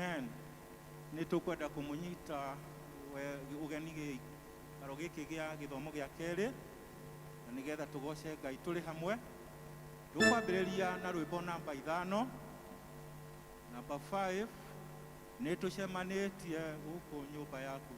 Amen. Nĩ tũkwenda kũmũnyita ũgeni gĩikaro gĩkĩ gĩa gĩthomo gĩa kerĩ, na nĩgetha tũgoce Ngai tũrĩ hamwe. Tũkwambĩrĩria na rwĩmbo namba 5, namba 5, nĩ tũcemanĩtie gũkũ nyũmba yaku.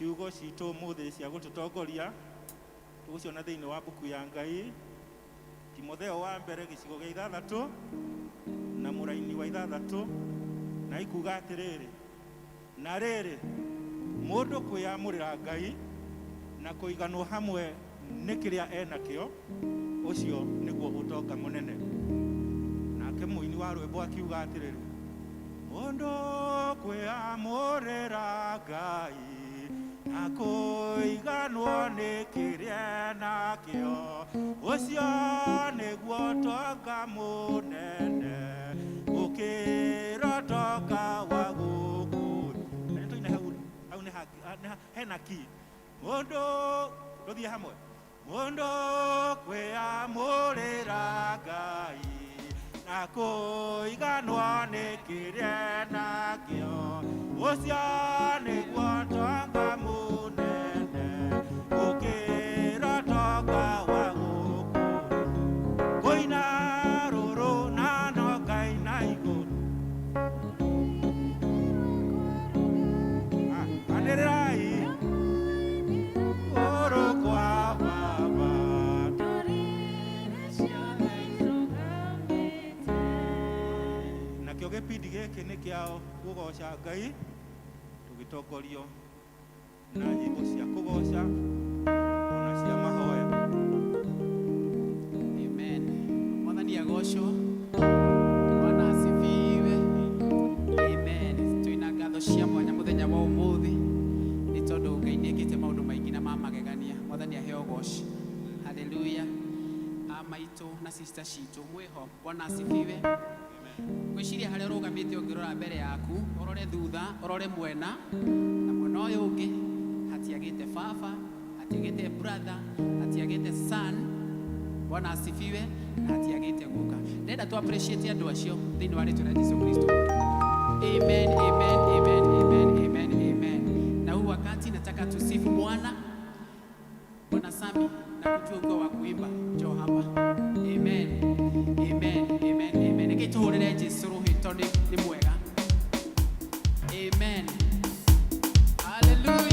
Ciugo citũ ũmũthĩ cia gũtũtongoria tũgũciona thĩinĩ wa mbuku ya Ngai, Timotheo wa mbere gĩcigo gĩa 6 na mũraini wa 6, na ikuga atĩrĩrĩ, na rĩrĩ mũndũ kwĩyamũrĩra Ngai na kũiganwo hamwe nĩ kĩrĩa enakĩo, ũcio nĩguo ũtonga mũnene. Nake mũini wa rwĩmbo akiuga atĩrĩrĩ, mũndũ kwĩyamũrĩra Ngai na kũiganwo nĩ kĩrĩa enakĩo, ũcio nĩguo ũtonga mũnene gũkĩra ũtonga wa gũkũ. Na nĩ tũine hau, hau nĩ ha, hena ki. Mũndũ, tũthiĩ hamwe. Mũndũ kwĩyamũrĩra Ngai na kũiganwo nĩ kĩrĩa enakĩo, ũcio nĩguo ũtonga mũnene gũkĩra ũtonga wa gũkũ. Kũina rũrũ na no ngaina igũrũ. Anĩrĩrai igũrũ kwa Baba. Nakĩo gĩbindi gĩkĩ nĩ kĩa kũgoca Ngai, tũgĩtongorio na nyĩmbo cia kũgoca ona cia mahoya. Amen. Mwathani agocwo. Bwana asifiwe. Amen. Twĩna ngatho cia mwanya mũthenya wa ũmũthĩ nĩ tondũ Ngai nĩ ekĩte maũndũ maingĩ na ma magegania. Mwathani aheo ũgoci. Hallelujah. A maitũ na sister citũ mwĩho. Bwana asifiwe. Ngwĩciria harĩa ũrũgamĩte ũngĩrora mbere yaku, ũrore thutha, ũrore mwena na mwena ũyũ ũngĩ, hatiagĩte baba, hatiagĩte brother, hatiagĩte son. Bwana asifiwe. Na hatiagĩte guka. Ndĩrenda tu appreciate andũ acio thĩinĩ wa rĩtwa rĩa Jesu Kristo. Amen, amen, amen, amen, amen, amen. Na huu wakati nataka tusifu Bwana. Bwana Sami, na kujua uko wa kuimba, njoo hapa. Amen. Amen, amen, amen. Nĩkĩ tũhũrĩre Jesu rũhĩ tondũ nĩ mwega. Amen. Hallelujah.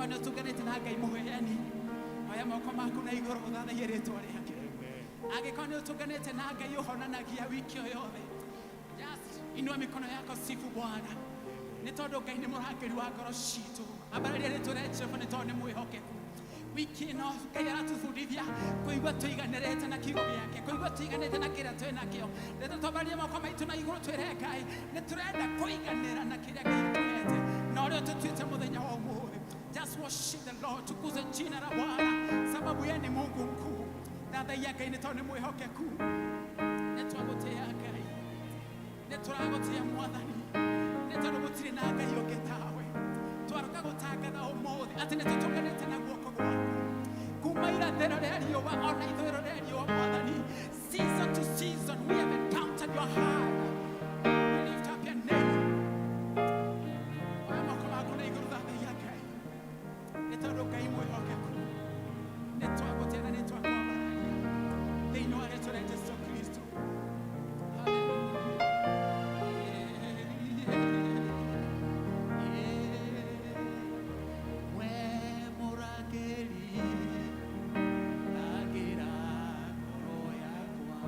Angĩkorwo nĩ ũtunganĩte na Ngai mũheani, oya moko maku na igũrũ ũthathaiye rĩtwa rĩake. Angĩkorwo nĩ ũtunganĩte na Ngai ũhonanagia wiki o yothe, just inua mikono yako, sifu Bwana, nĩ tondũ Ngai nĩ mũrangĩri wa ngoro citũ. Ambararia rĩtwa rĩa Jehova nĩ tondũ nĩ mwĩhokeku. Wiki ĩno Ngai aratũbundithia kũigua tũiganĩrĩte na kiugo gĩake, kũigua tũiganĩte na kĩrĩa twĩ nakĩo. Reke twambararie moko maitũ na igũrũ twĩre Ngai nĩ tũrenda kũiganĩra na kĩrĩa Ngai atũhete na ũrĩa ũtũtuĩte mũthenya wa ũmũthĩ. Just worship the Lord, tukuze jina la Bwana sababu yeye ni Mungu mkuu. Thathaiya Ngai nĩ tondũ nĩ mwĩhokeku. Nĩ twagũtĩĩa Ngai, nĩ tũragũtĩĩa Mwathani, nĩ tondũ gũtirĩ na Ngai ũngĩ tawe. Twaroka gũtangatha ũmũthĩ atĩ nĩ tũtũnganĩte na guoko gwaku kuma irathĩro rĩa riũa ona ithũĩro rĩa riũa. Mwathani, season to season we have encountered your hand. We lift up your name. Oya moko maku na igũrũ, thathaiya Ngai nĩ tondũ Ngai mwĩhokeku. Nĩ twagũtĩĩa na nĩ twakwambararia thĩinĩ wa rĩtwa rĩa Jesu Kristo. Hallelujah. We mũrangĩri, rangĩra ngoro yakwa.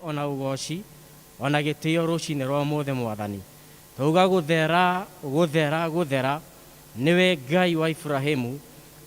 Ona ũgoci ona gĩtĩo rũcinĩ rwa ũmũthĩ Mwathani. Twauga gũthera, gũthera, gũthera nĩwe Ngai wa Iburahĩmu,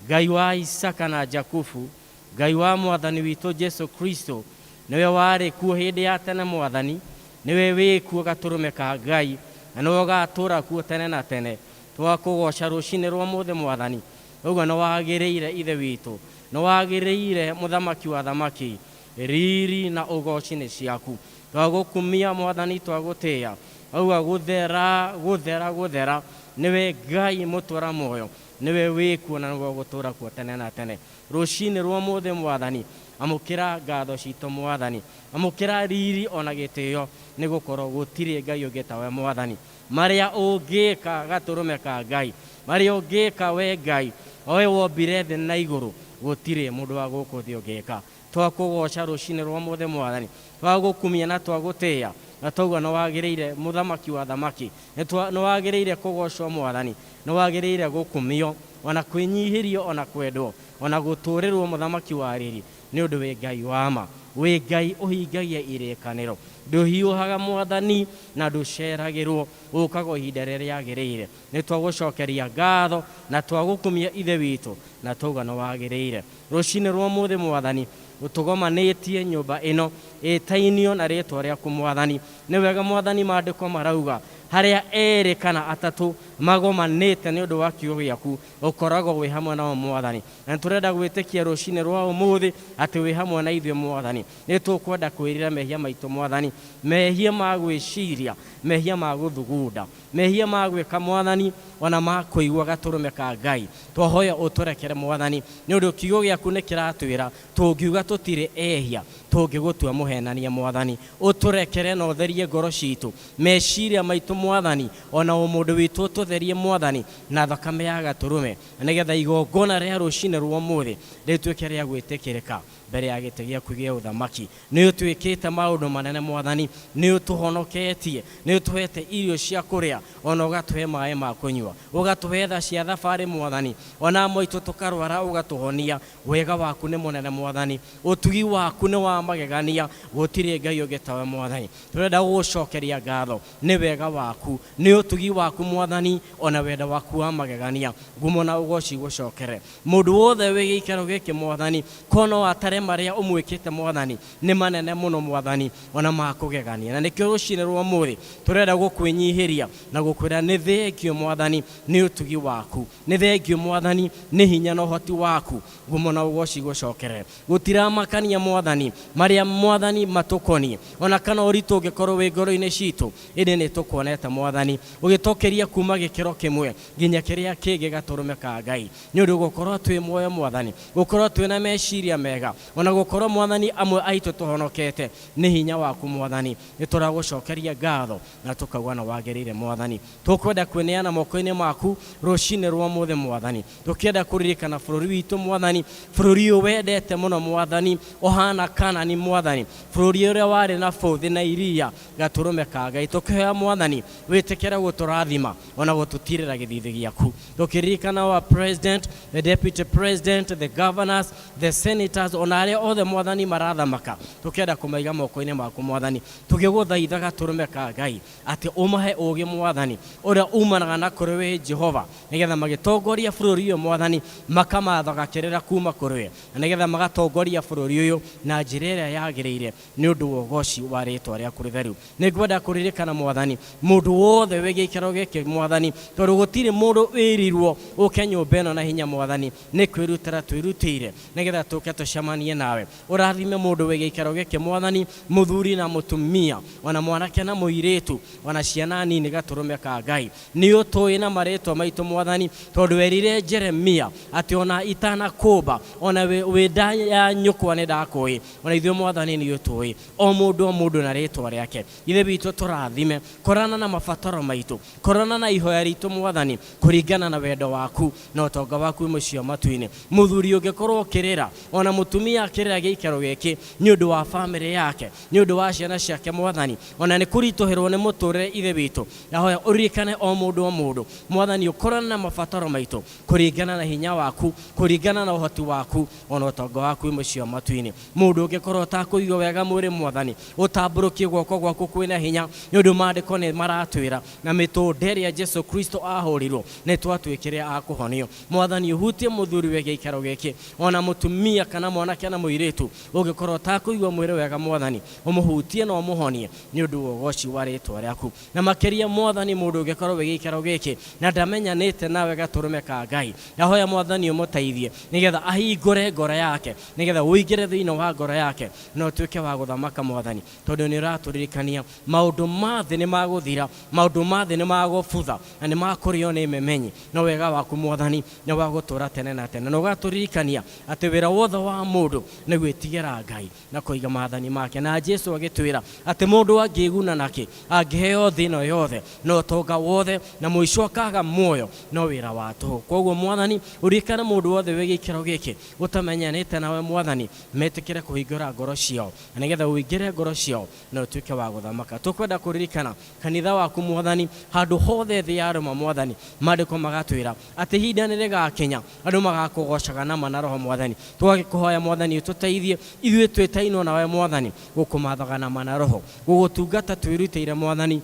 Ngai wa Isaaka na Jakubu, Ngai wa Mwathani witũ Jesu Kristo. Nĩwe warĩ kuo hĩndĩ ya tene Mwathani, nĩwe wĩ kuo gatũrũme ka Ngai, na nĩwe ũgatũũra kuo tene na tene. Twakũgoca rũcinĩ rwa ũmũthĩ Mwathani. Ũguo nĩ wagĩrĩire Ithe witũ, nĩ wagĩrĩire Mũthamaki wa athamaki, riri na ũgoci nĩ ciaku. Twagũkumia Mwathani, twagũtĩĩa. Auga gũthera, gũthera, gũthera nĩwe Ngai mũtũra muoyo, nĩwe wĩ kuo na nĩwe ũgũtũũra kuo tene na tene. Rũcinĩ rwa ũmũthĩ Mwathani, amũkĩra ngatho citũ Mwathani, amũkĩra riri ona gĩtĩo, nĩ gũkorwo gũtirĩ Ngai ũngĩ tawe Mwathani. Marĩa ũngĩka gatũrũme ka Ngai, marĩa ũngĩka we Ngai, o we wombire thĩ na igũrũ, gũtirĩ mũndũ wa gũkũ thĩ ũngĩka. Twakũgoca rũcinĩ rwa ũmũthĩ Mwathani, twagũkumia na twagũtĩĩa, na twauga nĩ wagĩrĩire Mũthamaki wa athamaki, nĩ wagĩrĩire kũgocwo Mwathani, nĩ wagĩrĩire gũkumio, ona kwĩnyihĩrio, ona kwendwo, ona gũtũũrĩrwo Mũthamaki wa riri, nĩ ũndũ wĩ Ngai wa ma, wĩ Ngai ũhingagia irĩkanĩro, ndũhiũhaga Mwathani na ndũceragĩrwo, ũkaga o ihinda rĩrĩa rĩagĩrĩire. Nĩ twagũcokeria ngatho na twagũkumia Ithe witũ, na twauga nĩ wagĩrĩire. Rũcinĩ rwa ũmũthĩ Mwathani, ũtũgomanĩtie nyũmba ĩno ĩtainio na rĩtwa rĩaku Mwathani. Nĩ wega Mwathani, maandĩko marauga harĩa erĩ kana atatũ magomanĩte nĩ ũndũ wa kiugo gĩaku, ũkoragwo wĩ hamwe nao Mwathani. Na nĩ tũrenda gwĩtĩkia rũcinĩ rwa ũmũthĩ atĩ wĩ hamwe na ithuĩ Mwathani. Nĩ tũkwenda kwĩrira mehia maitũ Mwathani, mehia ma gwĩciria, mehia ma gũthugunda, mehia ma gwĩka Mwathani, ona ma kũigua gatũrũme ka Ngai. Twahoya ũtũrekere Mwathani, nĩ ũndũ kiugo gĩaku nĩ kĩratwĩra tũngiuga tũtirĩ ehia, tũngĩgũtua mũhenania Mwathani. Ũtũrekere na ũtherie ngoro citũ, meciria maitũ Mwathani, ona ũmũndũ witũ ũtũtherie Mwathani na thakame ya gatũrũme, na nĩgetha igongona rĩa rũcinĩ rwa ũmũthĩ rĩtuĩke rĩa gwĩtĩkĩrĩka mbere ya gĩtĩ gĩaku gĩa ũthamaki. Nĩ ũtwĩkĩte maũndũ manene Mwathani, nĩ ũtũhonoketie, nĩ ũtũhete irio cia kũrĩa, ona ũgatũhe maĩ ma kũnyua, ũgatũhe tha cia thabarĩ Mwathani, ona amwe aitũ tũkarwara ũgatũhonia. Wega waku nĩ mũnene Mwathani, ũtugi waku nĩ wa magegania, gũtirĩ Ngai ũngĩ tawe Mwathani. Tũrenda gũgũcokeria ngatho nĩ wega waku, nĩ ũtugi waku Mwathani, ona wendo waku wa magegania. Ngumo na ũgoci gũcokere. Mũndũ wothe wĩ gĩikaro gĩkĩ Mwathani, ko no atare marĩa ũmwĩkĩte Mwathani, nĩ manene mũno Mwathani, ona ma kũgegania. Na nĩkĩo rũcinĩ rwa ũmũthĩ tũrenda gũkwĩnyihĩria na gũkwĩra nĩ thengio Mwathani nĩ ũtugi waku, nĩ thengio Mwathani nĩ hinya na ũhoti waku. Ngumo na ũgoci gũcokere. Gũtiramakania Mwathani marĩa Mwathani matũkoniĩ, ona kana ũritũ ũngĩkorwo wĩ ngoro-inĩ citũ, ĩndĩ nĩ tũkuonete Mwathani ũgĩtũkĩria kuma gĩkĩro kĩmwe nginya kĩrĩa kĩngĩ gatũrũme ka Ngai. Nĩ ũndũ gũkorwo twĩ muoyo Mwathani, gũkorwo twĩna meciria mega, ona gũkorwo Mwathani amwe aitũ tũhonokete nĩ hinya waku Mwathani. Nĩ tũragũcokeria ngatho na tũkauga nĩ wagĩrĩire Mwathani. Tũkwenda kwĩneana moko-inĩ maku rũcinĩ rwa ũmũthĩ Mwathani. Tũkĩenda kũririkana bũrũri witũ Mwathani, bũrũri ũyũ wendete mũno Mwathani, ũhana Kanani Mwathani, bũrũri ũrĩa warĩ na bũthi na iria gatũrũme ka Ngai. Tũkĩhoya Mwathani wĩtĩkĩre gũtũrathima ona gũtũtirĩra gĩthithi gĩaku. Tũkĩririkana our president, the deputy president, the governors, the senators, ona arĩa othe Mwathani marathamaka, tũkĩenda kũmaiga moko-inĩ maku Mwathani. Tũgĩgũthaitha gatũrũme ka Ngai atĩ ũmahe ũũgĩ Mwathani ũrĩa umanaga na kũrĩ wĩ Jehova, nĩgetha magĩtongoria bũrũri ũyũ Mwathani makamathaga kĩrĩra kuma kũrĩ we, na nĩgetha magatongoria bũrũri ũyũ na njĩra ĩrĩa yagĩrĩire nĩ ũndũ wa ũgoci wa rĩtwa rĩaku rĩtheru. Nĩ ngwenda kũririkana Mwathani mũndũ wothe wĩ gĩikaro gĩkĩ Mwathani, tondũ gũtirĩ mũndũ wĩrirwo ũke nyũmba ĩno na hinya Mwathani, nĩ kwĩrutĩra twĩrutĩire nĩgetha tũke tũcemanie nawe. Ũrathime mũndũ wĩ gĩikaro gĩkĩ Mwathani, mũthuri na mũtumia, ona mwanake na mũirĩtu, ona ciana nini gatũrũme ka Ngai. Nĩ ũtũĩ na marĩtwa maitũ Mwathani, tondũ werire Jeremia atĩ ona itanakũmba, ona wĩ nda ya nyũkwa nĩ ndakũĩ. Ona ithuĩ Mwathani nĩ ũtũĩ, o mũndũ o mũndũ na rĩtwa rĩake. Ithe witũ tũrathime, korana na mabataro maitũ, korana na ihoya ritũ Mwathani, kũringana na wendo waku na ũtonga waku wĩ mũciĩ wa matu-inĩ. Mũthuri ũngĩkorwo ũkĩrĩra, ona mũtumia akĩrĩra gĩikaro gĩkĩ nĩ ũndũ wa bamĩrĩ yake, nĩ ũndũ wa ciana ciake Mwathani, ona nĩ kũritũhĩrwo nĩ mũtũrĩre Ithe witũ, ndahoya ũririkane o mũndũ o mũndũ. Mwathani ũkorane na mabataro maitũ kũringana na hinya waku, kũringana na ũhoti waku, ona ũtonga waku wĩ mũciĩ wa matu-inĩ. Mũndũ ũngĩkorwo ũtakũigua wega mwĩrĩ Mwathani, ũtambũrũkie guoko gwaku kwĩna hinya, nĩ ũndũ maandĩko nĩ maratwĩra na mĩtũnda ĩrĩa Jesu Kristo ahũrirwo nĩ twatuĩkire a kũhonio. Mwathani ũhutie mũthuri wĩ gĩikaro gĩkĩ, ona mũtumia kana mwanake na mũirĩtu ũngĩkorwo ũtakũigua mwĩrĩ wega Mwathani, ũmũhutie na ũmũhonie nĩ ũndũ wa ũgoci wa rĩtwa rĩaku. Na makĩria Mwathani, mũndũ ũngĩkorwo wĩ gĩikaro gĩkĩ na ndamenyanĩte nawe gatũrũme ka Ngai, ndahoya Mwathani ũmũteithie nĩgetha ahingũre ngoro yake, nĩgetha ũingĩre thĩinĩ wa ngoro yake na ũtuĩke wa gũthamaka Mwathani, tondũ nĩ ũratũririkania maũndũ ma thĩ nĩ magũthira, maũndũ ma thĩ nĩ magũbutha na nĩ makũrĩo nĩ memenyi, no wega waku Mwathani nĩ wa gũtũũra tene na tene. Na ũgatũririkania atĩ wĩra wothe wa mũndũ nĩ gwĩtigĩra Ngai na kũiga maathani make. Na Jesu agĩtwĩra atĩ mũndũ angĩĩguna nakĩ angĩheo thĩ ĩno yothe na ũtonga wothe na mũico akaga muoyo, no wĩra wa tũhũ. Koguo Mwathani ũririkane mũndũ wothe wĩ gĩikaro gĩkĩ ũtamenyanĩte nawe Mwathani, metĩkĩre kũhingũra ngoro ciao na nĩgetha ũingĩre ngoro ciao na ũtuĩke wa gũthamaka. Tũkwenda kũririkana kanitha waku Mwathani handũ hothe thĩ ya rũma Mwathani, maandĩko magatwĩra atĩ ihinda nĩ rĩgakinya andũ magakũgocaga na ma na roho Mwathani. Tũgagĩkũhoya Mwathani ũtũteithie ithuĩ twĩtainwo nawe Mwathani, gũkũmathaga na ma na roho, gũgũtungata twĩrutĩire Mwathani,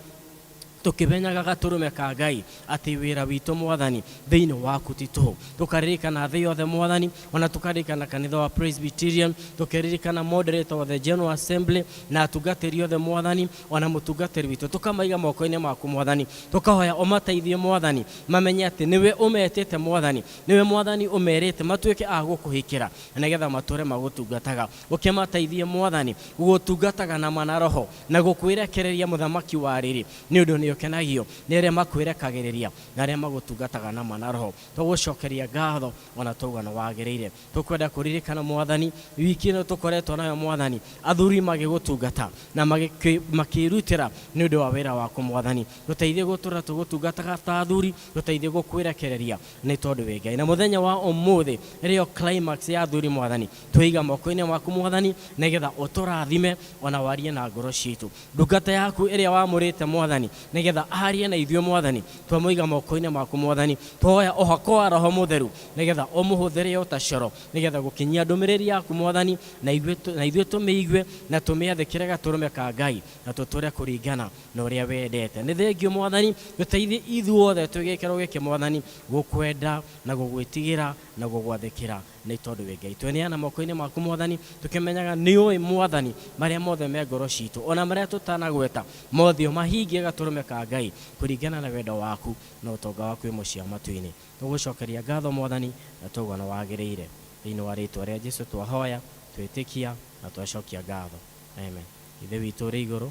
tũkĩmenyaga gatũrũme ka Ngai atĩ wĩra witũ Mwathani thĩinĩ waku ti tũhũ. Tũkaririkana thĩ yothe Mwathani, ona tũkaririkana kanitha wa Presbyterian, tũkĩririkana moderator wa the General Assembly na atungatĩri othe Mwathani, ona mũtungatĩri witũ tũkamaiga moko-inĩ maku Mwathani. Tũkahoya ũmateithie Mwathani, mamenye atĩ nĩwe ũmetĩte Mwathani, nĩwe Mwathani ũmerĩte matuĩke a gũkũhikĩra na nĩgetha matũre magũtungataga. Ũkĩmateithie Mwathani gũgũtungataga na ma na roho na gũkwĩrekereria mũthamaki wa rĩrĩ, nĩ ũndũ nĩ ũkenagio nĩ arĩa makwĩrekagĩrĩria na arĩa magũtungataga na ma na roho. Tũgũcokeria ngatho ona tauga nĩ wagĩrĩire. Tũkwenda kũririkana Mwathani wiki ĩno tũkoretwo nayo Mwathani, athuri magĩgũtungata na makĩrutĩra nĩ ũndũ wa wĩra waku Mwathani. Tũteithie gũtũra tũgũtungataga ta athuri, tũteithie gũkwĩrekereria nĩ tondũ wĩ Ngai. Na mũthenya wa ũmũthĩ rĩo climax ya athuri Mwathani, twĩiga moko-inĩ maku Mwathani nĩgetha ũtũrathime ona warie na ngoro citũ. Ndungata yaku ĩrĩa wamũrĩte Mwathani nĩgetha arie na ithuĩ Mwathani, twamũiga moko-inĩ maku Mwathani. Twoya ũhako wa Roho Mũtheru nĩgetha ũmũhũthĩre o ta coro nĩgetha gũkinyia ndũmĩrĩri yaku Mwathani, na ithuĩ tũmĩigue na tũmĩathĩkĩre gatũrũme ka Ngai na tũtũre kũringana na ũrĩa wendete. Nĩ thengio Mwathani, tũteithie ithuothe twĩ gĩkĩro gĩkĩ Mwathani, gũkwenda na gũgwĩtigĩra na gũgwathĩkĩra nĩ tondũ wĩ Ngai. Tweneana moko-inĩ maku Mwathani, tũkĩmenyaga nĩ ũĩ Mwathani marĩa mothe me ngoro citũ, ona marĩa tũtanagweta mothe ũmahingie gatũrũme ka Ngai kũringana na wendo waku na ũtonga waku wĩ mũciĩ wa matu-inĩ. Tũgũcokeria ngatho Mwathani na tauga nĩ wagĩrĩire. Thĩinĩ wa rĩtwa rĩa Jesu twahoya, twĩtĩkia na twacokia ngatho. Amen. Ithe witũ ũrĩ igũrũ,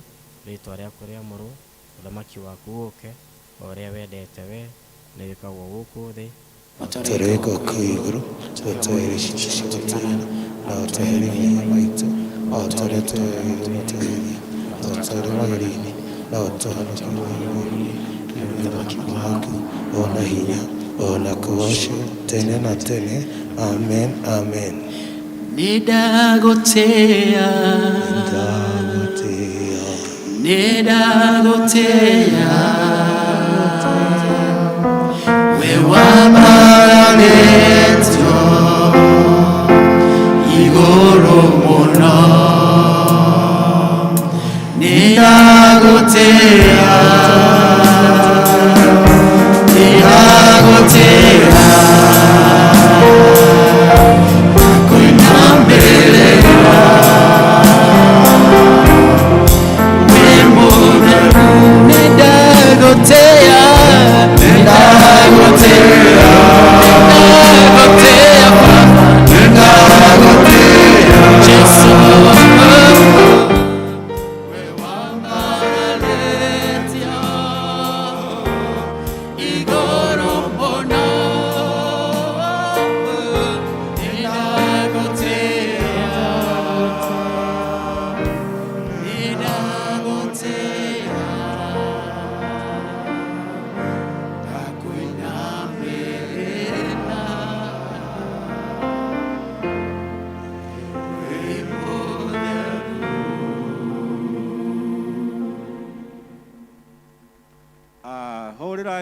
rĩtwa rĩaku rĩamũrwo, ũthamaki waku ũke, o ũrĩa wendete we nĩ wĩkagwo gũkũ thĩ Tũrĩkwo kũu igũrũ, ũtũhe irio citũ cia gũtũigana, na ũtũherie mehia maitũ, o ta ũrĩa tũheagĩrwo matũhĩtie, na ũtũtware magerio-inĩ, no ũtũhonokie mũũru. Nĩ ũthamaki waku, ona hinya, ona kũgoocwo tene na tene. Amen, amen. Nĩndagũtĩĩa, Ndagũtĩĩa, nĩndagũtĩĩa, we wambararĩtio igũrũ mũno. Nĩndagũtĩĩa, nĩndagũtĩĩa, kũinamĩrĩra wĩ mũtheru. Nĩndagũtĩĩa, nĩndagũtĩĩa,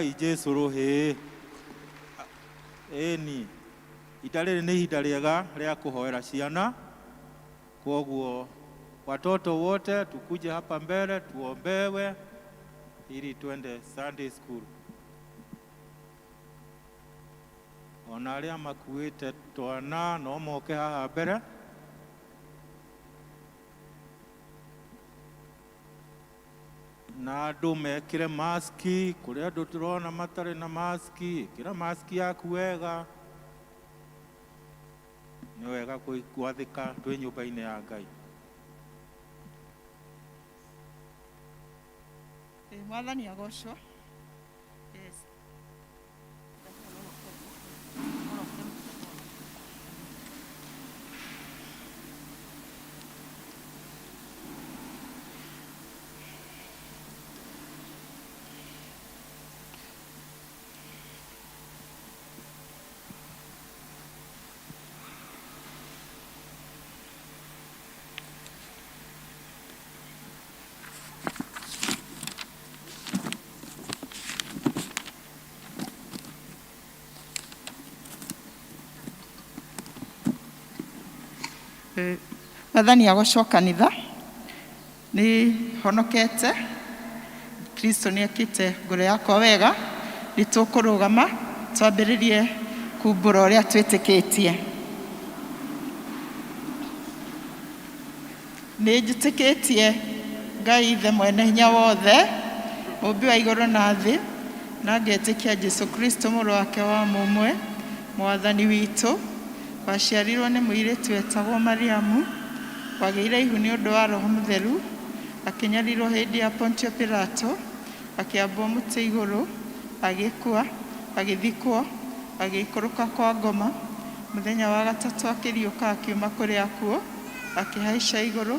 Hũrĩrai Jesu rũhĩ. Ĩni, ihinda rĩrĩ nĩ ihinda rĩega rĩa kũhoera ciana. Kwoguo watoto wote tukuje hapa mbele tuombewe ili twende Sunday school. Ona arĩa makuĩte twana no moke haha mbere. Na andũ mekĩre maski, kũrĩ andũ tũrona matarĩ na maski, ĩkĩra maski yaku wega. Nĩ wega gwathĩka twĩ nyũmba-inĩ ya Ngai. Mwathani agocwo. Yes. Mwathani agocwo kanitha. Nĩ honokete. Kristo nĩ ekĩte ngoro yakwa wega. Nĩ tũkũrũgama twambĩrĩrie kumbũra ũrĩa twĩtĩkĩtie. Nĩ njĩtĩkĩtie Ngai Ithe mwene hinya wothe, mũmbi wa igũrũ na thĩ, na ngetĩkia Jesu Kristo mũrũ wake wa mũmwe, mwathani witũ, waciarirwo nĩ mũirĩtu wetagwo Mariamu, wagĩire ihu nĩ ũndũ wa Roho Mũtheru, akĩnyarirwo hĩndĩ ya Pontio Pilato, akĩambwo mũtĩ igũrũ, agĩkua, agĩthikwo, agĩikũrũka kwa ngoma, mũthenya wa gatatũ akĩriũka akiuma kũrĩ akuũ, akĩhaica igũrũ,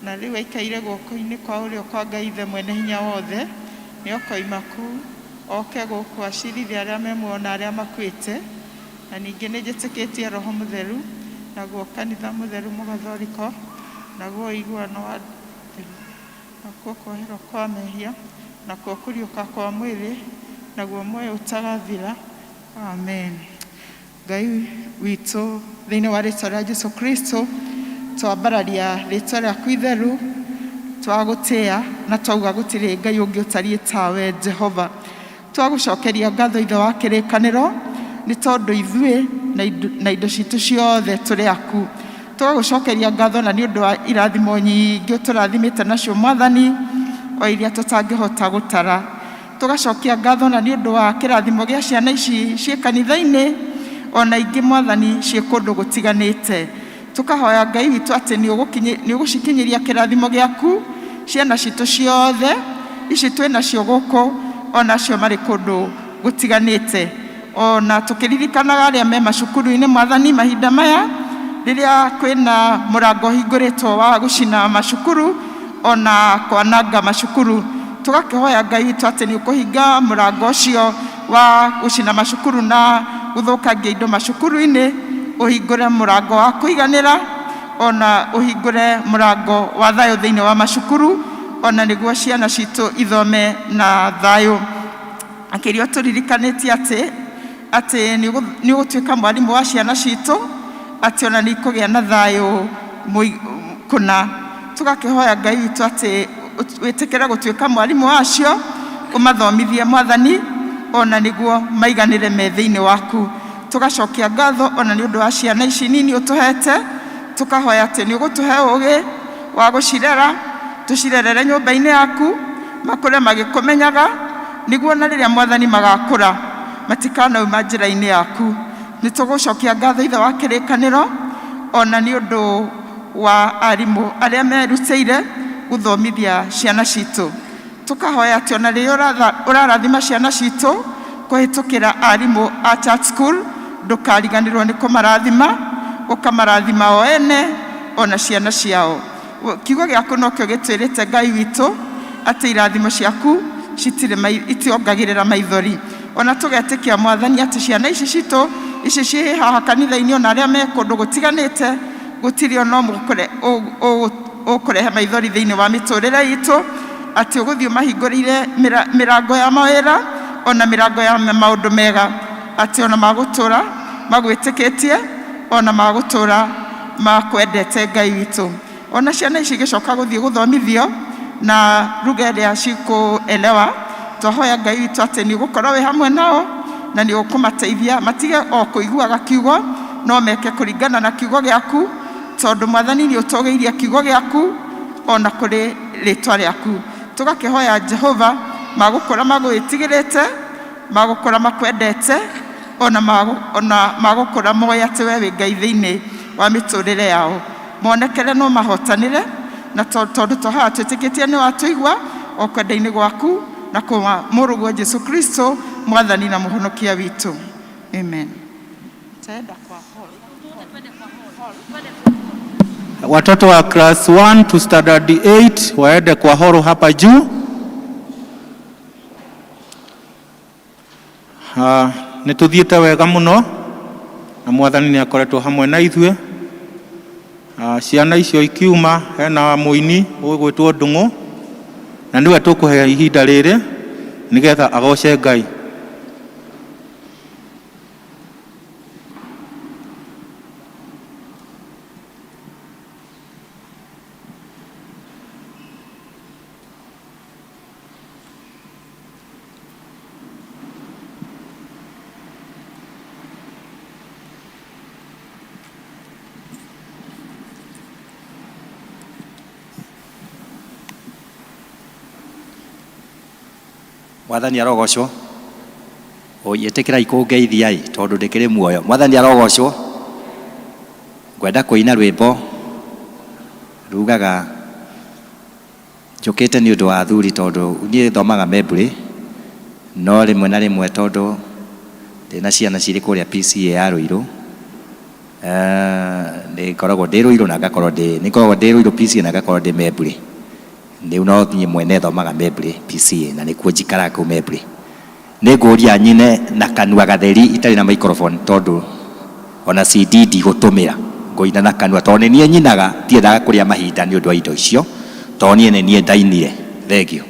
na rĩu aikaire guoko-inĩ kwa ũrĩo kwa Ngai Ithe mwene hinya wothe, nĩ okoima kũu, oke gũkũ acirithie arĩa me muoyo na arĩa makuĩte. Na ningĩ nĩ njĩtĩkĩtie Roho Mũtheru, naguo kanitha mũtheru mũgathoriko, naguo ũiguano wa theru, nakuo kuoherwo kwa mehia, nakuo kũriũka kwa mwĩrĩ, naguo muoyo ũtagathira. Amen. Ngai witũ, thĩinĩ wa rĩtwa rĩa Jesu Kristo, twambararia rĩtwa rĩaku itheru, twagũtĩa na twauga gũtirĩ Ngai ũngĩ ũtariĩ tawe Jehova. Twagũcokeria ngatho Ithe wa kĩrĩkanĩro, nĩ tondũ ithuĩ na indo citũ ciothe tũrĩ aku. Tũgagũcokeria ngatho na nĩ ũndũ wa irathimo nyingĩ ũtũrathimĩte nacio Mwathani, o iria tũtangĩhota gũtara. Tũgacokia ngatho na nĩ ũndũ wa kĩrathimo gĩa ciana ici ciĩ kanitha-inĩ, ona ingĩ Mwathani ciĩ kũndũ gũtiganĩte. Tũkahoya Ngai witũ atĩ nĩ ũgũcikinyĩria kĩrathimo gĩaku, ciana citũ ciothe, ici twĩ nacio gũkũ, ona acio marĩ kũndũ gũtiganĩte. Ona tũkĩririkanaga arĩa me macukuru-inĩ Mwathani mahinda maya, rĩrĩa kwĩna mũrango ũhingũrĩtwo wa gũcina macukuru, ona kwananga macukuru. Tũgakĩhoya Ngai witũ atĩ nĩ ũkũhinga mũrango ũcio wa gũcina macukuru na gũthũkangia indo macukuru-inĩ, ũhingũre mũrango wa kũiganĩra, ona ũhingũre mũrango wa thayũ thĩinĩ wa macukuru, ona nĩguo ciana citũ ithome na thayũ. Akĩrio tũririkanĩtie atĩ nĩ ũgũtuĩka mwarimũ wa ciana citũ, atĩ ona nĩ ikũgĩa na thayũ kũna. Tũgakĩhoya Ngai witũ atĩ wĩtĩkĩre gũtuĩka mwarimũ wacio, ũmathomithie Mwathani, ona nĩguo maiganĩre me thĩinĩ waku. Tũgacokia ngatho ona nĩ ũndũ wa ciana ici nini ũtũhete, tũkahoya atĩ nĩ ũgũtũhe ũgĩ wa gũcirera, tũcirerere nyũmba-inĩ yaku, makũre magĩkũmenyaga, nĩguo na rĩrĩa Mwathani magakũra matikanauma njĩra-inĩ yaku. Nĩ tũgũcokia ngatho Ithe wa kĩrĩkanĩro, ona nĩ ũndũ wa arimũ arĩa merutĩire gũthomithia ciana citũ. Tũkahoya atĩ ona rĩrĩa ũrarathima ciana citũ kũhĩtũkĩra arimũ a church school, ndũkariganĩrwo nĩ kũmarathima, ũkamarathima o ene ona ciana ciao. Kiugo gĩaku nokĩo gĩtwĩrĩte Ngai witũ atĩ irathimo ciaku citirĩ itiongagĩrĩra maithori. Ona tũgetĩkia Mwathani atĩ ciana ici citũ ici ciĩ haha kanitha-inĩ ona arĩa me kũndũ gũtiganĩte, gũtirĩ ona ũmwe ũkũrehe maithori thĩinĩ wa mĩtũrĩre itũ, atĩ ũgũthiĩ ũmahingũrĩire mĩrango ya mawĩra, Ona mĩrango ya maũndũ mega, atĩ ona magũtũra magwĩtĩkĩtie, ona magũtũra makwendete Ngai witũ. Ona ciana ici igĩcoka gũthiĩ gũthomithio na lugha ĩrĩa cikũelewa, twahoya Ngai witũ atĩ nĩ ũgũkorwo wĩ hamwe nao na nĩ ũkũmateithia matige o kũiguaga kiugo, no meke kũringana na kiugo gĩaku, tondũ Mwathani nĩ ũtũgĩirie kiugo gĩaku ona kũrĩ rĩtwa rĩaku. Tũgakĩhoya Jehova magũkũra magwĩtigĩrĩte, magũkũra makwendete, ona magũkũra moĩ atĩ we wĩ Ngai thĩinĩ wa mĩtũrĩre yao, monekere no mahotanĩre. Na tondũ twahaha twĩtĩkĩtie nĩ watũigua o kwenda-inĩ gwaku na kwa mũrũguo Jesu Kristo Mwathani na Mũhonokia witũ, amen. Taenda kwa hall. Watoto wa class 1 to standard 8 waende kwa horo hapa juu. Nĩ tũthiĩte wega mũno na Mwathani nĩ akoretwo hamwe na ithuĩ. Ciana icio ikiuma, hena mũini ũgwĩtwo Ndung'u, na nĩwe tũkũhe ihinda rĩrĩ nĩgetha agoce Ngai. Mwathani arogocwo. Ĩtĩkĩrai kũngeithia ĩ, tondũ ndĩkĩrĩ muoyo. Mwathani arogocwo. Ngwenda kũina rwĩmbo rugaga njũkĩte nĩ ũndũ wa athuri, tondũ niĩ thomaga Membũrĩ, no rĩmwe na rĩmwe tondũ ndĩna ciana cirĩ kũrĩa PCA ya Rũirũ, nĩ ngoragwo ndĩ Rũirũ na ngakorwo ndĩ, nĩ ngoragwo ndĩ Rũirũ PCA na ngakorwo ndĩ Membũrĩ. Rĩu no niĩ mwene thomaga Membũrĩ PCA na nĩkuo njikaraga kũu Membũrĩ. Nĩ ngũria nyine na kanua gatheri itarĩ na microphone, tondũ ona CD ndigũtũmĩra, ngũina na kanua tondũ nĩ niĩ nyinaga, ndiendaga kũrĩa mahinda nĩ ũndũ wa indo icio, tondũ niĩ nĩ niĩ ndainire. Thengiũ.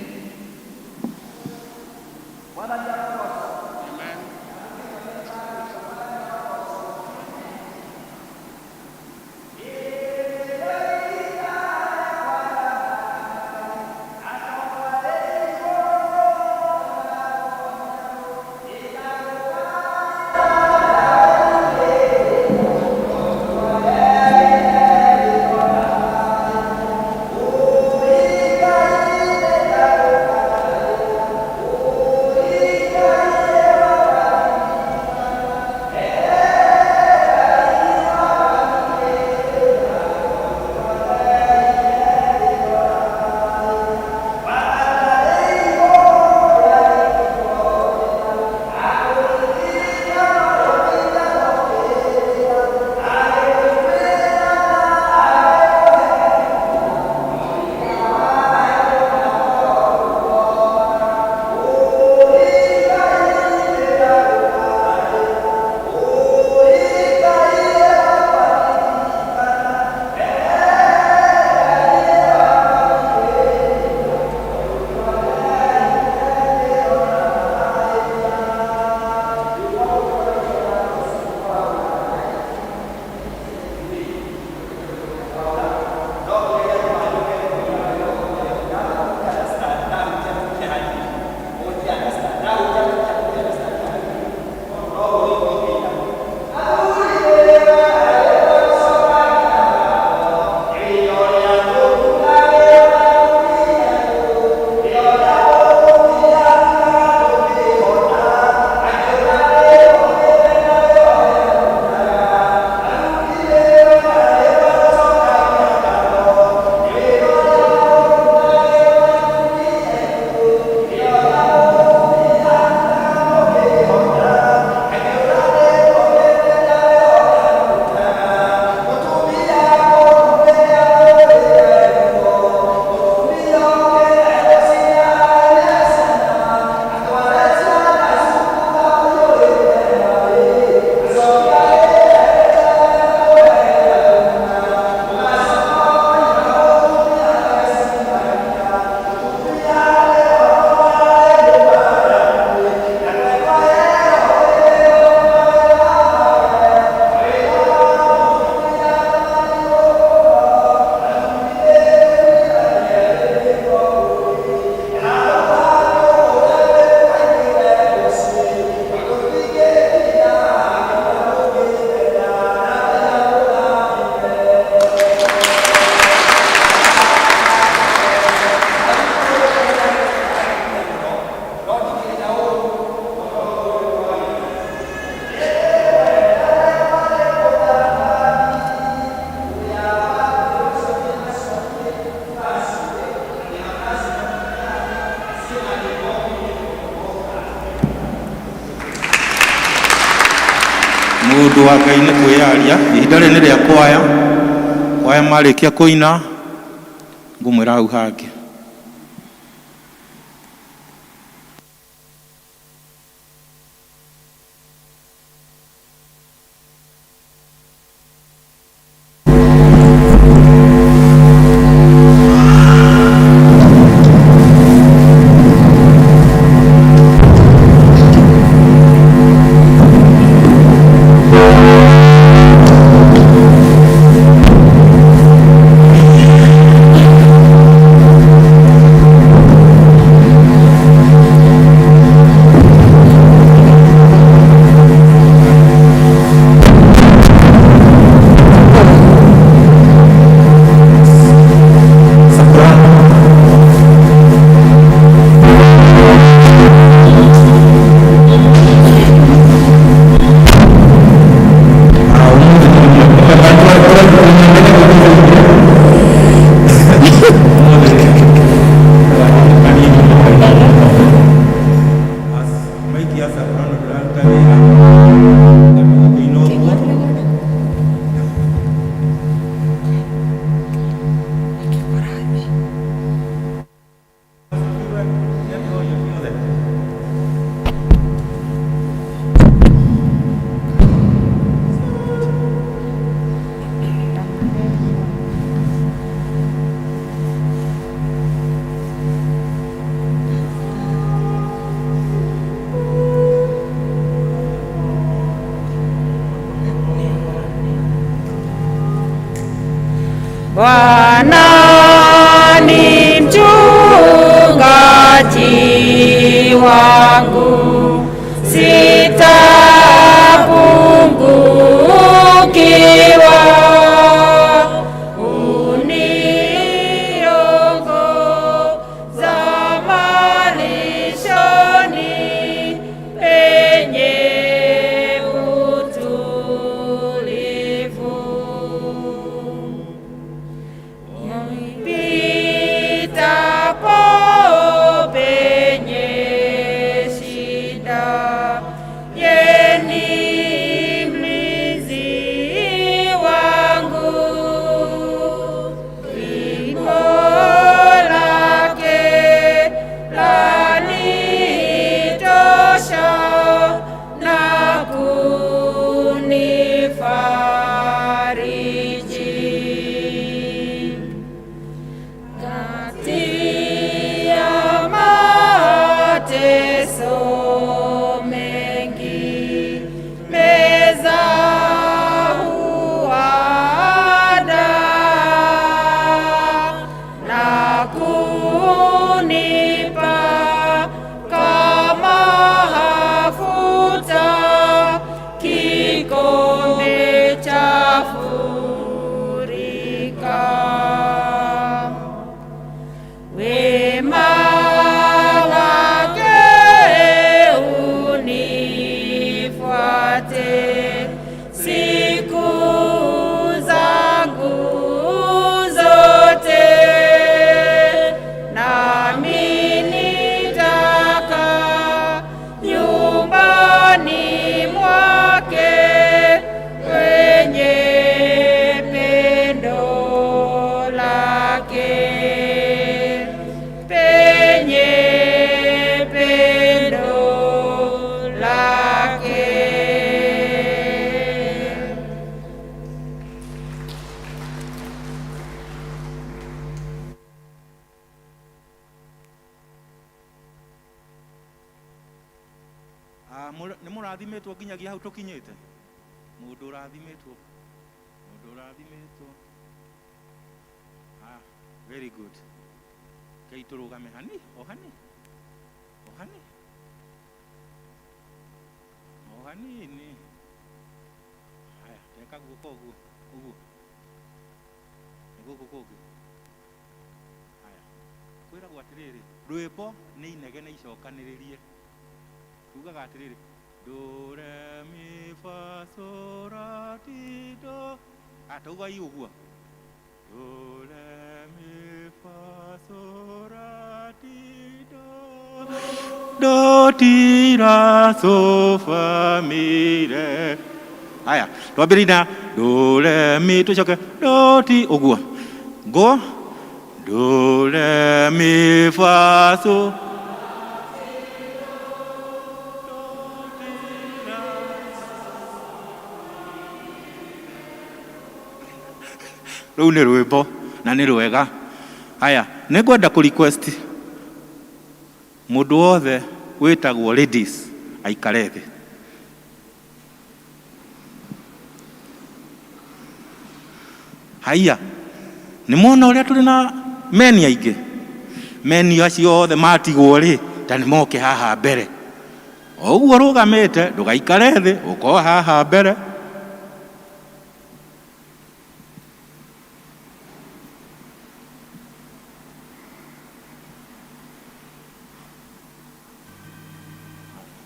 Mũndũ wa Ngai nĩ kwĩyaria. Ihinda rĩrĩ nĩ rĩa kwaya. Kwaya marĩkia kũina, ngũmwĩra hau hangĩ. Maiki ya soprano ndĩraruta wĩra ngĩina ũguo. Bwana ni mchungaji wangu, sitapungukiwa. Uniongoza malishoni penye utulivu. Nipitapo penye shida, yeye ni mlinzi wangu. Fimbo lake lanitosha na kunifariji. Kati ya mateso mengi, meza huandaa na kunipa kama hafuta kikombe cha furika. Wema wake unifuate siku zangu zote, nami nitakaa nyumbani mwake kwenye pendo lake, penye pendo lake. Ah, nĩ mũrathimĩtwo nginyagia hau tũkinyĩte. Mũndũ ũrathimĩtwo, mũndũ ũrathimĩtwo. Ah, very good. Ngai tũrũgame hani o hani o hani o hanini. Haya, teka guoko ũguo ũguo, nĩ gũkũ kũngĩ. Haya, kwĩragwo atĩrĩrĩ, rwĩmbo nĩ inegene icokanĩrĩrie. Tugaga atĩrĩrĩ, do re mi fa so ra ti do. Ah, tauga i ũguo, do re mi fa so ra ti do, do ti ra so fa mi re. Haya, twambĩrĩrie na do re mi, tũcoke do ti ũguo. Go do re mi fa so. Rũu nĩ rwĩmbo na nĩ rwega. Haya, nĩ ngwenda kũ request mũndũ wothe wĩtagwo ladies aikare thĩ. Haiya, nĩ mwona ũrĩa tũrĩ na meni aingĩ? Meni acio othe matigwo rĩ, ta nĩ moke haha mbere. O ũguo ũrũgamĩte, ndũgaikare thĩ, ũkorwo haha mbere.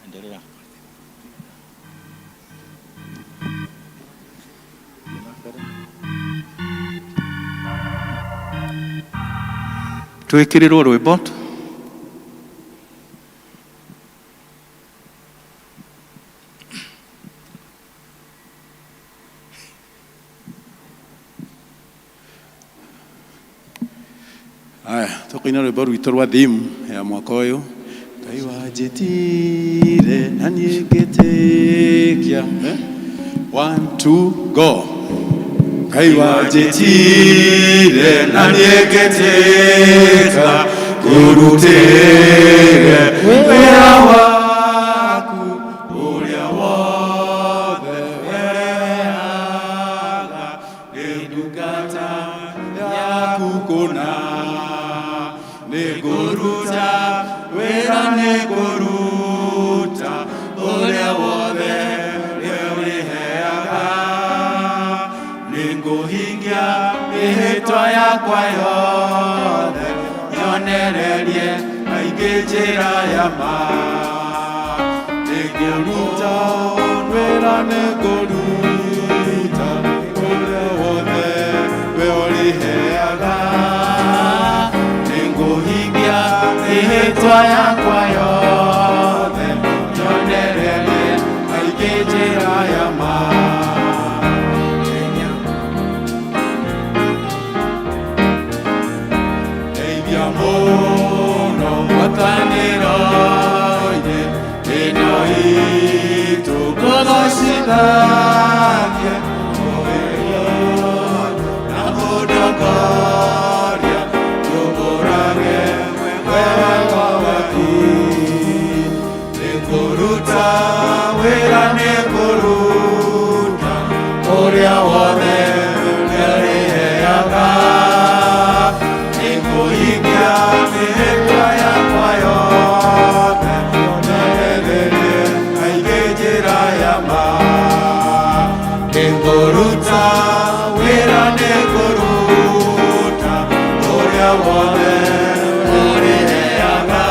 Endelea. Twĩkĩrĩrwo rwĩmbo. Aya, tũkũina rwĩmbo rwitũ rwa theme ya mwaka ũyũ. Ngai wanjĩtire na niĩ ngĩtĩkia. Eh? One, two, go. Ngai wanjĩtire na niĩ ngĩtĩka ngũrutĩre wĩra waku ũrĩa wothe weaga nĩ ndungata yaku kũna. Nĩngũruta wĩra, nĩngũruta ũrĩa wothe ũrĩheaga. Nĩngũhingia mĩhĩtwa yakwa yothe, nyonererie aingĩ njĩra ya ma. Nĩngũruta wĩra, nĩngũruta ũrĩa wothe we ũrĩheaga. Nĩngũhingia mĩhĩtwa yakwa yothe, nyonererie aingĩ njĩra ya ma. Ndeithia mũno ngwatanĩro-inĩ ĩno itũ ngũgocithagie na kũndongoria tũmbũrage wega waku. Nĩngũruta wĩra, nĩngũruta ũrĩa wothe ũrĩheaga. Nĩngũhingia mĩhĩtwa yakwa yothe, nyonererie aingĩ njĩra ya ma. Nĩngũruta wĩra, nĩngũruta ũrĩa wothe ũrĩheaga.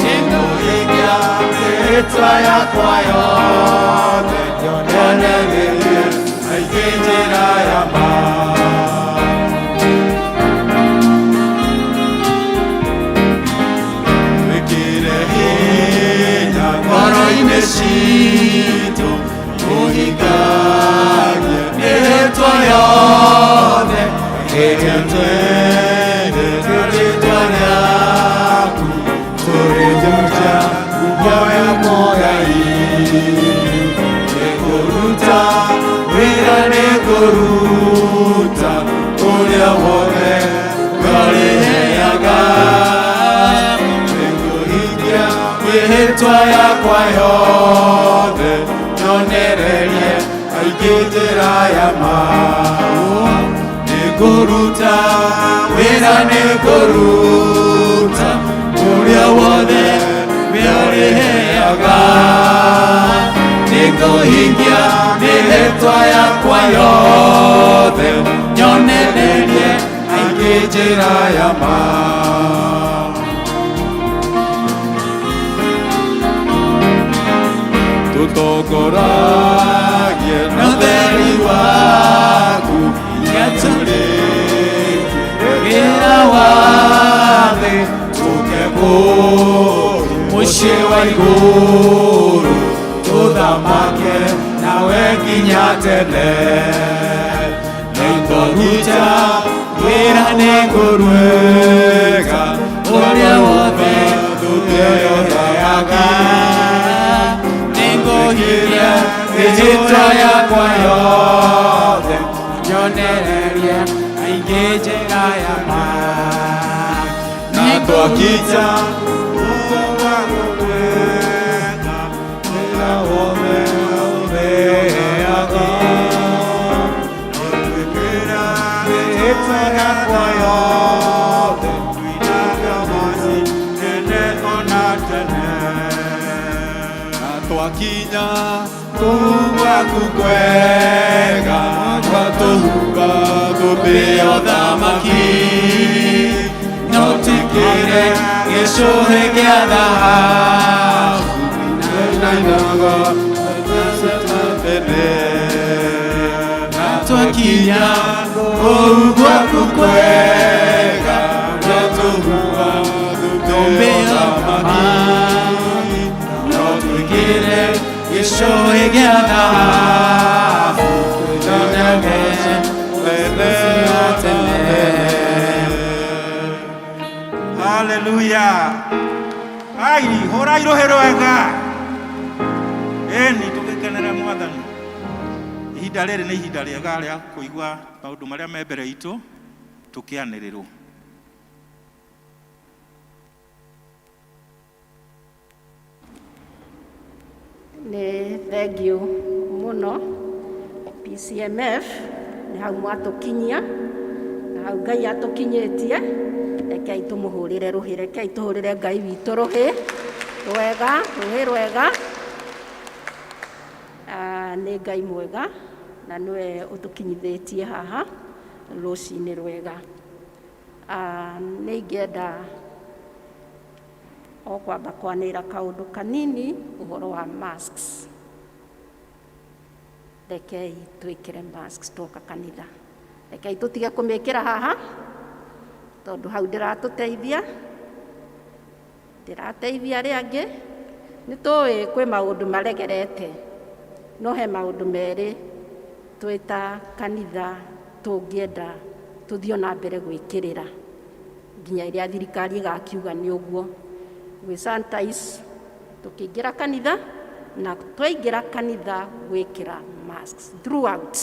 Nĩngũhingia mĩhĩtwa yakwa yothe, nyonererie aingĩ njĩra ya ma. Wĩkĩre hinya ngoro-inĩ citũ tũhingagie mĩhĩtwa yothe ĩrĩa twendete rĩtwa rĩaku tũrĩhunjia ngumo ya Ngai. Nĩngũruta wĩra, nĩngũruta ũrĩa wothe ũrĩheaga. Nĩngũhingia mĩhĩtwa yakwa yothe, nyonererie aingĩ njĩra ya ma. Nĩngũruta wĩra, nĩngũruta ũrĩa wothe ũrĩheaga. Nĩngũhingia mĩhĩtwa yakwa yothe, nyonererie aingĩ njĩra ya ma. Tũtongoragie na ũtheri waku nginya tũrĩkie wĩra wa thĩ, tũke kũu mũciĩ wa igũrũ tũthamake na Nawe nginya tene. Nĩngũruta wĩra nĩngũrwĩka ũrĩa wothe ũheaga. Nĩngũhiria mĩhĩtwa yakwa yothe nyonererie aingĩ njĩra ya ma. Na twakinya wĩra wothe ũheaga. Mĩhĩtwa yakwa yothe tene ona tene. Na twakinya kũu gwaku kwega gwatũhumba thũmbĩ ya ũthamaki no twĩkĩre gĩcũhĩ gĩa thahabu nainaga tene. Na twakinya kũu gwaku kwega gwatũhumba thũmbĩ ya ũthamaki no twĩkĩre gĩcũhĩ gĩa thahabu tũinage tene tene. Haleluya. Ai, hũrai rũhĩ rwega. Ĩni tũgĩkenere Mwathani. Ihinda rĩrĩ nĩ ihinda rĩega rĩa kũigua maũndũ marĩa me mbere itũ tũkĩanĩrĩrwo. Nĩ thengiũ mũno PCMF nĩ hau mwatũkinyia na hau Ngai atũkinyĩtie. Rekei tũmũhũrĩre rũhĩ, rekei tũhũrĩre Ngai witũ rũhĩ rwega, rũhĩ rwega. Ah, nĩ Ngai mwega na nĩwe ũtũkinyithĩtie haha rũcinĩ rwega. Ah, nĩ ingĩenda o kwamba kwanĩra kaũndũ kanini ũhoro wa masks. Rekei twĩkĩre masks twoka kanitha. Rekei tũtige kũmĩkĩra haha tondũ hau ndĩratũteithia, ndĩrateithia arĩa angĩ. Nĩ tũĩ kwĩ maũndũ maregerete, no he maũndũ merĩ twĩ ta kanitha tũngĩenda tũthiĩ na mbere gwĩkĩrĩra nginya ĩrĩa thirikari ĩgakiuga nĩ ũguo. Gwĩ sanitize tũkĩingĩra kanitha na twaingĩra kanitha gwĩkĩra masks throughout,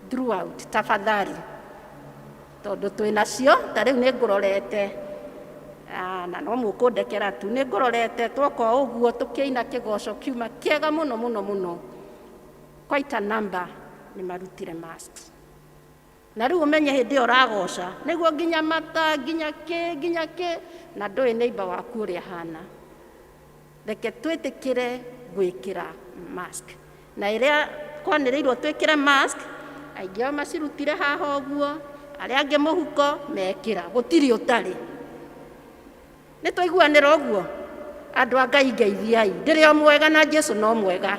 throughout tafadhali, tondũ twĩ nacio ta rĩu nĩ ngũrorete. Ah, na no mũkũndekera tu nĩ ngũrorete twoka o ũguo tũkĩina kĩgoco kiuma kĩega mũno mũno mũno, quite a number nĩ marutire masks. Na rĩu ũmenye hĩndĩ ĩyo ũragoca nĩguo nginya mata nginya kĩ nginya kĩ na ndũĩ neighbor waku ũrĩa hana. Reke twĩtĩkĩre gwĩkĩra mask, na ĩrĩa kwanĩrĩirwo twĩkĩre mask, aingĩ ao macirutire haha ũguo, arĩa angĩ mũhuko mekĩra, gũtirĩ ũtarĩ. Nĩ twaiguanĩra ũguo? Andũ a Ngai ngeithiai, ndĩrĩ o mwega na Jesu no mwega.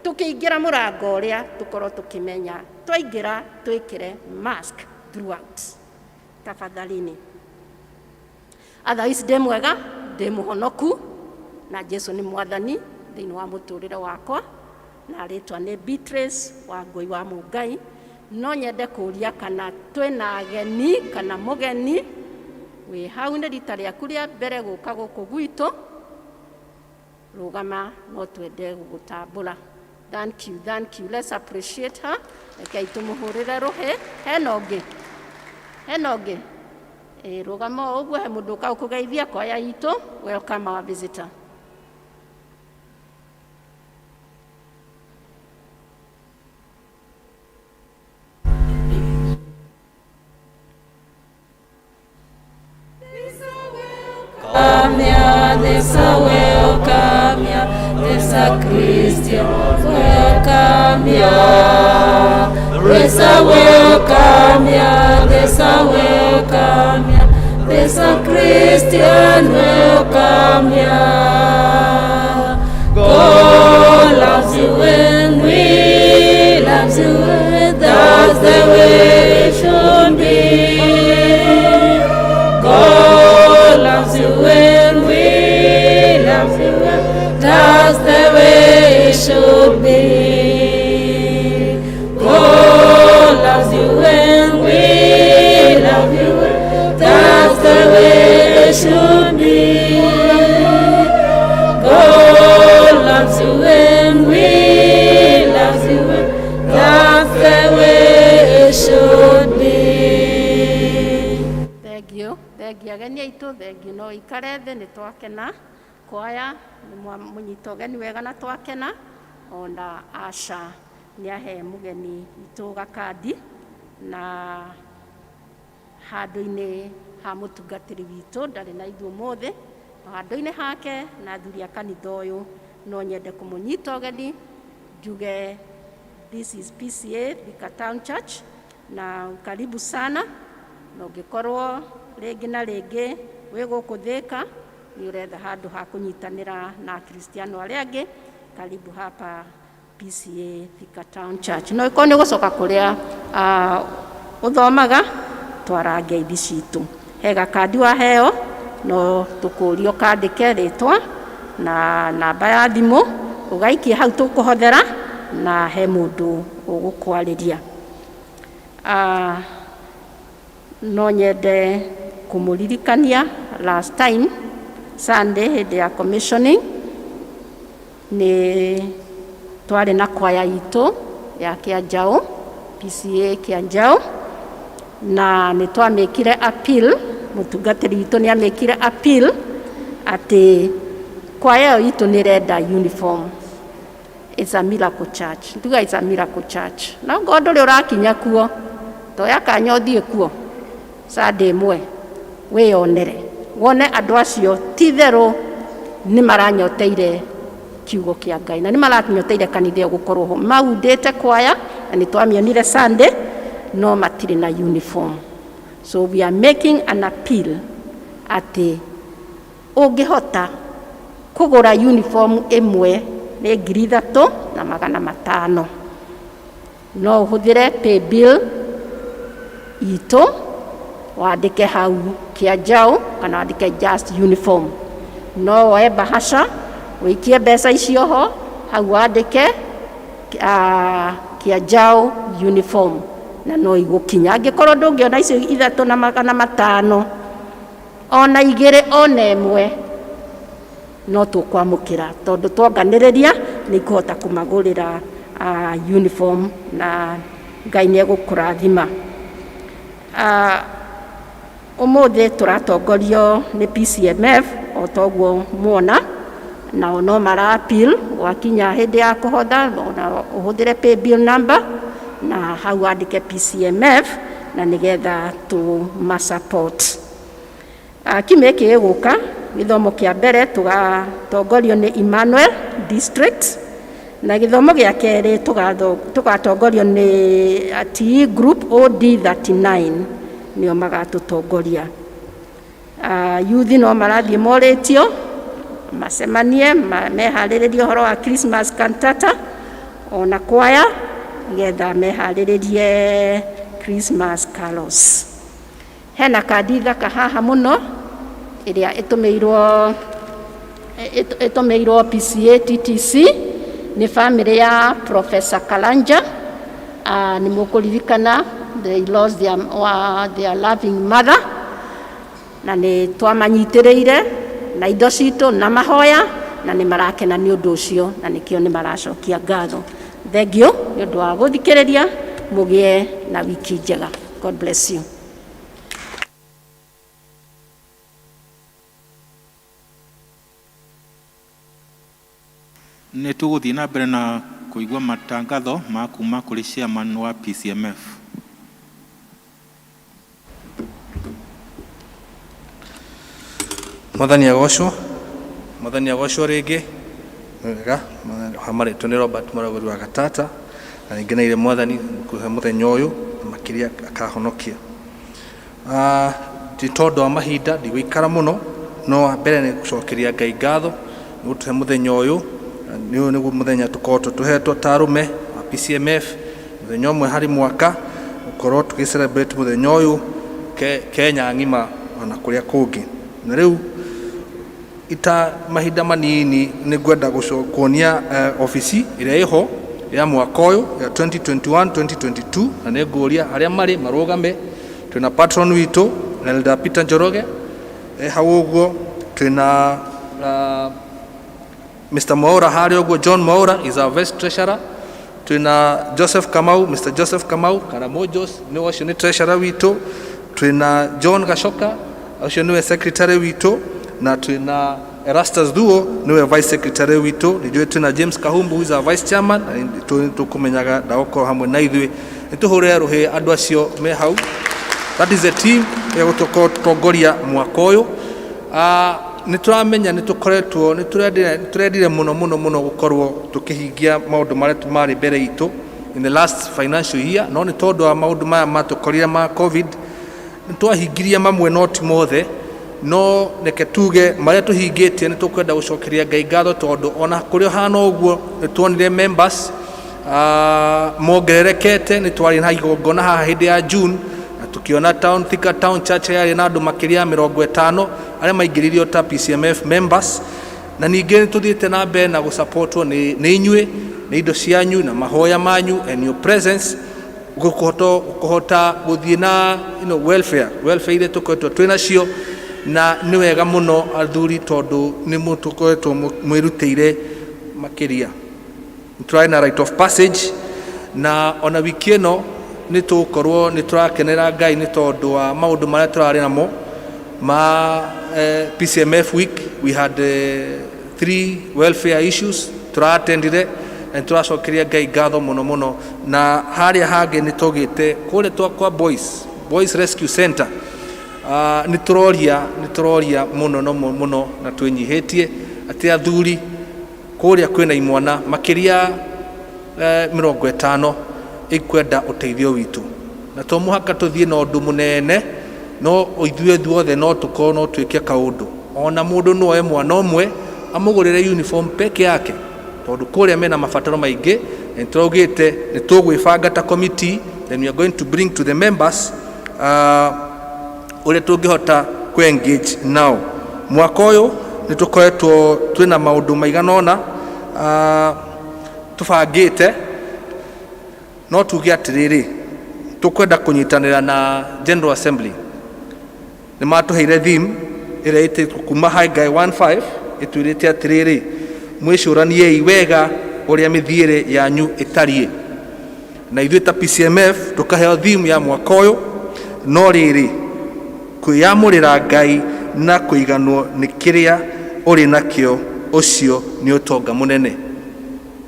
Tũkĩingĩra mũrango ũrĩa tũkorwo tũkĩmenya twaingĩra twĩkĩre mask throughout tafadhalini. Otherwise ndĩ mwega, ndĩ mũhonoku na Jesu nĩ Mwathani thĩinĩ wa mũtũrĩre wakwa, na rĩtwa nĩ Beatrice wa Ngũi wa Mũngai. No nyende kũria kana twĩna ageni kana mũgeni wĩ hau nĩ rita rĩaku rĩa mbere gũka gũkũ gwitũ, rũgama no twende gũgũtambũra. Thank you, thank you. Let's appreciate her. Rekei tũmũhũrĩre rũhĩ. Hena ũngĩ, hena ũngĩ? Ĩ, rũgama o ũguo, he mũndũ ũka gũkũgeithia. Kwaya itũ, welcome our visitor. Come here, this a welcome here, this a Christian welcome here. This a welcome here, this a welcome here, this a Christian welcome here. God loves you and we loves you, and that's the way it should be. God loves you and we love you, and that's the way it should be. Thengiũ, thengiũ. No ikare thĩ, nĩ twakena. Kwaya nĩ mwamũnyita ũgeni wega na twakena. Ona Asha nĩ ahe mũgeni witũ gakandi na handũ-inĩ ha mũtungatĩri witũ ndarĩ na ithuĩ ũmũthĩ, no handũ-inĩ hake na athuri a kanitha ũyũ no nyende kũmũnyita ũgeni njuge this is PCA Thika Town Church na karibu sana, na ũngĩkorwo rĩngĩ na rĩngĩ wĩ gũkũ Thika nĩ ũretha handũ ha kũnyitanĩra na akristiano arĩa angĩ, karibu hapa PCA Thika Town Church. No ĩkorwo nĩ ũgũcoka kũrĩa ũthomaga, twara ngeithi citũ. He gakandi waheo, no tũkũrio kandĩke rĩtwa na namba ya thimũ, ũgaikie hau tũkũhothera na he mũndũ ũgũkwarĩria. No nyende kũmũririkania last time Sunday hĩndĩ ya commissioning nĩ twarĩ na kwaya itũ ya Kĩanjaũ, PCA Kĩanjaũ, na nĩ twamĩkire appeal, mũtungatĩri witũ nĩ amĩkire appeal atĩ kwaya ĩyo itũ nĩ ĩrenda uniform. It's a miracle church. Nduga it's a miracle church. Na ngorwo ndũrĩ ũrakinya kuo, toya kanya ũthiĩ kuo Sunday ĩmwe wĩyonere, wone andũ acio ti itherũ nĩ maranyoteire kiugo kĩa Ngai na nĩ maranyoteire kanitha ĩyo gũkorwo ho. Maundĩte kwaya na nĩ twamĩonire Sunday, no matirĩ na uniform. So we are making an appeal atĩ ũngĩhota kũgũra uniform ĩmwe nĩ 3,500, no ũhũthĩre pay bill itũ, wandĩke hau Kĩanjaũ kana wandĩke just uniform. No woe bahasha ũikie mbeca icio ho hau wandĩke Kĩanjaũ uniform na no igũkinya. Angĩkorwo ndũngĩona icio 3,500, ona igĩrĩ ona ĩmwe no tũkwamũkĩra, tondũ twonganĩrĩria nĩ ikũhota kũmagũrĩra uniform na Ngai nĩ egũkũrathima. Ũmũthĩ tũratongorio nĩ PCMF o toguo muona, nao no mara appeal gwakinya hĩndĩ ya kũhotha, ona ũhũthĩre pay bill number na hau wandĩke PCMF na nĩgetha tũma support. Kiumia gĩkĩ gĩgũka gĩthomo kĩa mbere tũgatongorio nĩ Emmanuel District, na gĩthomo gĩa kerĩ tũgatongorio nĩ TE Group OD39 nĩo magatũtongoria. Youth no marathiĩ morĩtio macemanie meharĩrĩrie ũhoro wa Christmas cantata ona kwaya nĩgetha meharĩrĩrie Christmas carols. Hena kandi thaka haha mũno ĩrĩa ĩtũmĩirwo PCA TTC nĩ family ya Professor Karanja. Nĩ mũkũririkana they lost their loving mother, na nĩ twamanyitĩrĩire na indo citũ na mahoya, na nĩ marakena nĩ ũndũ ũcio, na nĩkĩo nĩ maracokia ngatho. Thengiũ nĩ ũndũ wa gũthikĩrĩria, mũgĩe na wiki njega. God bless you. Nĩ tũgũthiĩ na mbere na kũigua matangatho ma kuma kũrĩ chairman wa PCMF. Mwathani agocwo, Mwathani agocwo rĩngĩ. Wega, hamarĩtwo nĩ Robert Mũragũri wa Gatata, na ningĩ naire Mwathani kũhe mũthenya ũyũ na makĩria akahonokia. Nĩ tondũ wa mahinda ndigũikara mũno, no wa mbere nĩ gũcokeria Ngai ngatho nĩ gũtũhe mũthenya ũyũ. Nĩ ũyũ nĩguo mũthenya tũkoretwo tũhetwo ta arũme a PCMF, mũthenya ũmwe harĩ mwaka gũkorwo tũgĩ celebrate mũthenya ũyũ Kenya ng'ima ona kũrĩa kũngĩ. Na rĩu ita mahinda manini nĩ ngwenda kuonia obici ĩrĩa ĩho ya mwaka ũyũ ya 2021-2022, na nĩ ngũria arĩa marĩ marũgame. Twĩna patron witũ Elder Peter Njoroge hau ũguo, twĩna Mr. Mwaura harĩa ũguo, John Mwaura is our vice treasurer. Twĩna Joseph Kamau, Mr. Joseph Kamau kana Mojos nĩ ũcio nĩ treasurer witũ. Twĩna John Gacoka Ũcio nĩwe secretary witũ, na twĩna Erastus Thuo nĩwe vice secretary witũ. Nĩ njũĩ twĩna James Kahumbu, who is our vice chairman, na nĩ tũkũmenyaga ndagũkorwo hamwe na ithuĩ. Nĩ tũhũrĩre rũhĩ andũ acio me hau. That is the team ĩgũtũkorwo tũtongoria mwaka ũyũ. Nĩ tũramenya nĩ tũkoretwo nĩ tũrendire mũno mũno mũno gũkorwo tũkĩhingia maũndũ marĩa marĩ mbere itũ in the last financial year, no nĩ tondũ wa maũndũ maya matũkorire ma COVID, nĩ twahingirie mamwe no ti mothe. No reke tuge marĩa tũhingĩtie, nĩ tũkwenda gũcokeria Ngai ngatho, tondũ ona kũrĩ hana ũguo nĩ tuonire members mongererekete. Nĩ twarĩ na igongona haha hĩndĩ ya June na tukiona town, Thika Town Church yarĩ na andũ makĩria ya 50 arĩa maingĩririo ta PCMF members. Na ningĩ nĩ tũthiĩte na mbere na gũsupportwo nĩ inyuĩ, nĩ indo cianyu na mahoya manyu and your presence, kũhota gũthiĩ na welfare iria tũkoretwo twĩ nacio. Na nĩ wega mũno athuri, tondũ nĩ mũtũkoretwo mwĩrutĩire makĩria. Nĩ tũrarĩ na rite of passage, na ona wiki ĩno nĩ tũgũkorwo nĩ tũrakenera Ngai nĩ tondũ wa maũndũ marĩa tũrarĩ namo ma PCMF week. We had three welfare issues tũratendire, na nĩ tũracokeria Ngai ngatho mũno mũno. Na harĩa hangĩ nĩ tũgĩte kũrĩa kwa boys rescue center, nĩ tũroria mũno no mũno na twĩnyihĩtie atĩ athuri kũrĩa kwĩna imwana makĩria 50 ikwenda ũteithio witũ, na to mũhaka tũthiĩ na ũndũ mũnene, no ithuĩ ithuothe no tũkorwo no twĩke kaũndũ. Ona mũndũ no oe mwana ũmwe amũgũrĩre uniform peke yake, tondũ kũrĩa mena mabataro maingĩ. Na nĩ tũraugĩte nĩ tũgwĩbanga ta committee, then we are going to bring to the members ũrĩa tũngĩhota kũ engage nao. Mwaka ũyũ nĩ tũkoretwo twĩna maũndũ maigana ũna tũbangĩte. No tuge atĩrĩrĩ, tũkwenda kũnyitanĩra na General Assembly. Nĩ matũheire theme ĩrĩa ĩtĩtwo kuma Haggai 1:5, ĩtwĩrĩte atĩrĩrĩ, "Mwĩcũraniei wega ũrĩa mĩthiĩre yanyu ĩtariĩ." Na ithuĩ ta PCMF tũkaheo theme ya mwaka ũyũ, no rĩrĩ, kwĩyamũrĩra Ngai na kũiganwo nĩ kĩrĩa ũrĩ nakĩo, ũcio nĩ ũtonga mũnene.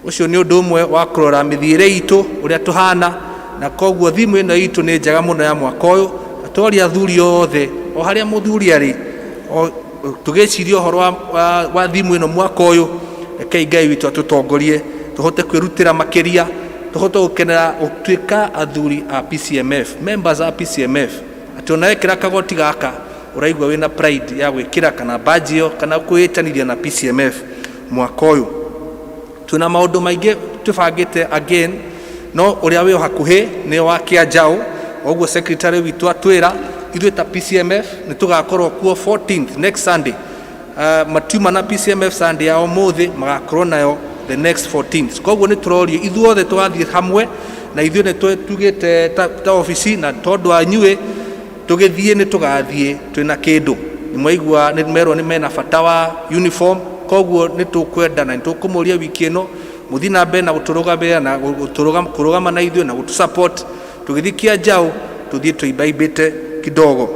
Ũcio nĩ ũndũ ũmwe wa kũrora mĩthiĩre itũ ũrĩa tũhana, na koguo theme ĩno itũ nĩ njega mũno ya mwaka ũyũ. Na tworia athuri othe o harĩa mũthuri arĩ, tũgĩciria ũhoro wa theme ĩno mwaka ũyũ, rekei Ngai witũ atũtongorie tũhote kwĩrutĩra makĩria, tũhote gũkenera gũtuĩka athuri a PCMF, members a PCMF, atĩ ona wekĩra kagoti gaka ũraigua wĩna pride ya gwĩkĩra kana badge ĩyo kana kwĩĩtanithia na PCMF. Mwaka ũyũ twĩna maũndũ maingĩ tũbangĩte again, no ũrĩa wĩ o hakuhĩ nĩ wa Kĩanjaũ. Ũguo secretary witũ atwĩra, ithuĩ ta PCMF nĩ tũgakorwo kuo 14th, next Sunday. Matiuma na PCMF Sunday ya ũmũthĩ, magakorwo nayo the next 14th. Koguo nĩ tũrorio ithuothe tũgathiĩ hamwe na ithuĩ nĩ tugĩte ta obici, na tondũ wa inyuĩ tũgĩthiĩ nĩ tũgathiĩ twĩna kĩndũ. Nĩ mwaigua nĩ merwo nĩ mena bata wa uniform, koguo nĩ tũkwenda na nĩ tũkũmũria wiki ĩno mũthiĩ na mbere na gũtũrũgamĩrĩra na kũrũgama na ithuĩ na gũtũ support tũgĩthiĩ Kĩanjaũ, tũthiĩ tũimbaimbĩte kidogo.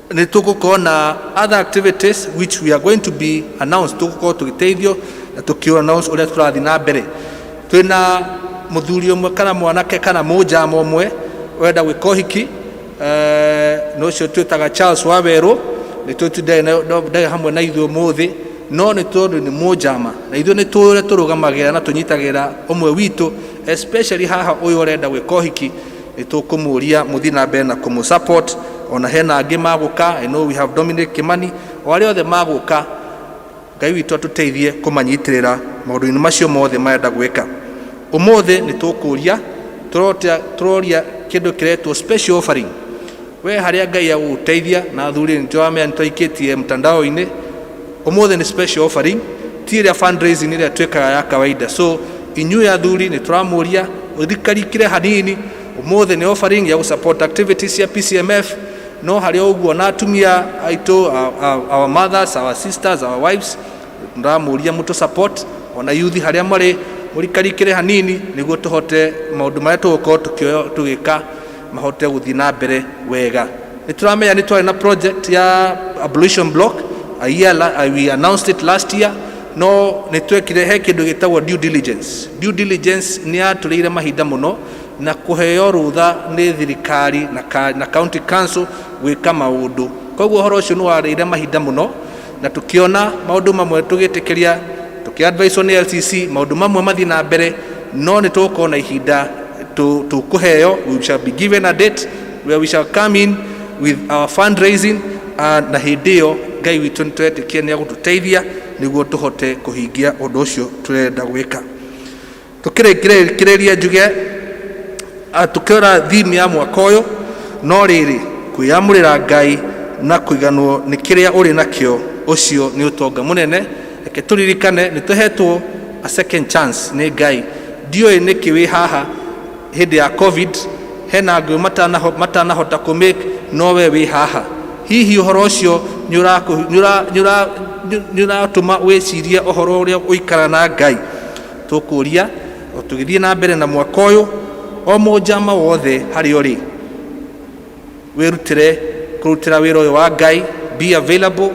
Nĩ tũgũkorwo na other activities which we are going to be announced. Tũgũkorwo tũgĩteithio na tũkĩ announce ũrĩa tũrathiĩ na mbere. Twĩna mũthuri ũmwe kana mwanake kana mũnjama ũmwe ũrenda gwĩka ũhiki, na ũcio twĩtaga Charles Wawerũ. Nĩ tũĩ ndarĩ hamwe na ithuĩ ũmũthĩ, no nĩ tondũ nĩ mũnjama na ithuĩ nĩ tũĩ ũrĩa tũrũgamagĩrĩra na tũnyitagĩrĩra ũmwe witũ, especially haha ũyũ ũrenda gwĩka ũhiki, nĩ tũkũmũria mũthiĩ na mbere na kũmũ support. Ona hena angĩ magũka, I know we have Dominic Kimani, o arĩa othe magũka, Ngai witũ atũteithie kũmanyitĩrĩra maũndũ-inĩ macio mothe marenda gwĩka. Ũmũthĩ nĩ tũkũria tũroria kĩndũ kĩretwo special offering. We harĩa Ngai agũgũteithia, na athuri nĩ tũramenya nĩ twaikĩtie mtandao-inĩ. Ũmũthĩ nĩ special offering, ti ĩrĩa fundraising ĩrĩa twĩkaga ya kawaida. So inyuĩ athuri nĩ tũramũria ũrikarikire hanini. Ũmũthĩ nĩ offering ya gũsupport activities cia PCMF. No harĩ o ũguo na atumia aitũ, our mothers, our sisters, our wives, ndĩramũria mũtũ support. Ona youth harĩa marĩ, mũrikarikĩre hanini nĩguo tũhote maũndũ marĩa tũgũkorwo tũgĩka mahote gũthiĩ na mbere wega. Nĩ tũramenya nĩ twarĩ na project ya ablution block a year we announced it last year, no nĩ twekire he kĩndũ gĩtagwo due diligence. Due diligence nĩ yatũrĩire mahinda mũno na kũheo rũtha nĩ thirikari na county council gwĩka maũndũ. Koguo ũhoro ũcio nĩ warĩire mahinda mũno, na tũkĩona maũndũ mamwe tũgĩtĩkĩria, tũkĩadviswo nĩ LCC maũndũ mamwe mathiĩ na mbere, no nĩ tũgũkorwo na ihinda tũkũheo. We shall be given a date where we shall come in with our fundraising, na hĩndĩ ĩyo Ngai witũ nĩ tũretĩkia nĩ agũtũteithia nĩguo tũhote kũhingia ũndũ ũcio tũrenda gwĩka. Tũkĩrĩkĩrĩria njuge, tũkĩrora theme ya mwaka ũyũ, no rĩrĩ kwĩyamũrĩra Ngai na kũiganwo nĩ kĩrĩa ũrĩ nakĩo, ũcio nĩ ũtonga mũnene. Reke tũririkane nĩ tũhetwo a second chance nĩ Ngai. Ndiũĩ nĩkĩ wĩ haha hĩndĩ ya COVID, hena angĩ matanahota kũ make, no we wĩ haha. Hihi ũhoro ũcio nĩ ũratũma wĩcirie ũhoro ũrĩa ũikara na Ngai? Tũkũria o tũgĩthiĩ na mbere na mwaka ũyũ, o mũnjama wothe harĩa ũrĩ, wĩrutĩre kũrutĩra wĩra ũyũ wa Ngai. Be available,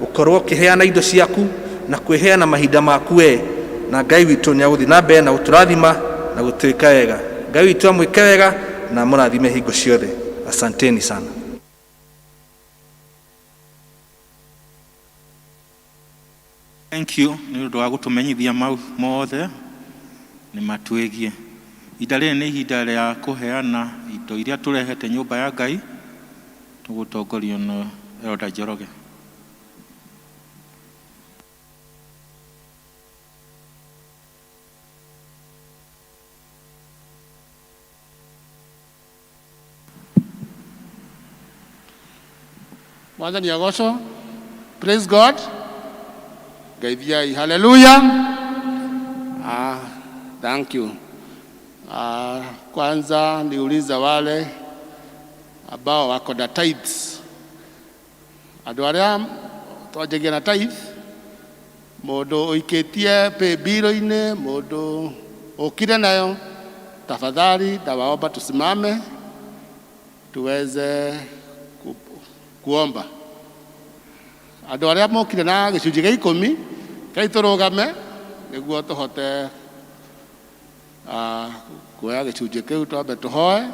ũkorwo ũkĩheana indo ciaku na kwĩheana mahinda maku we, na Ngai witũ nĩ agũthiĩ na mbere na gũtũrathima na gũtwĩka wega. Ngai witũ amwĩke wega na amũrathime hingo ciothe. Asanteni sana. Thank you nĩ ũndũ wa gũtũmenyithia mau mothe nĩ matwĩgie. Ihinda rĩrĩ nĩ ihinda rĩa kũheana indo iria tũrehete nyũmba ya Ngai, tũgũtongorio nĩ Elder Njoroge. Mwathani agocwo. Praise God. Ngeithiai. Hallelujah. Thank you. Kwanza niuliza wale ambao wako na tithes. Andũ arĩa twanjagia na tithe, mũndũ ũikĩtie pay bill-inĩ, mũndũ ũkire nayo, tafadhali ndawaomba tusimame tuweze kuomba. Andũ arĩa mokire na gĩcunjĩ gĩa ikũmi, kai tũrũgame nĩguo tũhote kuoya gĩcunjĩ kĩu, twambe tũhoe,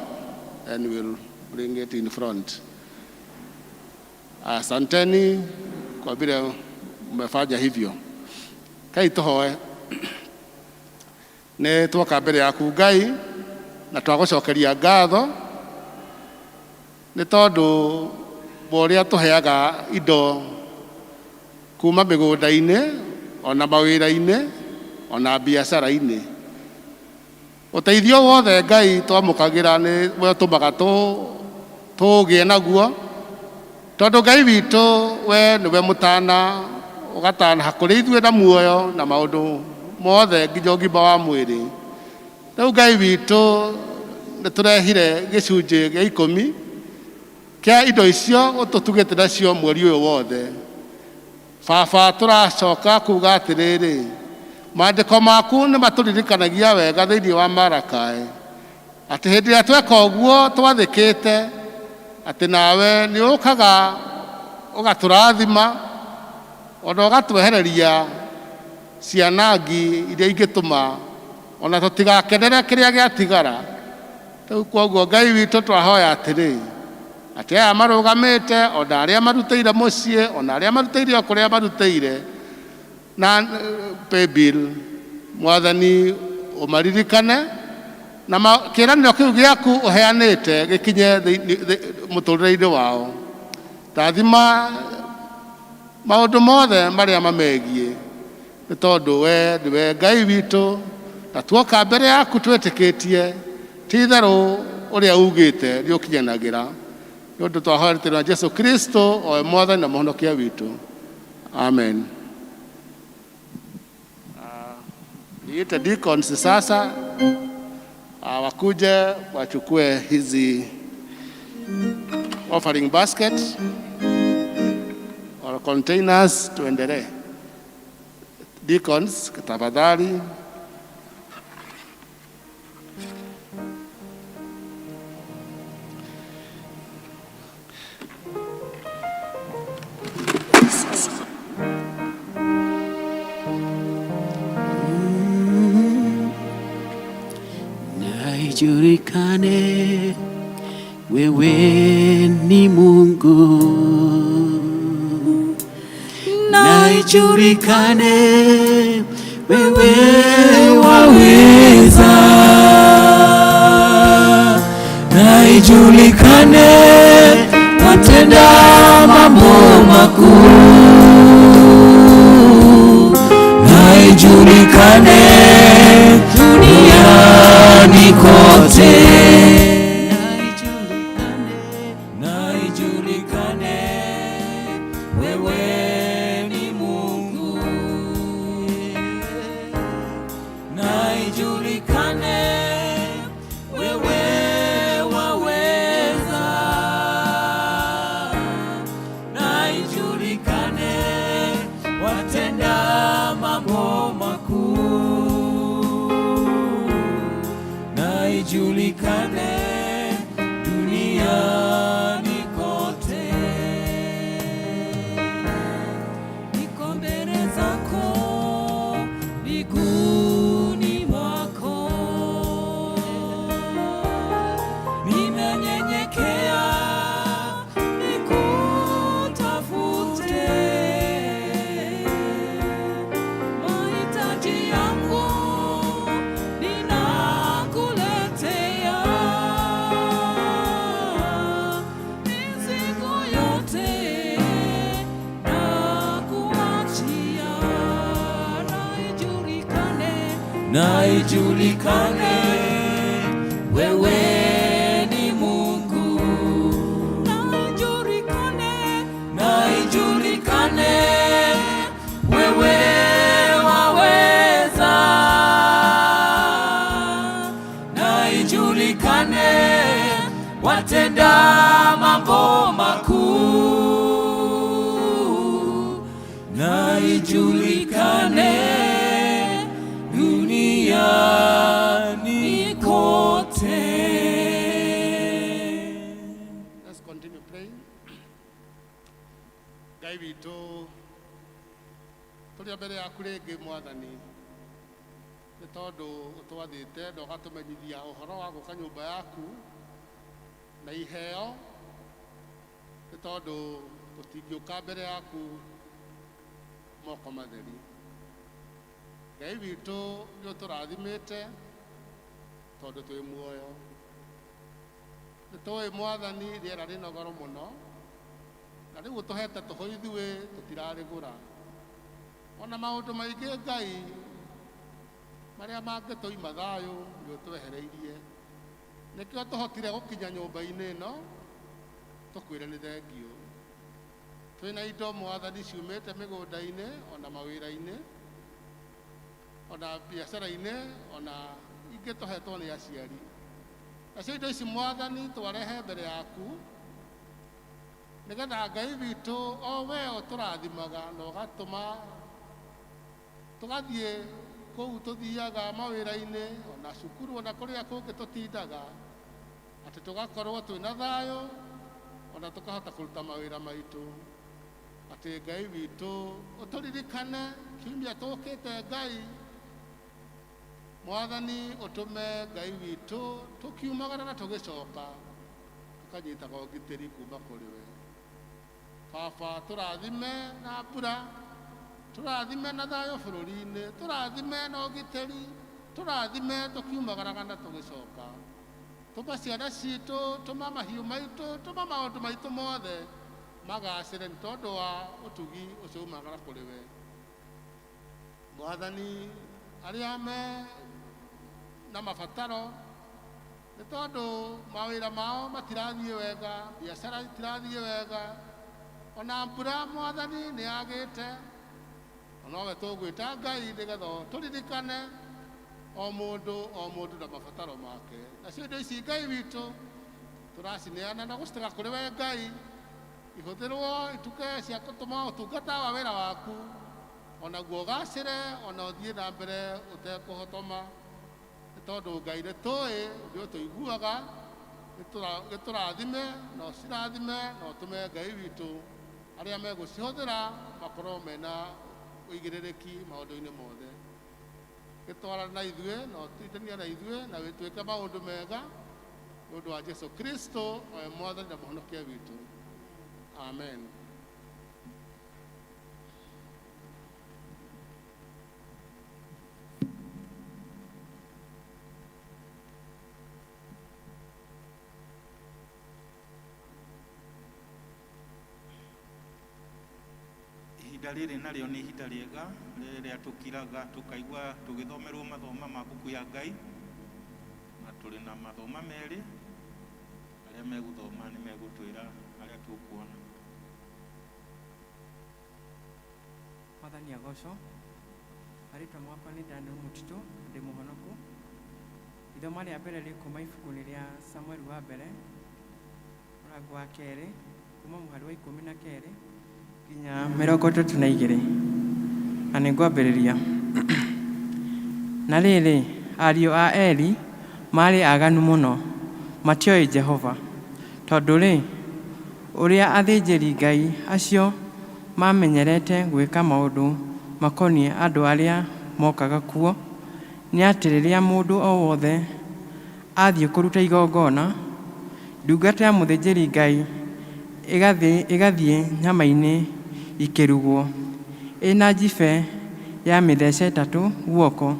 then we'll bring it in front. Asanteni kwa vile mmefanya hivyo. Kai tũhoe. Nĩ twoka mbere yaku Ngai na twagũcokeria ngatho nĩ tondũ wa ũrĩa tũheaga indo kuma mĩgũnda-inĩ ona mawĩra-inĩ ona biacara-inĩ. Ũteithio wothe Ngai twamũkagĩra nĩ we ũtũmaga tũgĩe naguo, tondũ Ngai witũ we nĩwe mũtana, ũgatanaha kũrĩ ithuĩ na muoyo na maũndũ mothe nginya ũgima wa mwĩrĩ. Rĩu Ngai witũ nĩ tũrehire gĩcunjĩ gĩa ikũmi kĩa indo icio ũtũtugĩte nacio mweri ũyũ wothe. Baba, tũracoka kuga atĩrĩrĩ, maandĩko maku nĩ matũririkanagia wega thĩinĩ wa Marakaĩ atĩ hĩndĩ ĩrĩa tweka ũguo twathĩkĩte, atĩ nawe nĩ ũkaga ũgatũrathima ona ũgatwehereria cianangi iria ingĩtũma ona tũtigakenere kĩrĩa gĩatigara. Rĩu kwoguo Ngai witũ twahoya atĩrĩ, atĩ aya marũgamĩte ona arĩa marutĩire mũciĩ ona arĩa marutĩire o kũrĩa marutĩire na pay bill, Mwathani ũmaririkane na kĩĩranĩro kĩu gĩaku ũheanĩte gĩkinye mũtũrĩre-inĩ wao. Rathima maũndũ mothe marĩa mamegiĩ, nĩ tondũ we nĩwe Ngai witũ, na tuoka mbere yaku twĩtĩkĩtie ti itherũ ũrĩa ugĩte nĩ ũkinyanagĩra. Nĩ ũndũ twahoya rĩĩtwa rĩa Jesu Kristo, o we Mwathani na Mũhonokia witũ. Amen. Niite deacons sasa wakuje wachukue hizi offering basket or containers, tuendelee. Deacons, tafadhali. ijulikane wewe ni Mungu, na ijulikane wewe waweza, na ijulikane watenda mambo makuu, na ijulikane duniani kote. Na ijulikane wewe ni Mungu, na ijulikane wewe waweza, na ijulikane watenda mambo makuu, na ijulikane duniani kote. Niko mbele zako miguuni mwako, ninanyenyekea nikutafute. Mahitaji yangu ninakuletea, mizigo yote nakuachia, na ijulikane, na ijulikane wewe ni Mungu, na ijulikane, na ijulikane wewe waweza, na ijulikane watenda mambo makuu, na ijulikane duniani kote. Let's continue praying. Ngai witũ tũrĩ o mbere yaku rĩngĩ mwathani nĩ tondũ ũtwathĩte na ũgatũmenyithia ũhoro wa gũka nyũmba yaku na iheo nĩ tondũ tũtingĩũka mbere yaku moko matheri. Ngai witũ nĩ ũtũrathimĩte tondũ twĩ muoyo. Nĩ tũĩ mwathani rĩera rĩna goro mũno na rĩu ũtũhete tũhũ ithuĩ tũtirarĩgũra. Ona maũndũ maingĩ Ngai marĩa mangĩtũima thayũ nĩ ũtwehereirie. Nĩkĩo tũhotire gũkinya nyũmba-inĩ ĩno tũkwĩre nĩ thengiũ. Twĩna indo mwathani ciumĩte mĩgũnda-inĩ ona mawĩra-inĩ ona biacara-inĩ ona ingĩ tũhetwo nĩ aciari. Nacio indo ici mwathani twarehe mbere yaku nĩgetha Ngai witũ o we ũtũrathimaga na ũgatũma tũgathiĩ kũu tũthiaga mawĩra-inĩ ona cukuru ona kũrĩa kũngĩ tũtindaga atĩ tũgakorwo twĩna thayũ ona tũkahota kũruta mawĩra maitũ atĩ Ngai witũ ũtũririkane kiumia tũkĩte Ngai mwathani ũtũme Ngai witũ tũkiumagara na tũgĩcoka tũkanyitaga ũgitĩri kuma kũrĩ we. Baba tũrathime na mbura tũrathime na thayũ bũrũri-inĩ tũrathime na ũgitĩri tũrathime tũkiumagaraga na tũgĩcoka tũma ciana citũ tũma mahiũ maitũ tũma maũndũ maitũ mothe magacĩre nĩ tondũ wa ũtugi ũcio umagara kũrĩ we. Mwathani arĩa me na mabataro nĩ tondũ mawĩra mao matirathiĩ wega biacara itirathiĩ wega ona mbura mwathani nĩ yagĩte onowe tũgwĩta Ngai nĩgetha tũririkane o mũndũ o mũndũ na mabataro make. Nacio indo ici Ngai witũ tũracineana na gũcitega kũrĩ we Ngai ihũthĩrwo ituke cia gũtũma ũtungata wa wĩra waku onaguo ũgacĩre ona ũthiĩ na mbere ũtekũhotoma nĩ tondũ Ngai nĩ tũĩ nĩ ũtũiguaga gĩtũrathime na ũcirathime na ũtũme Ngai witũ arĩa megũcihũthĩra makorwo mena ũigĩrĩrĩki maũndũ-inĩ mothe. Gĩtwarane na ithuĩ na ũtindanie na ithuĩ na wĩtwĩke maũndũ mega nĩ ũndũ wa Jesu Kristo owe mwathani na mũhonokia witũ. Amen. Ihinda rĩrĩ narĩo nĩ ihinda rĩega rĩrĩa tũkiraga tũkaigua tũgĩthomerwo mathoma ma mbuku ya Ngai, na tũrĩ na mathoma merĩ. Arĩa megũthoma nĩ megũtwĩra arĩa tũkuona. Mwathani agocwo. Marĩtwa makwa nĩ Daniel Mũtitũ, ndĩ mũhonoku. Ithoma rĩa mbere rĩ kuma ibuku-inĩ rĩa Samueli wa mbere, mũrango wa kerĩ, kuma mũhari wa 12 nginya 32. Na nĩ ngwambĩrĩria. Na rĩrĩ, ariũ a Eli maarĩ aganu mũno, matioĩ Jehova. Tondũ-rĩ, ũrĩa athĩnjĩri-Ngai acio maamenyerete gwĩka maũndũ makoniĩ andũ arĩa mokaga kuo, nĩ atĩ rĩrĩa mũndũ o wothe aathiĩ kũruta igongona, ndungata ya mũthĩnjĩri-Ngai ĩgathiĩ nyama-inĩ ikĩrugwo, ĩ na njibe ya mĩthece ĩtatũ guoko,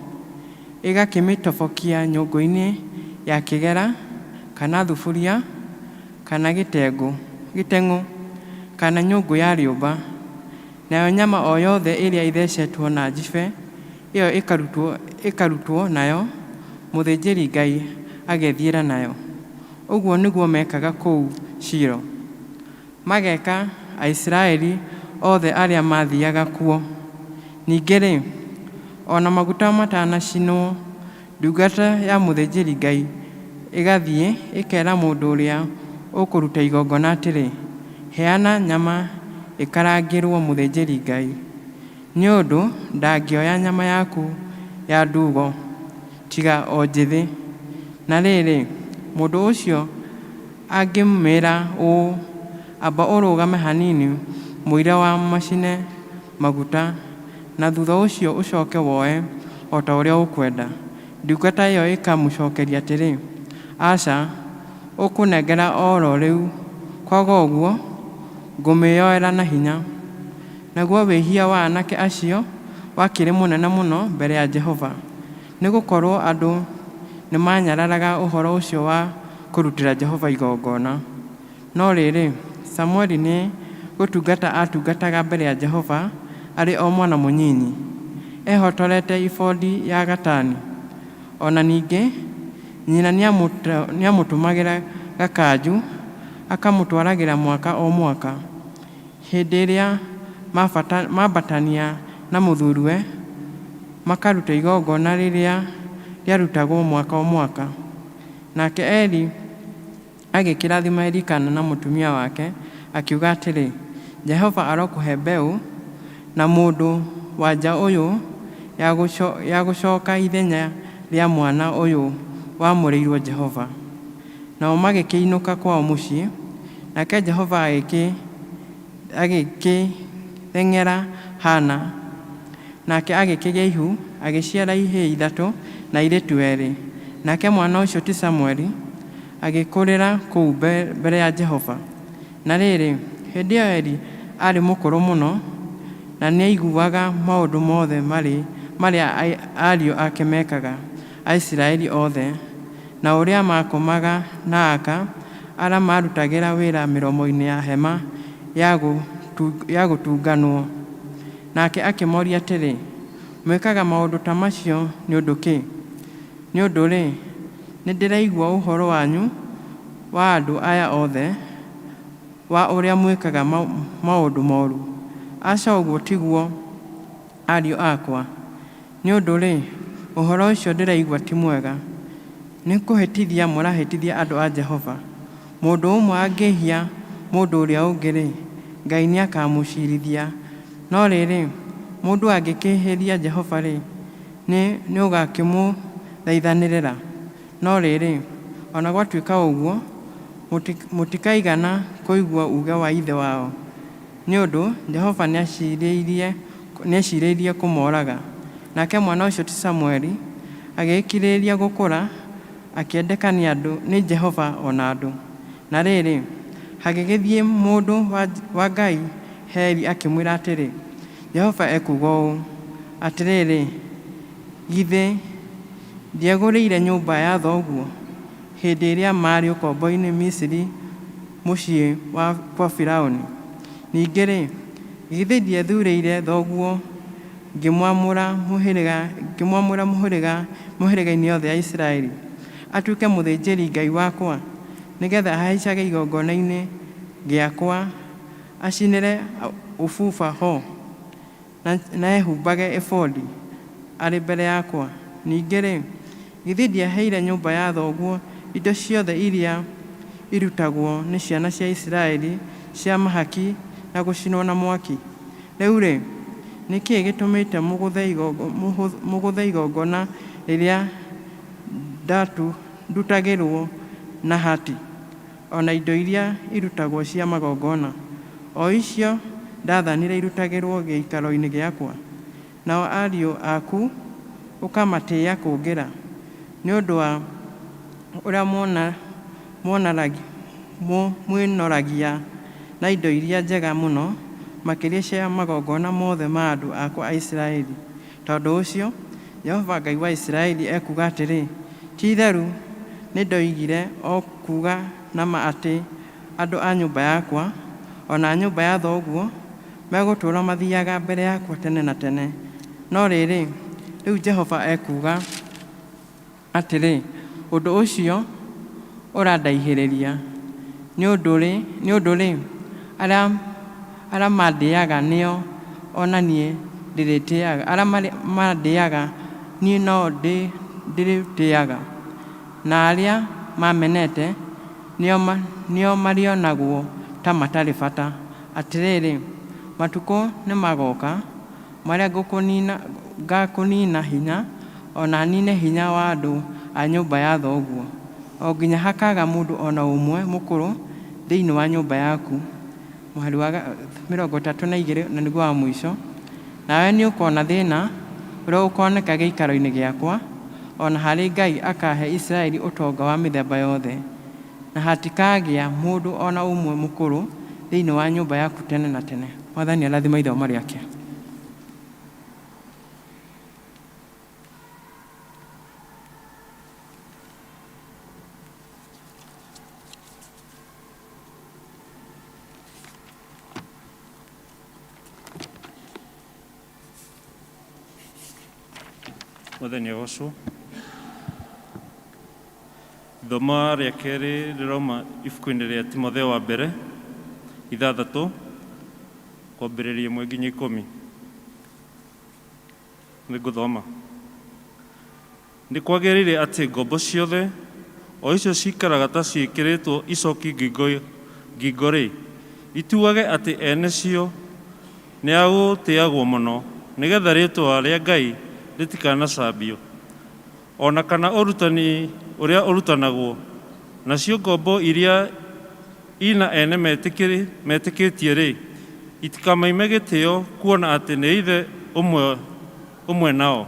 ĩgakĩmĩtobokia nyũngũ-inĩ ya kĩgera, kana thuburia, kana gĩteng'ũ, kana nyũngũ ya rĩũmba, nayo nyama o yothe ĩrĩa ĩthecetwo na njibe ĩyo ĩkarutwo nayo, mũthĩnjĩri-Ngai agethiĩra nayo. Ũguo nĩguo mekaga kũu Shilo, mageka Aisiraeli othe arĩa maathiaga kuo. Ningĩ-rĩ, o na maguta matanacinwo, ndungata ya mũthĩnjĩri-Ngai ĩgathiĩ ĩkera mũndũ ũrĩa ũkũruta igongona atĩrĩ, 'Heana nyama ĩkarangĩrũo mũthĩnjĩri-Ngai, nĩ ũndũ ndangĩoya nyama yaku ya ndugo tiga o njĩthĩ. Na rĩrĩ, mũndũ ũcio angĩmwĩra ũũ, 'Amba ũrũgame hanini mũira wa macine maguta, na thutha ũcio ũcoke woe o ta ũrĩa ũkwenda,' ndungata ĩyo ĩkamũcokeria atĩrĩ, 'Aca, ũkũnengera o ro rĩu, kwaga ũguo ngũmĩyoera na hinya.' Naguo wĩhia wa anake acio wakĩrĩ mũnene mũno mbere ya Jehova, nĩ gũkorũo andũ nĩmaanyararaga ũhoro ũcio wa kũrutĩra Jehova igongona. No rĩrĩ, Samueli nĩ gũtungata aatungataga mbere ya Jehova arĩ o mwana mũnyinyi, ehotorete ebodi ya gatani. O na ningĩ nyina nĩaamũtumagĩra gakanju akamũtwaragĩra mwaka o mwaka, hĩndĩ ĩrĩa maambatania na mũthuriwe makarute igongona rĩrĩa rĩarutagwo mwaka o mwaka. Nake Eli agĩkĩrathima Elikana na mũtumia wake, akiuga atĩrĩ, Jehova arokũhe mbeũ na mũndũ-wa-nja ũyũ ya gũcoka ithenya rĩa mwana ũyũ wamũrĩirũo Jehova. Nao magĩkĩinũka kwao mũciĩ, nake Jehova agĩkĩthengera Hana, nake agĩkĩgĩa ihu, agĩciara ihĩĩ ithatũ na airĩtu erĩ. Nake mwana ũcio ti Samueli agĩkũrĩra kũu mbere ya Jehova. Na rĩrĩ, hĩndĩ ĩyo Eli aarĩ mũkũrũ mũno, na nĩaiguaga maũndũ mothe marĩa ariũ ake mekaga Aisiraeli othe, na ũrĩa maakomaga na aka arĩa maarutagĩra wĩra mĩromo-inĩ ya hema ya gũtũnganwo. Nake akĩmoria atĩrĩ, Mwĩkaga maũndũ ta macio nĩ ũndũ kĩ? Nĩ ũndũ-rĩ, nĩndĩraigua ũhoro wanyu wa andũ aya othe, wa ũrĩa mwĩkaga maũndũ moru. Aca ũguo tiguo, ariũ akwa, nĩ ũndũ-rĩ, ũhoro ũcio ndĩraigua ti mwega. Nĩ kũhĩtithia mũrahĩtithia andũ a Jehova. Mũndũ ũmwe angĩĩhia mũndũ ũrĩa ũngĩ-rĩ, Ngai nĩakamũcirithia, no rĩrĩ, mũndũ angĩkĩĩhĩria Jehova-rĩ, nĩ ũgakĩmũthaithanĩrĩra? No rĩrĩ, o na gwatuĩka ũguo, mũtikaigana kũigua uuge wa ithe wao, nĩ ũndũ Jehova nĩaciirĩire kũmooraga. Nake mwana ũcio ti Samueli agĩkirĩrĩria gũkũra, akĩendeka nĩ andũ, nĩ Jehova o na andũ. Na rĩrĩ, hagĩgĩthiĩ mũndũ wa Ngai he Eli akĩmwĩra atĩrĩ, Jehova ekuuga ũũ, Atĩrĩrĩ, githĩ ndiegũrĩire nyũmba ya thoguo hĩndĩ ĩrĩa maarĩ ũkombo-inĩ Misiri mũciĩ wa kwa Firauni? Ningĩ-rĩ, githĩ ndiethurĩire thoguo ngĩmwamũra mũhĩrĩga ngĩmwamũra mũhĩrĩga mũhĩrĩga-inĩ yothe ya Isiraeli atuĩke mũthĩnjĩri Ngai wakwa, nĩgetha ahaicage igongona-inĩ gĩakwa, acinĩre ũbumba ho, na ehumbage ebodi arĩ mbere yakwa? Ningĩ-rĩ, githĩ ndiaheire nyũmba ya thoguo indo ciothe iria irutagwo nĩ ciana cia Isiraeli cia mahaki na gũcinwo na mwaki? Rĩu-rĩ, nĩ kĩĩ gĩtũmĩte mũgũthe igongona rĩrĩa ndutagĩrwo na hati, o na indo iria irutagwo cia magongona, o icio ndaathanire irutagĩrwo gĩikaro-inĩ gĩakwa? Nao ariũ aku ũkamatĩĩa kũngĩra, nĩ ũndũ wa ũrĩa mwĩnoragia na indo iria njega mũno makĩria cia magongona mothe ma andũ akwa a Isiraeli. Tondũ ũcio, Jehova Ngai wa Isiraeli ekuuga atĩrĩ, Ti-itherũ nĩndoigire o kuuga na ma atĩ andũ a nyũmba yakwa, o na nyũmba ya thoguo, megũtũũra mathiiaga mbere yakwa tene na tene. No rĩrĩ, rĩu Jehova ekuuga atĩrĩ, Ũndũ ũcio ũrandaihĩrĩria, nĩ ũndũ-rĩ, arĩa mandĩaga nĩo o na niĩ ndĩrĩtĩaga, arĩa mandĩaga niĩ no ndĩrĩtĩaga, na arĩa mamenete nĩo marĩonagwo ta matarĩ bata. Atĩrĩrĩ, matukũ nĩmagooka marĩa ngakũniina hinya, o na niine hinya wa andũ a nyũmba ya thoguo, o nginya hakaaga mũndũ o na ũmwe mũkũrũ thĩinĩ wa nyũmba yaku. Mũhari wa 32 na nĩguo wa mũico. Nawe nĩũkona thĩna ũrĩa ũkoneka gĩikaro-inĩ gĩakwa, o na harĩ Ngai akaahe Isiraeli ũtonga wa mĩthemba yothe, na hatikagĩa mũndũ o na ũmwe mũkũrũ thĩinĩ wa nyũmba yaku tene na tene. Mwathani arathime ithomo rĩake. Mwathani agocwo. Ithoma rĩa kerĩ rĩrauma ibuku-inĩ rĩa Timotheo wa mbere 6 kwambĩrĩria 1 nginya 10. Nĩngũthoma. Nĩ kwagĩrĩire atĩ ngombo ciothe, o icio ciikaraga ta ciĩkĩrĩtwo icoki ngingo-rĩ, ituage atĩ ene cio nĩ a gũtĩagwo mũno, nĩgetha rĩĩtwa rĩa Ngai rĩtikanacambio, o na kana ũrutani ũrĩa ũrutanagwo. Nacio ngombo iria ina ene metĩkĩtie-rĩ, itikamaime gĩtĩo kuona atĩ nĩ ithe ũmwe nao.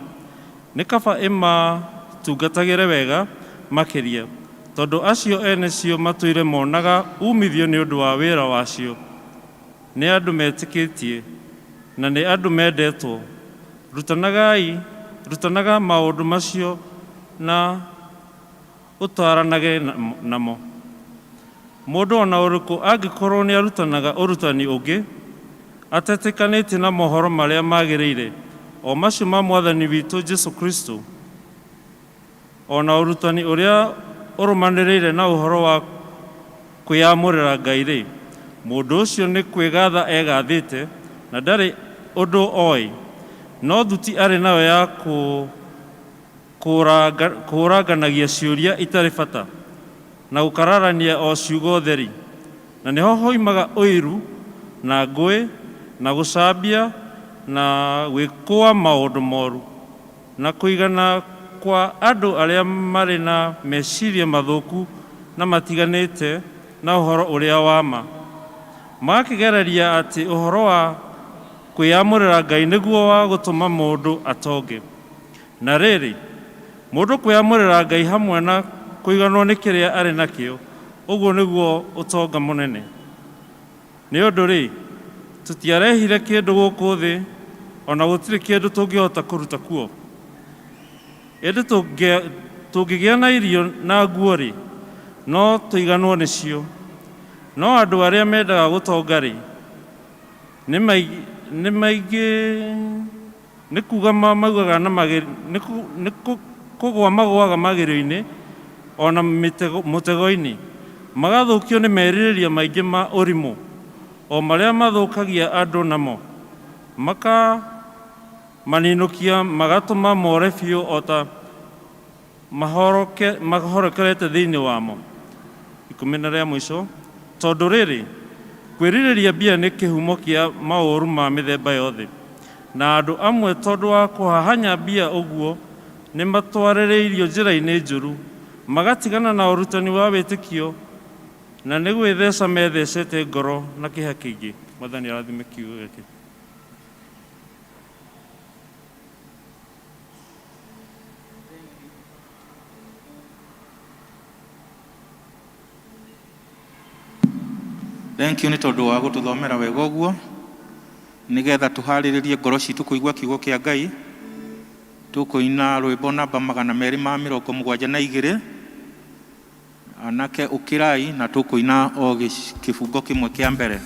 Nĩ kaba ĩmatungatagĩre wega makĩria, tondũ acio ene cio matũire monaga uumithio nĩ ũndũ wa wĩra wacio. Nĩ andũ metĩkĩtie, na nĩ andũ mendetwo. Rutanaga maũndũ macio na ũtaaranage namo. Mũndũ o na ũrĩkũ angĩkorwo nĩarutanaga ũrutani ũngĩ, atetĩkanĩtie na mohoro marĩa magĩrĩire, o macio ma Mwathani witũ Jesũ Kristũ, o na ũrutani ũrĩa ũrũmanĩrĩire na ũhoro wa kwĩyamũrĩra Ngai-rĩ, mũndũ ũcio nĩ kwĩgatha egathĩte na ndarĩ ũndũ oĩ, no thuti arĩ nayo ya kũũranganagia ciũria itarĩ bata, na gũkararania o ciugo theri. Na nĩho hoimaga ũiru, na ngũĩ, na gũcambia, na gwĩkũa maũndũ moru, na kũigana kwa andũ arĩa marĩ na meciria mathũku na matiganĩte na ũhoro ũrĩa wa ma. Magakĩgereria atĩ ũhoro wa kwĩyamũrĩra Ngai nĩguo wa gũtũma mũndũ atonge. Na rĩrĩ, mũndũ kwĩamũrĩra Ngai hamwe na kũiganwo nĩ kĩrĩa arĩ nakĩo, ũguo nĩguo ũtonga mũnene. Nĩ ũndũ-rĩ, tũtiarehire kĩndũ gũkũ thĩ, o na gũtirĩ kĩndũ tũngĩhota kũruta kuo. Ĩndĩ tũngĩgĩa na irio na nguo-rĩ, no tũiganwo nĩcio. No andũ arĩa mendaga gũtonga-rĩ, nĩ maingĩ nĩ kuga maugaga na nĩ kũgũa magũaga magerio-inĩ o na mũtego-inĩ, magathũkio nĩ merirĩria maingĩ ma ũrimũ, o marĩa mathũkagia andũ namo, makamaninũkia magatũma more biũ o ta mahorokerete thĩinĩ wamo. 10 na rĩa mũico, tondũ rĩrĩ, kwĩrirĩria mbia nĩ kĩhumo kĩa maũru ma mĩthemba yothe, na andũ amwe tondũ wa kũhahanya mbia ũguo nĩ matwarĩrĩirio njĩra-inĩ njũru, magatigana na ũrutani wa wĩtĩkio, na nĩ gwĩtheca methecete ngoro na kĩeha kĩingĩ. Mwathani arathime kiugo gĩkĩ. Thank you nĩ tondũ wa gũtũthomera wega ũguo nĩgetha tũharĩrĩrie ngoro citũ kũigua kiugo kĩa Ngai. Tũkũina rwĩmbo namba 272, anake ũkĩrai, na tũkũina o kĩbungo kĩmwe kĩa mbere.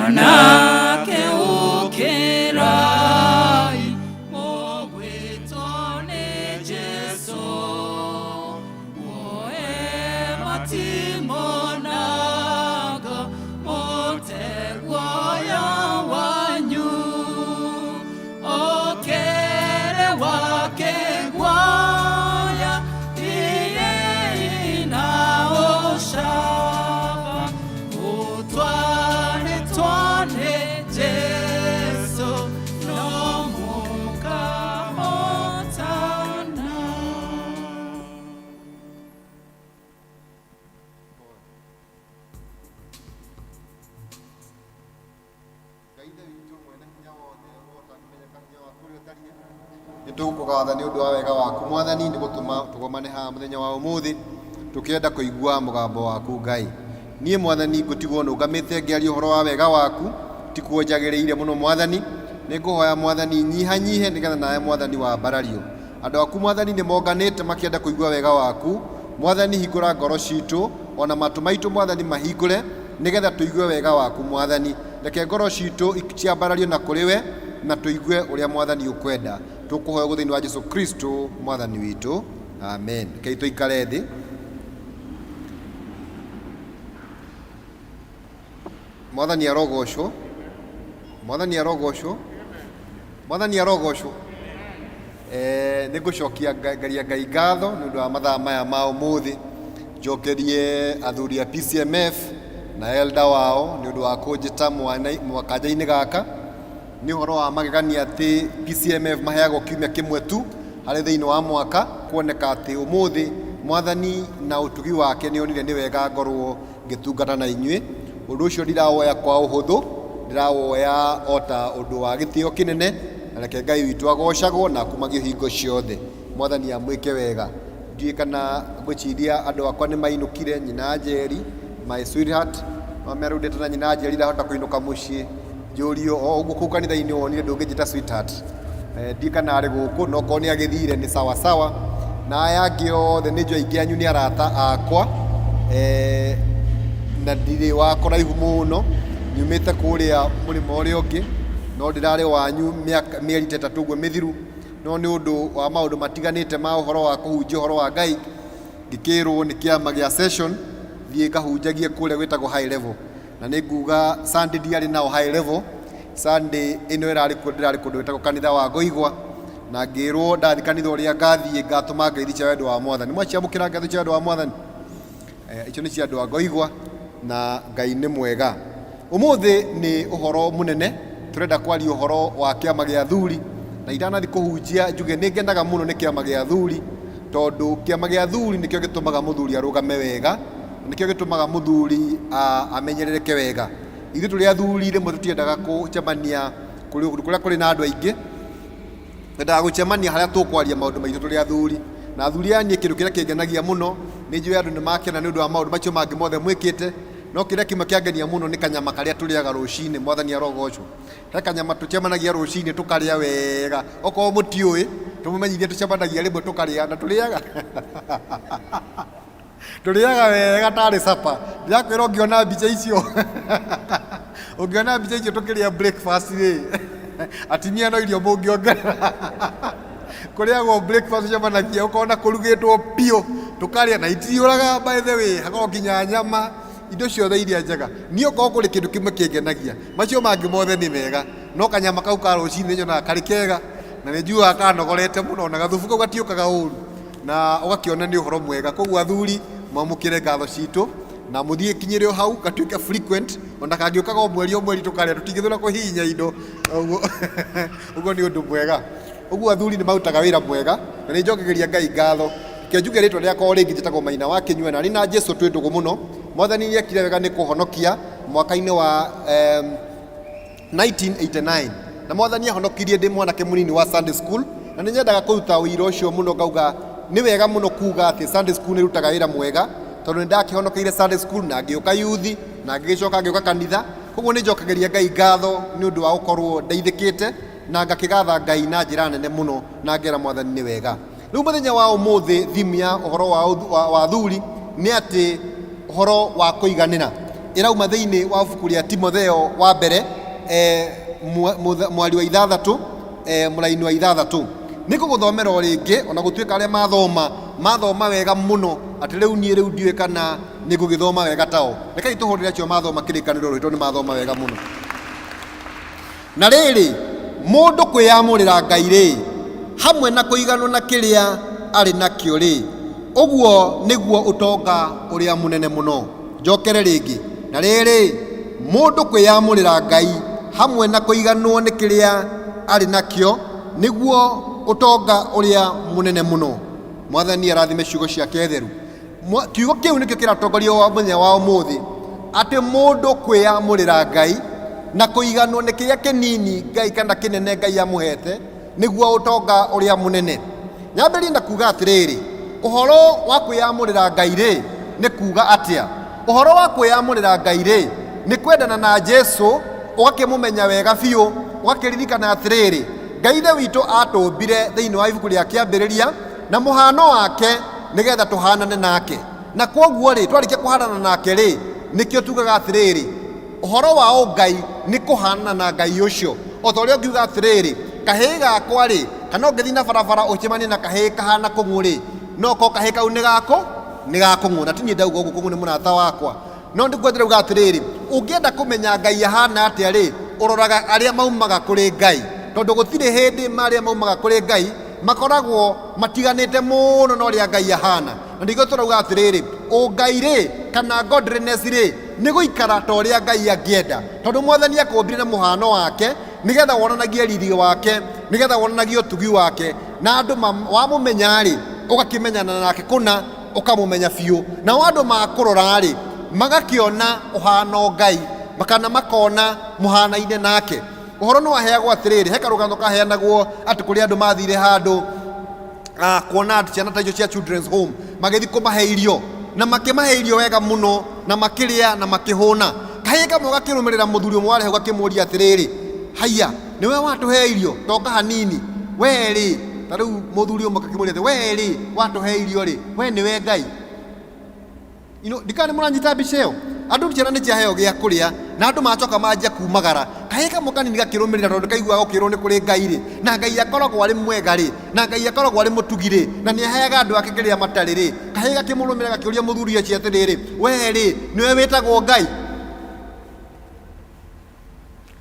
Anake ũkĩrai, mũgwĩtwo nĩ Jesũ, muoe matimonaga, mũteguoya wanyu, okere wake guoya, iye inaoshaba, utwane twane Jesu, no mukahotana. Ngai Ithe witũ mwene hinya wothe ũtangĩmenyeka hinya waku ũrĩa ũtariĩ, nĩ tũgũkũgatha nĩ ũndũ wa wega waku Mwathani, nĩ gũtũma tũgomane haha mũthenya wa ũmũthĩ tũkĩenda kũigua mũgambo waku Ngai. Niĩ Mwathani ngũtigwo nũngamĩte ngĩaria ũhoro wa wega waku, tikuo njagĩrĩire mũno Mwathani. Nĩ ngũhoya Mwathani nyihanyihe nĩgetha nawe Mwathani wambarario. Andũ aku Mwathani nĩ monganĩte makĩenda kũigua wega waku. Mwathani hingũra ngoro citũ, ona matũ maitũ Mwathani mahingũre, nĩgetha tũigue wega waku Mwathani. Reke ngoro citũ ciambarario na kũrĩ we, na tũigue ũrĩa Mwathani ũkwenda. Tũkũhoya ũguo thĩinĩ wa Jesu Kristo Mwathani witũ, amen. Rekei tũikare thĩ. Mwathani arogocwo. Mwathani arogocwo. Mwathani arogocwo. Nĩ ngũcokia ngaria Ngai ngatho nĩ ũndũ wa mathaa maya ma ũmũthĩ. Njokerie athuri a PCMF na elder wao nĩ ũndũ wa kũnjĩta kanja-inĩ gaka. Nĩ ũhoro wa magegania atĩ PCMF maheagwo kiumia kĩmwe tu harĩ thĩinĩ wa mwaka, kuoneka atĩ ũmũthĩ Mwathani na ũtugi wake nĩ onire nĩ wega ngorwo ngĩtungata na inyuĩ. Ũndũ ũcio ndirawoya kwa ũhũthũ, ndĩrawoya o ta ũndũ wa gĩtĩo kĩnene, na reke Ngai witũ agocagwo na akumagio hingo ciothe. Mwathani amwĩke wega. Ndiũĩ kana ngwĩciria andũ akwa nĩ mainũkire, nyina Njeri, my sweetheart, no mera rĩu ndĩtana nyina Njeri ndahota kũinũka mũciĩ, njũrio o ũguo kũu kanitha-inĩ wonire ndũngĩnjĩta sweetheart. Ndiũĩ kana arĩ gũkũ, no korwo nĩ agĩthire nĩ sawa sawa. Na aya angĩ othe nĩ njũĩ aingĩ anyu nĩ arata akwa, na ndirĩ wa kũraihu mũno, nyumĩte kũrĩa mũrĩmo ũrĩa ũngĩ, no ndĩrarĩ wanyu mĩeri ta ĩtatũ ũguo mĩthiru, no nĩ ũndũ wa maũndũ matiganĩte ma ũhoro wa kũhunjia ũhoro wa Ngai, ngĩkĩrwo nĩ kĩama gĩa session thiĩ ngahunjagie kũrĩa gwĩtagwo high level. Na nĩ nguga Sunday ndiarĩ nao high level, Sunday ĩno ĩrarĩ kuo ndĩrarĩ kũndũ gwĩtagwo kanitha wa Ngoigwa, na ngĩrwo ndathiĩ kanitha ũrĩa ngathiĩ ngatũma ngeithi cia wendo wa Mwathani. Mwaciamũkĩra ngeithi cia wendo wa Mwathani? Icio nĩ cia andũ a Ngoigwa, na Ngai nĩ mwega. Ũmũthĩ nĩ ũhoro mũnene, tũrenda kwaria ũhoro wa kĩama gĩa athuri, na itanathiĩ kũhunjia njuge nĩ ngenaga mũno nĩ kĩama gĩa athuri, tondũ kĩama gĩa athuri nĩkĩo gĩtũmaga mũthuri arũgame wega, Na nĩkĩo gĩtũmaga mũthuri amenyerereke wega. Ithuĩ tũrĩ athuri rĩmwe tũtiendaga gũcemania kũrĩa kũrĩ na andũ aingĩ, twendaga gũcemania harĩa tũkwaria maũndũ maitũ tũrĩ athuri. Na athuri aya niĩ kĩndũ kĩrĩa kĩngenagia mũno, nĩ njũĩ andũ nĩ makena nĩ ũndũ wa maũndũ macio mangĩ mothe mwĩkĩte, no kĩrĩa kĩmwe kĩangenia mũno nĩ kanyama karĩa tũrĩaga rũcinĩ, Mwathani arogocwo. He kanyama tũcemanagia rũcinĩ tũkarĩa wega, okorwo mũtiũĩ, tũmũmenyithie tũcemanagia rĩmwe tũkarĩa, na tũrĩaga tũrĩaga wega tarĩ sapa. Ndĩrakwĩra ũngĩona mbica icio ũngĩona mbica icio tũkĩrĩa breakfast rĩ, atumia no irio mũngĩongerera. Kũrĩagwo breakfast ũcemanagia ũkona kũrugĩtwo biũ, tũkarĩa na itiyũraga by the way, hakoragwo nginya nyama, indo ciothe iria njega. Niĩ okorwo kũrĩ kĩndũ kĩmwe kĩngenagia, macio mangĩ mothe nĩ mega, no kanyama kau ka rũcinĩ nyonaga karĩ kega, na nĩ njiguaga kanogorete mũno, na gathubu kau gatiũkaga ũru, na ũgakĩona nĩ ũhoro mwega. Koguo athuri, mwamũkĩre ngatho citũ, na mũthiĩ kinyĩre o hau, gatuĩke frequent, ona kangĩũkaga o mweri o mweri tũkarĩa, tũtingĩthũra kũhihinya indo, ũguo ũguo nĩ ũndũ mwega. Ũguo athuri nĩ marutaga wĩra mwega, na nĩ njokagĩria Ngai ngatho. Reke njuge rĩtwa rĩakwa o rĩngĩ, njĩtagwo Maina wa Kĩnyua, na niĩ na Jesu twĩ ndũgũ mũno. Mwathani nĩ ekire wega nĩ kũhonokia mwaka-inĩ wa 1989, na Mwathani ahonokirie ndĩ mwanake mũnini wa Sunday school, na nĩ nyendaga kũruta ũira ũcio mũno, ngauga nĩ wega mũno kuga atĩ Sunday school nĩ ĩrutaga wĩra mwega, tondũ nĩ ndakĩhonokeire Sunday school na ngĩũka youth, na ngĩgĩcoka ngĩũka kanitha. Koguo nĩ njokagĩria Ngai ngatho nĩ ũndũ wa gũkorwo ndeithĩkĩte, na ngakĩgatha Ngai na njĩra nene mũno, na ngera Mwathani nĩ wega. Rĩu mũthenya wa ũmũthĩ theme ya ũhoro wa athuri nĩ atĩ ũhoro wa kũiganĩra. Ĩrauma thĩinĩ wa ibuku rĩa Timotheo wa mbere, mwari wa 6, mũraini wa 6. Nĩ ngũgũthomera o rĩngĩ, ona gũtuĩka arĩa mathoma wega mũno, atĩ rĩu niĩ rĩu ndiũĩ kana nĩ ngũgĩthoma wega tao. Rekei tũhũrĩre acio mathoma kĩrĩkanĩro rwĩtũ, nĩ mathoma wega mũno. Na rĩrĩ, mũndũ kwĩyamũrĩra Ngai rĩ, hamwe na kũiganwo na kĩrĩa arĩ nakĩo rĩ, ũguo nĩguo ũtonga ũrĩa mũnene mũno. Njokere rĩngĩ. Na rĩrĩ, mũndũ kwĩyamũrĩra Ngai hamwe na kũiganwo nĩ kĩrĩa arĩ nakĩo, nĩguo ũtonga ũrĩa mũnene mũno. Mwathani arathime ciugo ciake theru. Kiugo kĩu nĩkĩo kĩratongoria wa mũthenya wa ũmũthĩ, atĩ mũndũ kwĩyamũrĩra Ngai na kũiganwo nĩ kĩrĩa kĩnini Ngai kana kĩnene Ngai amũhete, nĩguo ũtonga ũrĩa mũnene. Nyambĩrĩrie na kuga atĩrĩrĩ, ũhoro wa kwĩyamũrĩra Ngai rĩ, nĩ kuga atĩa? Ũhoro wa kwĩyamũrĩra Ngai rĩ, nĩ kwendana na Jesu, ũgakĩmũmenya wega biũ, ũgakĩririkana atĩrĩrĩ, Ngai Ithe witũ atũmbire thĩinĩ wa ibuku rĩa kĩambĩrĩria na mũhano wake, nĩgetha tũhanane nake. Na kwoguo rĩ, twarĩkia kũhanana nake rĩ, nĩkĩo tugaga atĩrĩrĩ, ũhoro wa ũngai nĩ kũhanana na Ngai ũcio. O ta ũrĩa ũngiuga atĩrĩrĩ, kahĩĩ gakwa rĩ, kana ũngĩthiĩ na barabara ũcemanie na kahĩĩ kahana kũng'ũ rĩ, no korwo kahĩĩ kau nĩ gakũ, nĩ gakũng'ũ. Na ti niĩ ndauga ũguo, kũng'ũ nĩ mũrata wakwa. No nĩguo ndĩrauga atĩrĩrĩ, ũngĩenda kũmenya Ngai ahana atĩa rĩ, ũroraga arĩa maumaga kũrĩ Ngai. Tondũ gũtirĩ hĩndĩ marĩa maumaga kũrĩ Ngai makoragwo matiganĩte mũno na ũrĩa Ngai ahana. Na nĩguo tũrauga atĩrĩrĩ, ũngai rĩ, kana godliness rĩ, nĩ gũikara ta ũrĩa Ngai angĩenda. Tondũ Mwathani akũmbire na mũhano wake, nĩgetha wonanagie riri wake, nĩgetha wonanagie ũtugi wake. Na andũ wamũmenya rĩ, ũgakĩmenyana nake kũna, ũkamũmenya biũ. Nao andũ makũrora rĩ, magakĩona ũhano Ngai, kana makona mũhanaine nake. Ũhoro nĩ waheagwo atĩrĩrĩ, he karũgano kaheanagwo atĩ kũrĩ andũ mathire handũ, kuona ciana ta icio cia children's home, magĩthiĩ kũmahe irio, na makĩmahe irio wega mũno, na makĩrĩa na makĩhũna. Kahĩĩ kamwe gakĩrũmĩrĩra mũthuri ũmwe warĩ hau gakĩmũria atĩrĩrĩ, haiya, nĩwe watũhe irio, toka hanini, we rĩ, ta rĩu mũthuri ũmwe gakĩmũria atĩ, we rĩ, watũhe irio rĩ, we nĩwe Ngai? Ndikana nĩ mũranyita mbica ĩyo. Andũ ciana nĩ ciaheo gĩa kũrĩa, na andũ macoka manjia kumagara. Kahĩĩ kamwe kanini gakĩrũmĩrĩra tondũ kaiguaga gũkĩrwo nĩ kũrĩ Ngai rĩ, na Ngai akoragwo arĩ mwega rĩ, na Ngai akoragwo arĩ mũtugi rĩ, na nĩ aheaga andũ ake kĩrĩa matarĩ rĩ. Kahĩĩ gakĩmũrũmĩrĩra gakĩũria mũthuri ũcio atĩrĩrĩ, we rĩ, nĩwe wĩtagwo Ngai?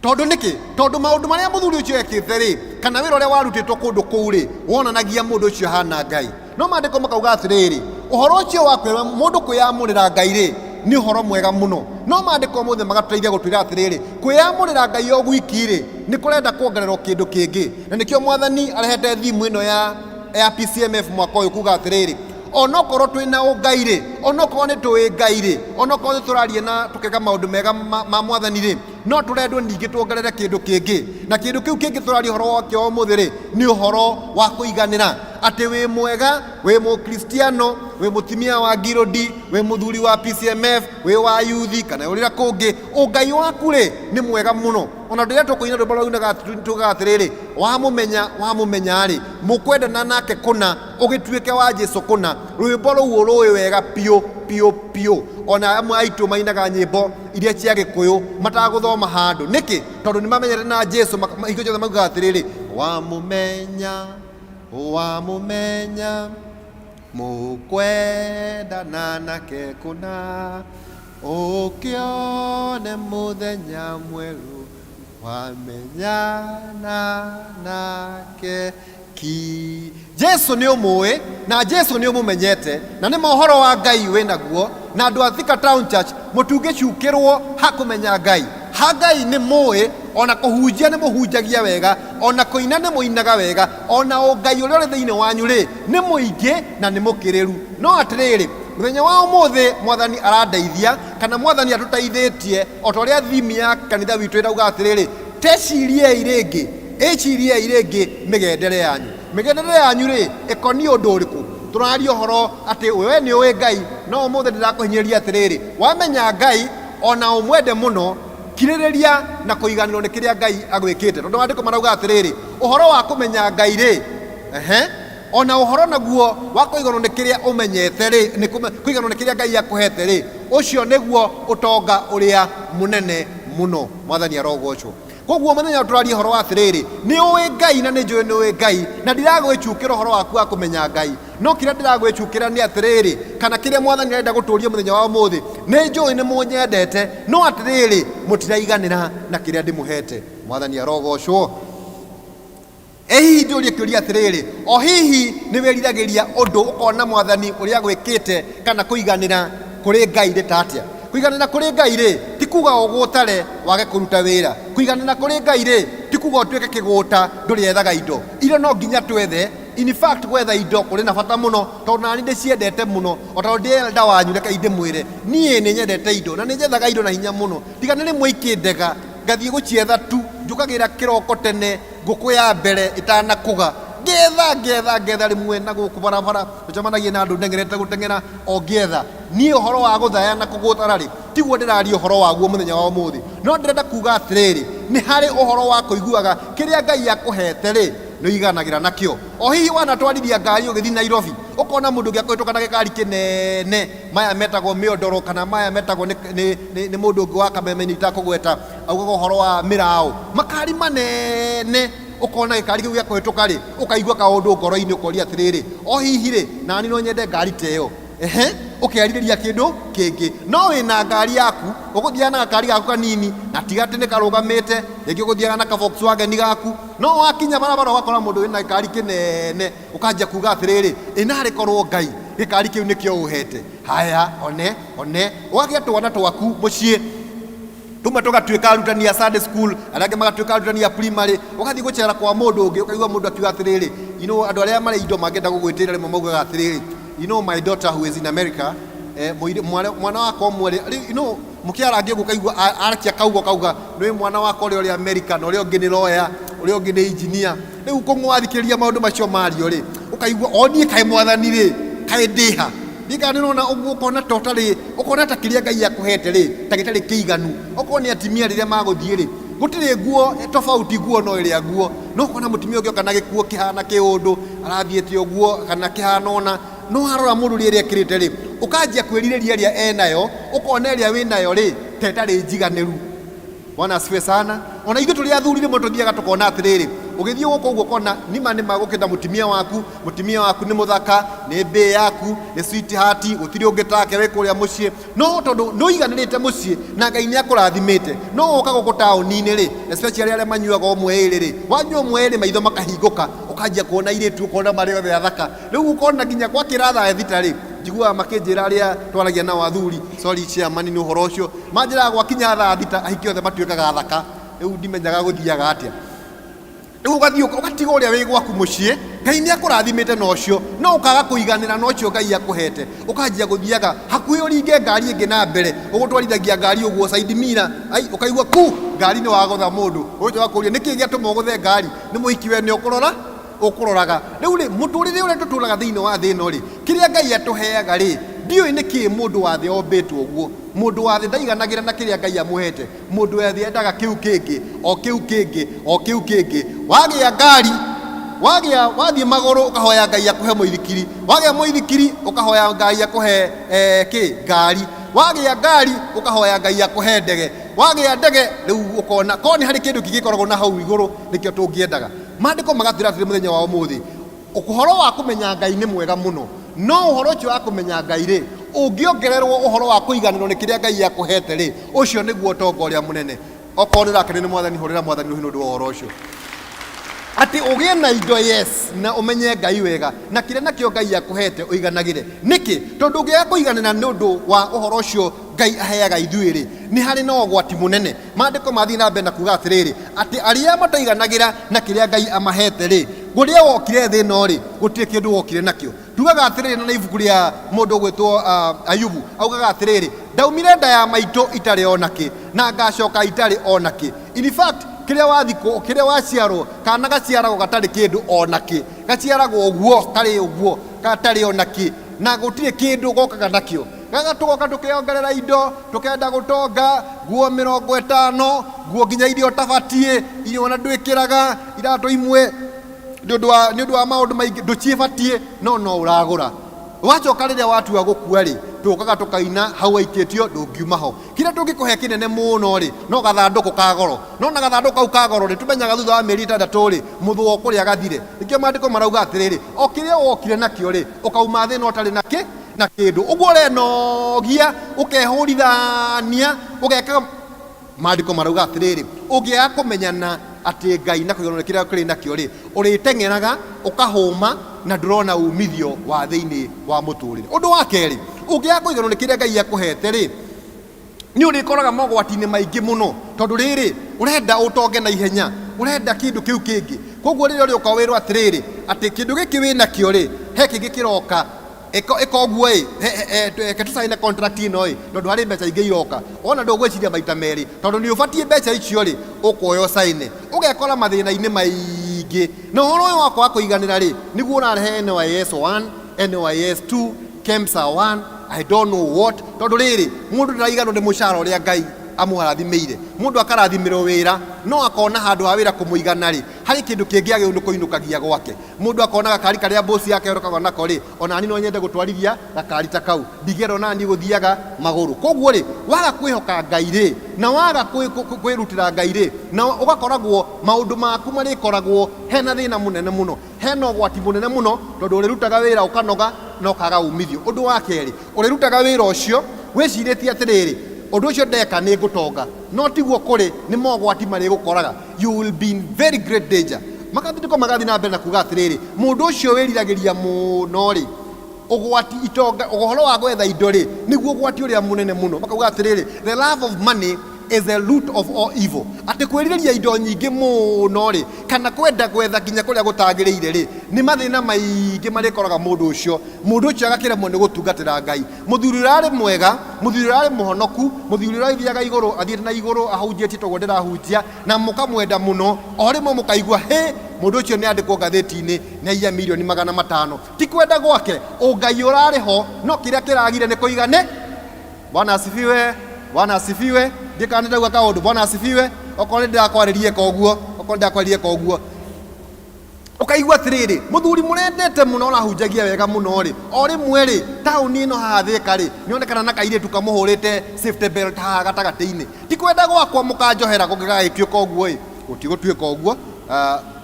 Tondũ nĩkĩ? Tondũ maũndũ marĩa mũthuri ũcio ekĩte rĩ, kana wĩra ũrĩa warutĩtwo kũndũ kũu rĩ, wonanagia mũndũ ũcio ahana Ngai. No maandĩko makauga atĩrĩrĩ, ũhoro ũcio wa mũndũ kwĩyamũrĩra Ngai rĩ, nĩ ũhoro mwega mũno. No maandĩko mothe magatũteithia gũtwĩra atĩrĩrĩ, kwĩyamũrĩra Ngai o gwiki rĩ, nĩ kũrenda kuongererwo kĩndũ kĩngĩ. Na nĩkĩo Mwathani arehete theme ĩno ya PCMF mwaka ũyũ kuga atĩrĩrĩ, Onokorwo twĩna ũngai rĩ, onokorwo nĩ tũĩ Ngai rĩ, onokorwo nĩ tũraria na tũkeka maũndũ mega ma, ma mwathani rĩ, no tũrendwo ningĩ tuongerere kĩndũ kĩngĩ, na kĩndũ kĩu kĩngĩ tũraria ũhoro wakĩo ũmũthĩ rĩ, nĩ ũhoro wa kũiganĩra. Atĩ wĩ mwega, wĩ mũkristiano, wĩ mũtumia wa ngirũndi, wĩ mũthuri wa PCMF, wĩ wa yuthi kana ũrĩa kũngĩ, ũngai waku rĩ nĩ mwega mũno. Ona rĩrĩa tũkũina rwĩmbo rũrĩa tugaga atĩrĩrĩ, wamũmenya wamũmenya rĩ, mũkwendana nake kũna, ũgĩtuĩke wa Jesu kũna. Rwĩmbo rũu ũrũĩ wega piũ piũ piũ. Ona amwe aitũ mainaga nyĩmbo iria cia Gĩkũyũ matagũthoma handũ. Nĩkĩ? Tondũ nĩ mamenyete na Jesu, hingo ciothe maugaga atĩrĩrĩ, wamũmenya wamũmenya, mũkwendana nake kũna, ũkĩone mũthenya mwerũ wamenyana nake ki. Jesu nĩ ũmũĩ na Jesu nĩ ũmũmenyete, na nĩ mohoro wa Ngai wĩ naguo, na andũ a Thika Town Church mũtungĩcukĩrwo ha kũmenya Ngai. Ha Ngai nĩ mũĩ, ona kũhunjia nĩ mũhunjagia wega, ona kũina nĩ mũinaga wega, ona ũngai ũrĩa ũrĩ thĩinĩ wanyu rĩ nĩ mũingĩ na nĩ mũkĩrĩru. No atĩrĩrĩ, mũthenya wa ũmũthĩ mwathani arandeithia, kana mwathani atũteithĩtie, o ta ũrĩa theme ya kanitha witũ ĩrauga atĩrĩrĩ, teciriei rĩngĩ, ĩciriei rĩngĩ mĩgendere yanyu. Mĩgendere yanyu rĩ ĩkoniĩ ũndũ ũrĩkũ? Tũraria ũhoro atĩ we nĩ ũĩ Ngai, no ũmũthĩ ndĩrakũhinyĩrĩria atĩrĩrĩ, wamenya Ngai ona ũmwende mũno, kirĩrĩria na kũiganĩrwo nĩ kĩrĩa Ngai agwĩkĩte. Tondũ maandĩko marauga atĩrĩrĩ, ũhoro wa kũmenya Ngai rĩ, ehe, ona ũhoro naguo wa kũiganwo nĩ kĩrĩa ũmenyete rĩ, nĩ kũiganwo nĩ kĩrĩa Ngai akũhete rĩ, ũcio nĩguo ũtonga ũrĩa mũnene mũno. Mwathani arogocwo. Koguo mũthenya tũraria ũhoro wa atĩrĩrĩ, nĩ ũĩ Ngai na nĩ njũĩ nĩ ũĩ Ngai, na ndiragwĩcukĩra ũhoro waku wa kũmenya Ngai, no kĩrĩa ndĩragwĩcukĩra nĩ atĩrĩrĩ, kana kĩrĩa mwathani arenda gũtũria mũthenya wa ũmũthĩ, nĩ njũĩ nĩ mũnyendete, no atĩrĩrĩ, mũtiraiganĩra na kĩrĩa ndĩmũhete. Mwathani arogocwo. Ĩ hihi njũrie kĩũria atĩrĩrĩ, o hihi nĩ wĩriragĩria ũndũ ũkona mwathani ũrĩa agwĩkĩte kana kũiganĩra kũrĩ Ngai nĩ ta atĩa? Kũiganĩra kũrĩ Ngai rĩ, ti kuga ũgũtare wage kũruta wĩra. Kũiganĩra kũrĩ Ngai rĩ, ti kuga ũtuĩke kĩgũta ndũrĩethaga indo. Indo no nginya twethe. In fact, gwetha indo kũrĩ na bata mũno, tondũ nani ndĩciendete mũno. O tondũ ndĩ elder wanyu, rekei ndĩmwĩre, niĩ nĩ nyendete indo na nĩ njethaga indo na hinya mũno. Tiga nĩ rĩmwe ikĩndega, ngathiĩ gũcietha tu, njũkagĩra kĩroko tene ngũkũ ya mbere ĩtanakũga, ngetha ngetha ngetha rĩmwe na gũkũ barabara tũcemanagia na andũ ndeng'erete gũteng'era o ngĩetha. Niĩ ũhoro wa gũthaya na kũgũtara rĩ, tiguo ndĩraria ũhoro waguo mũthenya wa ũmũthĩ, no ndĩrenda kuga atĩrĩrĩ, nĩ harĩ ũhoro wa kũiguaga kĩrĩa Ngai akũhete rĩ, nĩ ũiganagĩra nakĩo. O hihi wanatwarithia ngari ũgĩthiĩ Nairobi, ũkona mũndũ ũngĩ akũhĩtũka na gĩkari kĩnene, maya metagwo mĩondoro kana maya metagwo nĩ mũndũ ũngĩ wa kameme-inĩ itakũgweta, augaga ũhoro wa mĩraũ, makari manene, ũkona gĩkari kĩu gĩa kũhĩtũka rĩ, ũkaigua kaũndũ ngoro-inĩ ũkoria atĩrĩrĩ, o hihi rĩ, nani no nyende ngari ta ĩyo. Ehe, ũkerirĩria kĩndũ kĩngĩ, no wĩna ngari yaku, ũgũthiaga na gakari gaku kanini, na tiga atĩ nĩ karũgamĩte, rĩngĩ ũgũthiaga na ka Volkswagen gaku, no wakinya barabara ũgakora mũndũ wĩna gĩkari kĩnene, ũkanjia kuga atĩrĩrĩ, ĩ narĩ korwo Ngai gĩkari kĩu nĩkĩo ũhete. Haya, one one, ũgagĩa twana twaku mũciĩ, tumwe tũgatuĩka arutani a Sunday school, arĩa angĩ magatuĩka arutani a primary. Ũgathiĩ gũcera kwa mũndũ ũngĩ, ũkaigua mũndũ akiuga atĩrĩrĩ, you know, andũ arĩa marĩ indo mangĩenda gũgwĩtĩra rĩmwe maugaga atĩrĩrĩ, you know, my daughter who is in America, mwana wakwa ũmwe rĩ, you know, mũkĩarangia ũguo ũkaigua arakia kaugo kauga, nĩ mwana wakwa ũrĩa ũrĩ America, na ũrĩa ũngĩ nĩ lawyer, ũrĩa ũngĩ nĩ engineer. Rĩu kũng'wathikĩrĩria maũndũ macio mario rĩ, ũkaigua o niĩ kaĩ mwathani rĩ, kaĩ ndĩha. Ndiũĩ kana nĩ ũrona ũguo, ũkona ta ũtarĩ, ũkona ta kĩrĩa Ngai akũhete rĩ, ta gĩtarĩ kĩiganu. Okorwo nĩ atimia rĩrĩa magũthiĩ rĩ, gũtirĩ nguo tofauti, nguo no ĩrĩa nguo. No ũkona mũtumia ũngĩ oka na gĩkuo kĩhana kĩũndũ, arathiĩte ũguo, kana kĩhana ũna. No warora mũndũ ũrĩa ekĩrĩte rĩ, ũkanjia kwĩrirĩria ĩrĩa enayo, ũkona ĩrĩa wĩnayo rĩ, ta ĩtarĩ njiganĩru. Bwana asifiwe sana. Ona ithuĩ tũrĩ athuri rĩmwe tũthiaga tũkona atĩrĩrĩ, ũgĩthiĩ gũkũ ũguo ũkona nĩma nĩma gũkĩnda mũtumia waku, mũtumia waku nĩ mũthaka, nĩ mbĩ yaku, nĩ sweetheart, gũtirĩ ũngĩ take wĩ kũrĩa mũciĩ. No tondũ nĩ ũiganĩrĩte mũciĩ na Ngai nĩ akũrathimĩte, no woka gũkũ taũni-inĩ rĩ, especially arĩa manyuaga ũmwe ĩrĩ rĩ, wanyua ũmwe ĩrĩ maitho makahingũka, ũkanjia kuona airĩtu ũkona marĩ othe athaka. Rĩu ũkona nginya gwakĩra thaa thita rĩ, njiguaga makĩnjĩra arĩa twaragia nao athuri, sorry chairman nĩ ũhoro ũcio, manjĩraga gwakinya thaa thita ahiki othe matuĩkaga athaka. Rĩu ndimenyaga gũthiaga atĩa. Rĩu ũgathiĩ ũgatiga ũrĩa wĩ gwaku mũciĩ, Ngai nĩ akũrathimĩte na ũcio, no ũkaga kũiganĩra na ũcio Ngai akũhete, ũkanjia gũthiaga hakuhĩ ũringe ngari ĩngĩ na mbere, ũgũtwarithagia ngari ũguo side mirror, ai ũkaigua ku ngari nĩ wagũtha mũndũ, ũgũcoka kũria nĩkĩ gĩatũma ũgũthe ngari, nĩ mũhiki we nĩ ũkũrora ũkũroraga. Rĩu rĩ, mũtũrĩre ũrĩa tũtũraga thĩinĩ wa thĩ ĩno rĩ, kĩrĩa Ngai atũheaga rĩ, ndiũĩ nĩkĩ mũndũ wa thĩ ombĩtwo ũguo. Mũndũ wa thĩ ndaiganagĩra na kĩrĩa Ngai amũhete. Mũndũ wa thĩ endaga kĩu kĩngĩ, o kĩu kĩngĩ, o kĩu kĩngĩ. Wagĩa ngari, wagĩa wathiĩ magũrũ ũkahoya Ngai akũhe mũithikiri, wagĩa mũithikiri ũkahoya Ngai akũhe kĩ ngari, wagĩa ngari ũkahoya Ngai akũhe ndege, wagĩa ndege rĩu ũkona korwo nĩ harĩ kĩndũ kĩngĩ gĩkoragwo na hau igũrũ nĩkĩo tũngĩendaga. Maandĩko magatwĩra atĩrĩ mũthenya wa ũmũthĩ, ũhoro wa kũmenya Ngai nĩ mwega mũno, no ũhoro ũcio wa kũmenya Ngai rĩ, ũngĩongererwo ũhoro wa kũiganĩrwo nĩ kĩrĩa Ngai akũhete rĩ, ũcio nĩguo ũtonga ũrĩa mũnene. Okorwo nĩ ũrakenio nĩ Mwathani, hũrĩra Mwathani rũhĩ nĩ ũndũ wa ũhoro ũcio. Atĩ ũgĩe na indo yes, na ũmenye Ngai wega, na kĩrĩa nakĩo Ngai akũhete ũiganagĩre. Nĩkĩ? Tondũ ũngĩaga kũiganĩra nĩ ũndũ wa ũhoro ũcio Ngai aheaga ithuĩ rĩ, nĩ harĩ na ũgwati mũnene. Maandĩko mathiĩ na mbere na kuga atĩrĩrĩ, atĩ arĩa mataiganagĩra na kĩrĩa Ngai amahete rĩ, kũrĩa wokire thĩ ĩno rĩ, gũtirĩ kĩndũ wokire nakĩo. Tugaga atĩrĩrĩ, na nĩ ibuku rĩa mũndũ ũgwĩtwo Ayubu, augaga atĩrĩrĩ, ndaumire nda ya maitũ itarĩ ona kĩ, na ngacoka itarĩ ona kĩ. In fact, kĩrĩa wathikwo, kĩrĩa waciarwo, kana gaciaragwo gatarĩ kĩndũ ona kĩ, gaciaragwo ũguo, karĩ ũguo, gatarĩ ona kĩ, na gũtirĩ kĩndũ gokaga nakĩo. Gaga tũgoka tũkĩongerera indo, tũkenda gũtonga, nguo 50, nguo nginya iria ũtabatiĩ, iria ona ndwĩkĩraga, iratũ imwe, nĩ ũndũ wa maũndũ maingĩ, ndũciĩbatiĩ, no no ũragũra. Wacoka rĩrĩa watua gũkua rĩ, tũkaga tũkaina hau waikĩtio ndũngiuma ho. Kĩrĩa tũngĩkũhe kĩnene mũno rĩ, no gathandũkũ ka goro. No na gathandũkũ kau ka goro rĩ, tũmenyaga thutha wa mĩeri 6 rĩ, mũthũa ũkũrĩa gathire. Nĩkĩo maandĩko marauga atĩrĩrĩ, o kĩrĩa wokire nakĩo rĩ, ũkauma thĩ ĩno ũtarĩ na kĩ na kĩndũ. Ũguo ũrenogia, ũkehũrithania, ũgeka. Maandĩko marauga atĩrĩrĩ, ũngĩaga kũmenyana atĩ Ngai na kũiganwo nĩ kĩrĩa kĩrĩ nakĩo rĩ, ũrĩteng'eraga ũkahũma na ndũrona umithio wa thĩinĩ wa mũtũrĩre. Ũndũ wa kerĩ, ũngĩaga kũiganwo nĩ kĩrĩa Ngai akũhete rĩ, nĩ ũrĩkoraga mogwati-inĩ maingĩ mũno, tondũ rĩrĩ, ũrenda ũtonge na ihenya, ũrenda kĩndũ kĩu kĩngĩ. Koguo rĩrĩa ũrĩũka wĩrwo atĩrĩrĩ, atĩ kĩndũ gĩkĩ wĩ nakĩo rĩ, he kĩngĩ kĩroka, ĩka ũguo ĩ, reke tũcaine contract ĩno ĩ, tondũ harĩ mbeca ingĩ iroka. Wona ndũgwĩciria maita merĩ, tondũ nĩ ũbatiĩ mbeca icio rĩ, ũkoya ũcaine. Ũgekora mathĩna-inĩ maingĩ. Na ũhoro ũyũ wa kwaga kũiganĩra rĩ, nĩguo ũrarehe NYS 1, NYS 2, KEMSA 1, I don't know what. Tondũ rĩrĩ, mũndũ ndaraiganwo nĩ mũcara ũrĩa Ngai amũrathimĩire. Mũndũ akarathimĩrwo wĩra, no akona handũ ha wĩra kũmũigana rĩ, harĩ kĩndũ kĩngĩ agĩrĩirwo nĩ kũinũkagia gwake. Mũndũ akona gakari karĩa boss yake orokagwo nako rĩ, ona niĩ no nyende gũtwarithia gakari ta kau, ndigĩenda ona niĩ gũthiaga magũrũ. Koguo rĩ, waga kwĩhoka Ngai rĩ, na waga kwĩrutĩra Ngai rĩ, na ũgakoragwo maũndũ maku marĩkoragwo hena thĩna mũnene mũno, hena ũgwati mũnene mũno, tondũ ũrĩrutaga wĩra ũkanoga na ũkaga umithio. Ũndũ wa kerĩ, ũrĩrutaga wĩra ũcio wĩcirĩtie atĩrĩrĩ, ũndũ ũcio ndeka nĩ ngũtonga, no tiguo kũrĩ, nĩ mogwati marĩgũkoraga. You will be in very great danger. Magathindĩko magathiĩ na mbere na kuga atĩrĩrĩ, mũndũ ũcio wĩriragĩria mũno rĩ, ũgwati itonga, ũhoro wa gwetha indo rĩ, nĩguo ũgwati ũrĩa mũnene mũno. Makauga atĩrĩrĩ, the love of money is the root of all evil. Atĩ kwĩrirĩria indo nyingĩ mũno rĩ, kana kwenda gwetha nginya kũrĩa gũtagĩrĩire rĩ, nĩ mathĩna maingĩ marĩkoraga mũndũ ũcio. Mũndũ ũcio agakĩremwo nĩ gũtungatĩra Ngai. Mũthuri ũrarĩ mwega, mũthuri ũrarĩ mũhonoku, mũthuri ũrathiaga igũrũ, athiĩte na igũrũ ahunjĩtie toguo ndĩrahunjia, na mũkamwenda mũno, o rĩmwe mũkaigua hĩ, mũndũ ũcio nĩ andĩkwo ngathĩti-inĩ nĩ aiya milioni 500. Ti kwenda gwake, ũngai ũrarĩ ho, no kĩrĩa kĩragire nĩ kũigane. Bwana asifiwe, Bwana asifiwe. Ndiĩ kana nĩ ndauga kaũndũ. Bwana asifiwe. Okorwo nĩ ndĩrakwarĩrie ka ũguo, okorwo nĩ ndĩrakwarĩrie ka ũguo. Ũkaigua atĩrĩrĩ, mũthuri mũrendete mũno ũrahunjagia wega mũno rĩ, o rĩmwe rĩ, taũni ĩno haha Thĩka rĩ, nĩonekana na kairĩtu kamũhũrĩte safety belt haha gatagatĩ-inĩ. Ti kwenda gwakwa mũkanjohera kũngĩgagĩtuĩka ũguo ĩ, gũtigũtuĩka ũguo.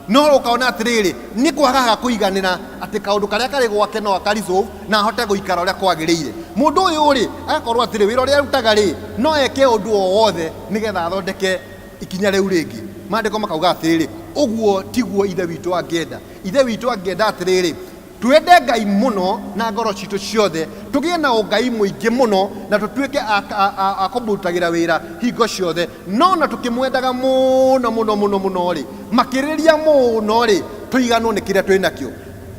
No ũkaona atĩrĩrĩ, nĩ kwagaga kũiganĩra atĩ kaũndũ karĩa karĩ gwake no aka-resolve na ahote gũikara ũrĩa kwagĩrĩire. Mũndũ ũyũ rĩ, agakorwo atĩrĩ, wĩra ũrĩa arutaga rĩ, no eke ũndũ o wothe nĩgetha athondeke ikinya rĩu rĩngĩ. Maandĩko makauga atĩrĩrĩ, ũguo tiguo Ithe witũ angĩenda. Ithe witũ angĩenda atĩrĩrĩ, twende Ngai mũno na ngoro citũ ciothe, tũgĩe na ũngai mũingĩ mũno na tũtuĩke a kũmũrutagĩra wĩra hingo ciothe. No na tũkĩmwendaga mũno mũno mũno mũno rĩ, makĩrĩria mũno rĩ, tũiganwo nĩ kĩrĩa twĩ nakĩo.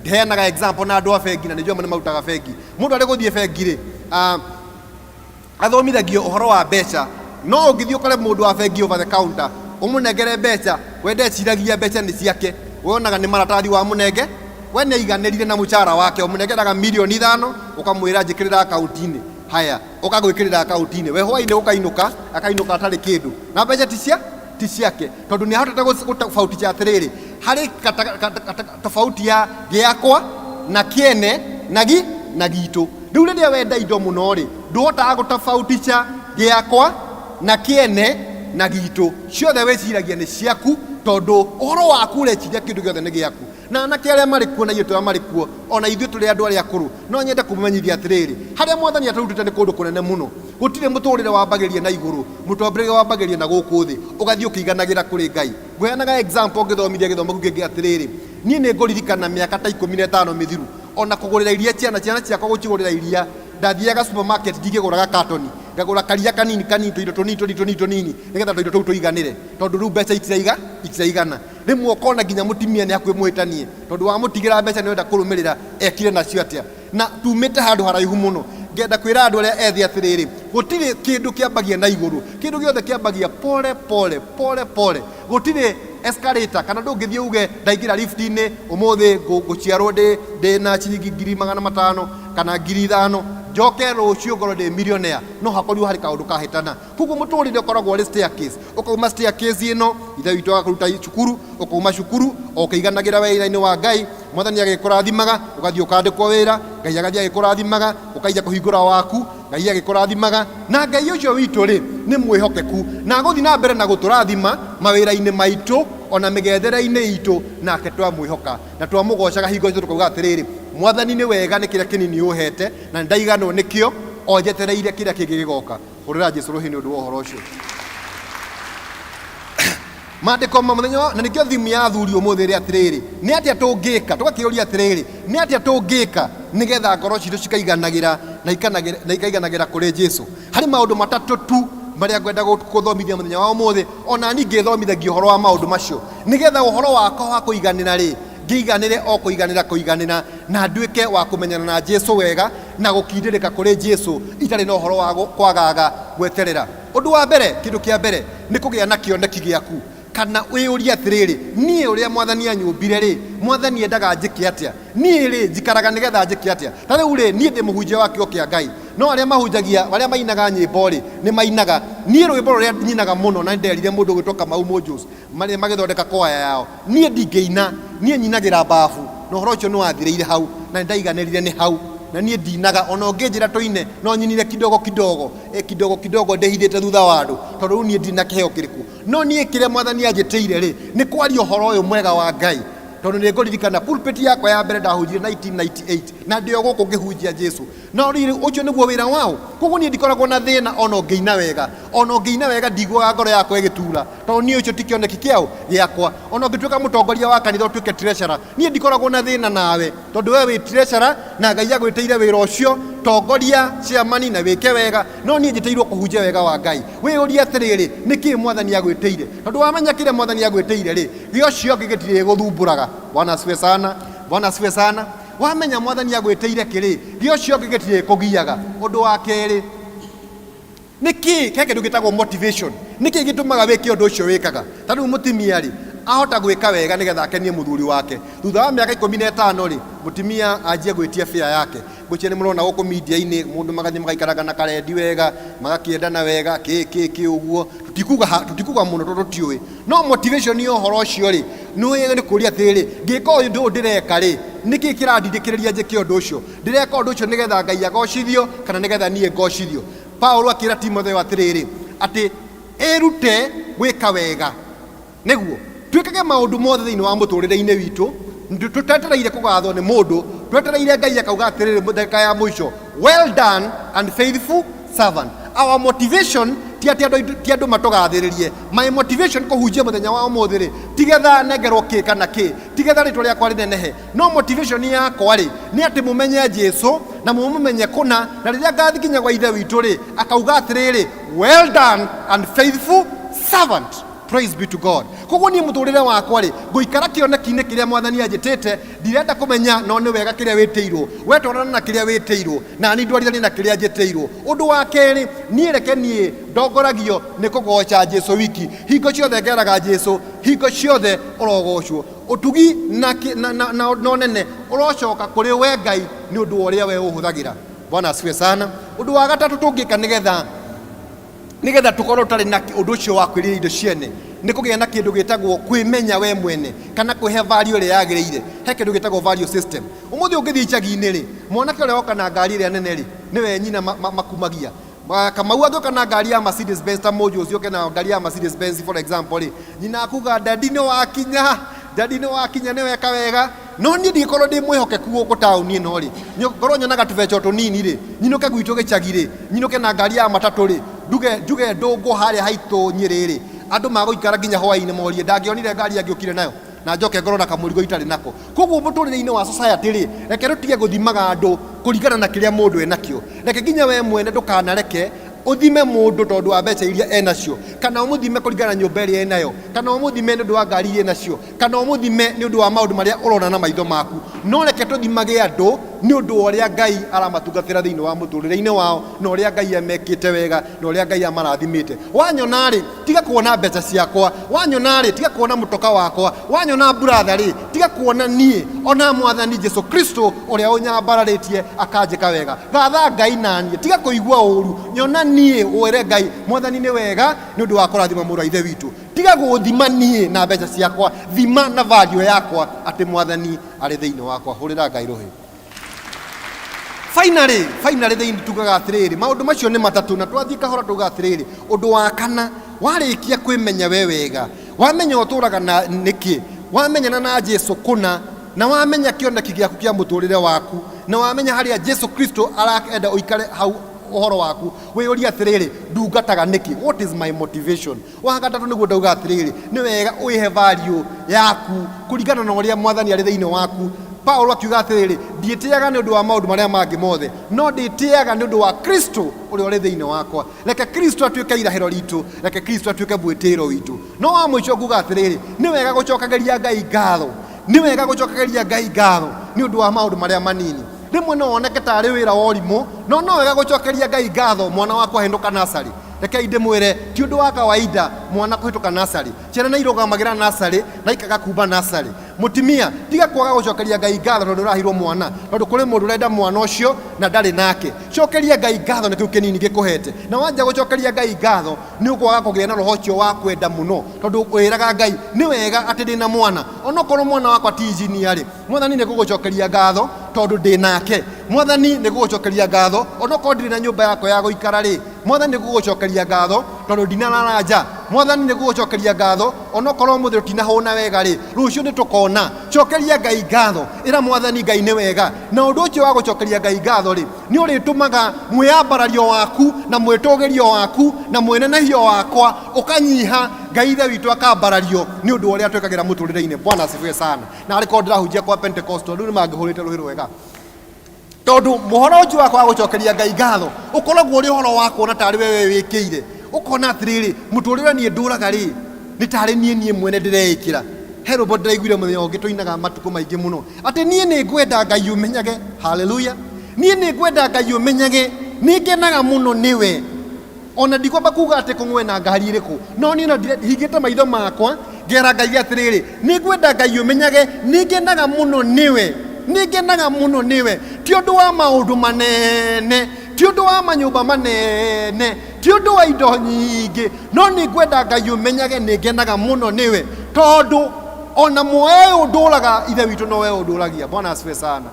Heanaga example na andũ a bengi, na nĩ njũĩ amwe nĩ marutaga bengi. Mũndũ arĩ gũthiĩ bengi rĩ, athomithagio ũhoro wa mbeca. No ũngĩthiĩ ũkore mũndũ wa bengi over the counter, ũmũnengere mbeca, we ndeciragia mbeca nĩ ciake, we onaga nĩ maratathi wamũnenge. We nĩ aiganĩrire na mũcara wake, ũmũnengeraga mirioni 5, ũkamwĩra njĩkĩrĩra akaunti-inĩ. Haya, ũkagwĩkĩrĩra akaunti-inĩ, we hwaĩ-inĩ ũkainũka, akainũka atarĩ kĩndũ, na mbeca ti cia ti ciake, tondũ nĩ ahotete gũtofautisha atĩrĩrĩ, harĩ tofauti ya gĩakwa na kĩene na gi na gitũ. Rĩu rĩrĩa wenda indo mũno rĩ, ndũhotaga gũtofautisha gĩakwa na kĩene na gitũ. Ciothe wĩciragia nĩ ciaku, tondũ ũhoro waku ũreciria kĩndũ gĩothe nĩ gĩaku. Na anake arĩa marĩ kuo na airĩtu arĩa marĩ kuo, ona ithuĩ tũrĩ andũ arĩa akũrũ, no nyende kũmũmenyithia atĩrĩrĩ, harĩa Mwathani atũrutĩte nĩ kũndũ kũnene mũno. Gũtirĩ mũtũrĩre wambagĩria na igũrũ, mũtũrĩre wambagĩria na gũkũ thĩ, ũgathiĩ ũkĩiganagĩra kũrĩ Ngai. Ngũheanaga example ngĩthomithia gĩthomo kĩu kĩngĩ atĩrĩrĩ, niĩ nĩ ngũririkana mĩaka ta 15 mĩthiru, ona kũgũrĩra iria ciana, ciana ciakwa gũcigũrĩra iria, ndathiaga supermarket ndingĩgũraga katoni, ngagũra karia kanini kanini, tũindo tũnini tũnini tũnini tũnini, nĩgetha tũindo tũu tũiganĩre, tondũ rĩu mbeca itiraigana. Rĩmwe ũkona nginya mũtumia nĩ hakuhĩ mũhĩtanie, tondũ wamũtigĩra mbeca nĩ ũrenda kũrũmĩrĩra ekire nacio atĩa. Na tumĩte handũ haraihu mũno. Ngenda kwĩra andũ arĩa ethĩ atĩrĩrĩ, gũtirĩ kĩndũ kĩambagia na igũrũ, kĩndũ gĩothe kĩambagia pole pole pole pole. Gũtirĩ escalator, kana ndũngĩthiĩ uge ndaingĩra lift-inĩ ũmũthĩ ngũciarwo ndĩ na ciringi 500,000 kana 5,000, njoke rũciũ ngorwo ndĩ millionaire. No hakorirwo harĩ kaũndũ kahĩtana. Koguo mũtũrĩre ũkoragwo ũrĩ staircase. Ũkauma staircase ĩno, Ithe witũ agakũruta cukuru, ũkauma cukuru o ũkĩiganagĩra wĩra-inĩ wa Ngai, Mwathani agĩkũrathimaga, ũgathiĩ ũkandĩkwo wĩra, Ngai agathiĩ agĩkũrathimaga, ũkaija kũhingũra waku, Ngai agĩkũrathimaga. Na Ngai ũcio witũ rĩ, nĩ mwĩhokeku, na agũthiĩ na mbere na gũtũrathima mawĩra-inĩ maitũ ona mĩgethere-inĩ itũ, nake twamwĩhoka na twamũgocaga hingo ciothe, tũkauga atĩrĩrĩ, Mwathani nĩ wega nĩ kĩrĩa kĩnini ũhete, na nĩndaiganwo nĩkĩo, o njetereire kĩrĩa kĩngĩ gĩgoka. Hũrĩra Jesu rũhĩ nĩ ũndũ wa ũhoro ũcio. Maandĩko ma mũthenya na nĩkĩo thimu ya athuri ũmũthĩ ĩrĩ atĩrĩrĩ, nĩ atĩa tũngĩka? Tũgakĩũria atĩrĩrĩ, nĩ atĩa tũngĩka nĩgetha ngoro citũ cikaiganagĩra na ikaiganagĩra kũrĩ Jesu? Harĩ maũndũ matatũ tu marĩa ngwenda gũthomithia mũthenya wa ũmũthĩ, ona niĩ ngĩthomithagia ũhoro wa maũndũ macio, nĩgetha ũhoro wakwa wa kũiganĩra rĩ, ngĩiganĩre o kũiganĩra kũiganĩra, na nduĩke wa kũmenyana na Jesu wega na gũkindĩrĩka kũrĩ Jesu itarĩ na ũhoro wa kwagaga gweterera. Ũndũ wa mbere, kĩndũ kĩa mbere nĩ kũgĩa na kĩoneki gĩaku, kana wĩyũrie atĩrĩrĩ, niĩ ũrĩa Mwathani anyũmbire rĩ, Mwathani endaga njĩke atĩa? Niĩ rĩ, njikaraga nĩgetha njĩke atĩa? Ta rĩu rĩ, niĩ ndĩ mũhunjia wa kiugo kĩa Ngai, no arĩa mahunjagia, arĩa mainaga nyĩmbo rĩ, nĩ mainaga. Niĩ rwĩmbo rũrĩa nyinaga mũno, na nĩnderire mũndũ ũgwĩtwo Kamau Mũnjũs, marĩa magĩthondeka kwaya yao, niĩ ndingĩina, niĩ nyinagĩra mbabu, na ũhoro ũcio nĩwathirĩire hau, na nĩndaiganĩrire nĩ hau, na niĩ ndinaga, ona ũngĩnjĩra tũine, no nyinire kidogo kidogo, kidogo kidogo ndĩhithĩte thutha wa andũ, tondũ rĩu niĩ ndirĩ na kĩheo kĩrĩkũ. No niĩ kĩrĩa Mwathani anjĩtĩire rĩ, nĩ kwaria ũhoro ũyũ mwega wa Ngai, tondũ nĩ ngũririkana pulpit yakwa ya mbere ndahunjire 1998, na ndĩ o gũkũ ngĩhunjia Jesu. No rĩrĩ, ũcio nĩguo wĩra wao. Koguo niĩ ndikoragwo na thĩna ona ũngĩina wega. Ona ũngĩina wega ndiguaga ngoro yakwa ĩgĩtura, tondũ niĩ ũcio ti kĩoneki kĩao gĩakwa. Ona ũngĩtuĩka mũtongoria wa kanitha ũtuĩke treasurer, niĩ ndikoragwo na thĩna nawe, tondũ we wĩ treasurer na Ngai agwĩtĩire wĩra ũcio, tongoria chairman na wĩke wega, no niĩ njĩtĩirwo kũhunjia wega wa Ngai. Wĩyũrie atĩrĩrĩ, nĩkĩĩ Mwathani agwĩtĩire? Tondũ wamenya kĩrĩa Mwathani agwĩtĩire rĩ, gĩocio kĩngĩ gĩtirĩ gĩgũthumbũraga. Bwana asifiwe sana. Bwana asifiwe sana. Wamenya Mwathani agwĩtĩire kĩrĩ, gĩocio kĩngĩ gĩtirĩ kũgiaga. Ũndũ wa kerĩ, nĩkĩ he kĩndũ gĩtagwo motivation? Nĩkĩ gĩtũmaga wĩke ũndũ ũcio wĩkaga? Ta rĩu mũtumia rĩ, ahota gwĩka wega nĩgetha akenie mũthuri wake. Thutha wa mĩaka 15 rĩ, mũtumia anjie gwĩtia fare yake. Ngwĩciria nĩ mũrona gũkũ media-inĩ, mũndũ magathiĩ magaikaraga na karendi wega, magakĩendana wega, kĩ kĩ kĩ ũguo. Tũtikuga ha, tũtikuga mũno tondũ tũtiũĩ. No motivation ya ũhoro ũcio rĩ, nĩ kũria atĩrĩrĩ, ngĩka ũndũ ũyũ ndĩreka rĩ, nĩkĩ kĩrandindĩkĩrĩria njĩke ũndũ ũcio? Ndĩreka ũndũ ũcio nĩgetha Ngai agocithio kana nĩgetha niĩ ngocithio? Paulo akĩra Timotheo atĩrĩrĩ, atĩ ĩrute gwĩka wega, nĩguo twĩkage maũndũ mothe thĩinĩ wa mũtũrĩre-inĩ witũ, tũtetereire kũgathwo nĩ mũndũ, twetereire Ngai akauga atĩrĩrĩ ndagĩka ya mũico, well done and faithful servant. Our motivation ti atĩ andũ ti andũ matũgathĩrĩrie. My motivation kũhunjia mũthenya wa ũmũthĩ rĩ, ti getha nengerwo kĩ kana kĩ, ti getha rĩtwa rĩakwa rĩnenehe, no motivation yakwa rĩ, nĩ atĩ mũmenye Jesu na mũmũmenye kũna, na rĩrĩa ngathikinya gwa Ithe witũ rĩ, akauga atĩrĩrĩ, well done and faithful servant. Praise be to God. Koguo niĩ mũtũrĩre wakwa rĩ, ngũikara kĩoneki-inĩ kĩrĩa Mwathani anjĩtĩte, ndirenda kũmenya no nĩ wega kĩrĩa wĩtĩirwo. We twarana na kĩrĩa wĩtĩirwo, na niĩ ndwarithanie na kĩrĩa njĩtĩirwo. Ũndũ wa kerĩ, niĩ reke niĩ ndongoragio nĩ kũgoca Jesu wiki. Hingo ciothe ngeraga Jesu, hingo ciothe ũrogocwo. Ũtugi na, na, na, na, na ũnene ũrocoka kũrĩ we Ngai nĩ ũndũ wa ũrĩa we ũhũthagĩra. Bwana asifiwe sana. Ũndũ wa gatatũ tũngĩka nĩgetha nĩgetha tũkorwo tũtarĩ na ũndũ ũcio wa kwĩrirĩria indo ciene nĩ kũgĩa na kĩndũ gĩtagwo kwĩmenya we mwene kana kwĩhe value ĩrĩa yagĩrĩire. He kĩndũ gĩtagwo value system. Ũmũthĩ ũngĩthiĩ icagi-inĩ rĩ, mwanake ũrĩa woka na ngari ĩrĩa nene rĩ, nĩwe nyina makumagia. Kamau angĩũka na ngari ya Mercedes Benz ta Mũnjũ ũke na ngari ya Mercedes Benz for example rĩ, nyina akuga dadi nĩ wakinya, dadi nĩ wakinya, nĩ weka wega. No niĩ ndingĩkorwo ndĩ mwĩhokeku gũkũ taũni ĩno rĩ, ngorwo nyonaga tũbeca o tũnini rĩ, nyinũke gwitũ gĩcagi rĩ, nyinũke na ngari ya matatũ rĩ, nduge njuge ndũngũ harĩa haitũ Nyĩrĩ rĩ, andũ magũikara nginya hwaĩ-inĩ morie ndangĩonire ngari angĩũkire nayo, na njoke ngorwo na kamũrigo itarĩ nako. Koguo mũtũrĩre-inĩ wa society rĩ, reke tũtige gũthimaga andũ kũringana na kĩrĩa mũndũ enakĩo. Reke nginya we mwene ndũkanareke ũthime mũndũ tondũ wa mbeca iria enacio, kana ũmũthime kũringana na nyũmba ĩrĩa enayo, kana ũmũthime nĩ ũndũ wa ngari iria enacio, kana ũmũthime nĩ ũndũ wa maũndũ marĩa ũrona na maitho maku. No reke tũthimage andũ nĩ ũndũ wa ũrĩa Ngai aramatungatĩra thĩinĩ wa mũtũrĩre-inĩ wao, na ũrĩa Ngai amekĩte wega, na ũrĩa Ngai amarathimĩte. Wanyona rĩ, tiga kuona mbeca ciakwa, wanyona rĩ, tiga kuona mũtoka wakwa, wanyona brother rĩ, tiga kuona niĩ, ona Mwathani Jesu Kristo ũrĩa ũnyambararĩtie akanjĩka wega. Gatha Ngai naniĩ, tiga kũigua ũru, nyona niĩ wĩre Ngai Mwathani nĩ wega nĩ ũndũ wa kũrathima mũrũ wa ithe witũ. Tiga gũthima niĩ na mbeca ciakwa, thima na value yakwa atĩ Mwathani arĩ thĩinĩ wakwa. Hũrĩra Ngai rũhĩ. Finally, finally thĩinĩ tugaga atĩrĩrĩ, maũndũ macio nĩ matatũ, na twathiĩ kahora tugaga atĩrĩrĩ, ũndũ wa kana, warĩkia kwĩmenya we wega, wamenya ũtũraga na nĩkĩ, wamenyana na Jesu kũna, na wamenya kĩoneki gĩaku kĩa mũtũrĩre waku, na wamenya harĩa Jesu Kristo arenda ũikare hau ũhoro waku, wĩyũrie atĩrĩrĩ, ndungataga nĩkĩ? What is my motivation? Wa gatatũ nĩguo ndauga atĩrĩrĩ, nĩ wega ũĩhe value yaku kũringana na ũrĩa Mwathani arĩ thĩinĩ waku. Paulo akiuga atĩrĩrĩ, ndiĩtĩaga nĩ ũndũ wa maũndũ marĩa mangĩ mothe, no ndĩtĩaga nĩ ũndũ wa Kristo ũrĩa ũrĩ thĩinĩ wakwa. Reke Kristo atuĩke irahĩro ritũ, reke Kristo atuĩke mwĩtĩĩro witũ. No wa mũico nguga atĩrĩrĩ, nĩ wega gũcokagĩria Ngai ngatho, nĩ wega gũcokagĩria Ngai ngatho nĩ ũndũ wa maũndũ marĩa manini. Rĩmwe no woneke tarĩ wĩra wa ũrimũ, no no wega gũcokeria Ngai ngatho mwana waku ahĩndũka nursery. Rekei ndĩmwĩre, ti ũndũ wa kawaida mwana kũhĩtũka nursery. Ciana nĩ irũgamagĩra nursery na ikaga kuma nursery. Mũtimia, tiga kwaga gũcokeria Ngai ngatho tondũ ũraheirwo mwana, tondũ kũrĩ mũndũ ũrenda mwana ũcio na ndarĩ nake. Cokeria Ngai ngatho nĩ kĩu kĩnini gĩkũhete. Na wanjia gũcokeria Ngai ngatho, nĩ ũkwaga kũgĩa na roho ũcio wa kwenda mũno, tondũ wĩraga Ngai, nĩ wega atĩ ndĩna mwana. Onokorwo mwana wakwa ti engineer rĩ, Mwathani nĩ ngũgũcokeria ngatho tondũ ndĩ nake. Mwathani nĩ ngũgũcokeria ngatho onokorwo ndirĩ na nyũmba yakwa ya gũikara rĩ, Mwathani nĩ ngũgũcokeria ngatho tondũ ndinarara nja. Mwathani nĩ ngũgũcokeria ngatho onokorwo ũmũthĩ tũtinahũna wega rĩ, rũciũ nĩ tũkona. Cokeria Ngai ngatho, ĩra Mwathani Ngai nĩ wega. Na ũndũ ũcio wa gũcokeria Ngai ngatho rĩ, nĩ ũrĩtũmaga mwĩyambarario waku na mwĩtũgĩrio waku na mwĩnenehio wakwa ũkanyiha, Ngai Ithe witũ akambarario nĩ ũndũ wa ũrĩa twĩkagĩra mũtũrĩre-inĩ. Bwana asifiwe sana. Na arĩ korwo ndĩrahunjia kwa Pentecostal, rĩu nĩ mangĩhũrĩte rũhĩ rwega, tondũ mũhoro ũcio wa kwaga gũcokeria Ngai ngatho ũkoragwo ũrĩ ũhoro wa kuona tarĩ we wĩkĩire, ũkona atĩrĩrĩ, mũtũrĩre niĩ ndũraga rĩ, nĩ tarĩ niĩ niĩ mwene ndĩreĩkĩra. He rwĩmbo ndĩraiguire mũthenya ũngĩ tũinaga matukũ maingĩ mũno, atĩ niĩ nĩ ngwenda Ngai ũmenyage. Haleluya! Niĩ nĩ ngwenda Ngai ũmenyage, nĩ ngenaga mũno nĩwe. Ona ndikwamba kuga atĩ kũng'we na ngari ĩrĩkũ, no niĩ no hingĩte maitho makwa ngera Ngai atĩrĩrĩ, nĩ ngwenda Ngai ũmenyage, nĩ ngenaga mũno nĩwe, nĩ ngenaga mũno nĩwe. Ti ũndũ wa maũndũ manene, ti ũndũ wa manyũmba manene, ti ũndũ wa indo nyingĩ, no nĩ ngwenda Ngai ũmenyage nĩ ngenaga mũno nĩwe, tondũ ona muoyo ũyũ ndũraga Ithe witũ nowe ũndũragia. Bwana asifiwe sana.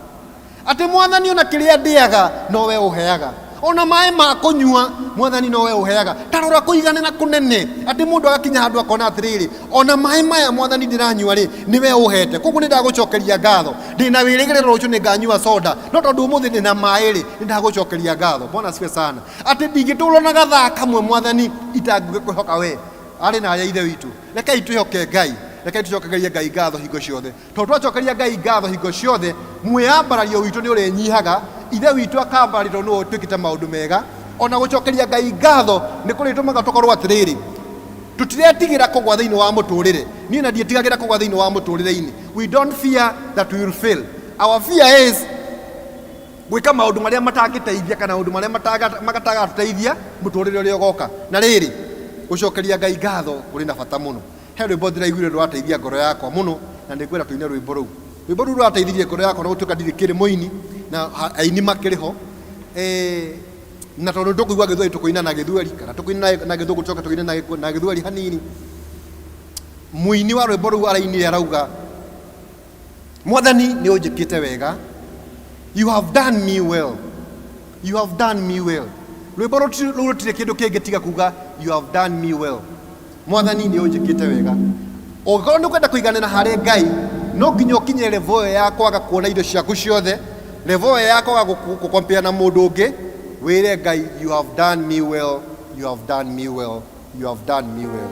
Atĩ Mwathani ona kĩrĩa ndĩaga nowe ũheaga, ona maĩ ma kũnyua Mwathani nowe ũheaga. Ta rora kũiganĩra kũnene, atĩ mũndũ agakinya handũ akona atĩrĩrĩ, ona maĩ maya Mwathani ndĩranyua rĩ, nĩwe ũhete, koguo nĩ ndagũcokeria ngatho. Ndĩna wĩrĩgĩrĩro rũciũ nĩ nganyua soda, no tondũ ũmũthĩ ndĩna maĩ rĩ, nĩ ndagũcokeria ngatho. Bwana asifiwe sana. Atĩ ndingĩtũra na gathaa kamwe Mwathani itangĩkwĩhoka we. Arĩ na arĩa Ithe witũ, rekei twĩhoke Ngai, rekei tũcokerie Ngai ngatho hingo ciothe. Tondũ twacokeria Ngai ngatho hingo ciothe, mwĩyambarario witũ nĩ ũrĩnyihaga, Ithe witũ akambarario tondũ nĩwe ũtwĩkĩte maũndũ mega. Ona gũcokeria Ngai ngatho nĩ kũrĩtũmaga tũkorwo atĩrĩrĩ, Tũtiretigĩra kũgwa thĩinĩ wa mũtũrĩre. Niĩ na ndiĩtigagĩra kũgwa thĩinĩ wa mũtũrĩre-inĩ. We don't fear that we will fail. Our fear is gwĩka maũndũ marĩa matangĩteithia kana maũndũ marĩa matagatũteithia mũtũrĩre ũrĩa ũgoka. Na rĩrĩ, gũcokeria Ngai ngatho kũrĩ na bata mũno. He rwĩmbo ndĩraiguire rũrateithia ngoro yakwa mũno, na nĩngwenda tũine rwĩmbo rũu. Rwĩmbo rũu rũrateithirie ngoro yakwa na gũtuĩka ndirĩ kĩrĩ mũini, na aini makĩrĩ ho. Na tondũ tũkũigua gĩthweri tũkũina na gĩthweri, kana tũkũina na gĩthũngũ tũcoke tũine na gĩthweri hanini. Mũini wa rwĩmbo rũu arainire arauga, Mwathani nĩ ũnjĩkĩte wega, you have done me well, you have done me well. Rwĩmbo rũu rũtirĩ kĩndũ kĩngĩ tiga kuga you have done me well. Mwathani nĩ ũnjĩkĩte wega. Ũngĩkorwo nĩ ũkwenda kũiganĩra harĩ Ngai, no nginya ũkinye level ĩyo ya kwaga kuona indo ciaku ciothe, level ĩyo ya kwaga gũkompea na mũndũ ũngĩ, wĩre Ngai you have done me well, you have done me well, you have done me well.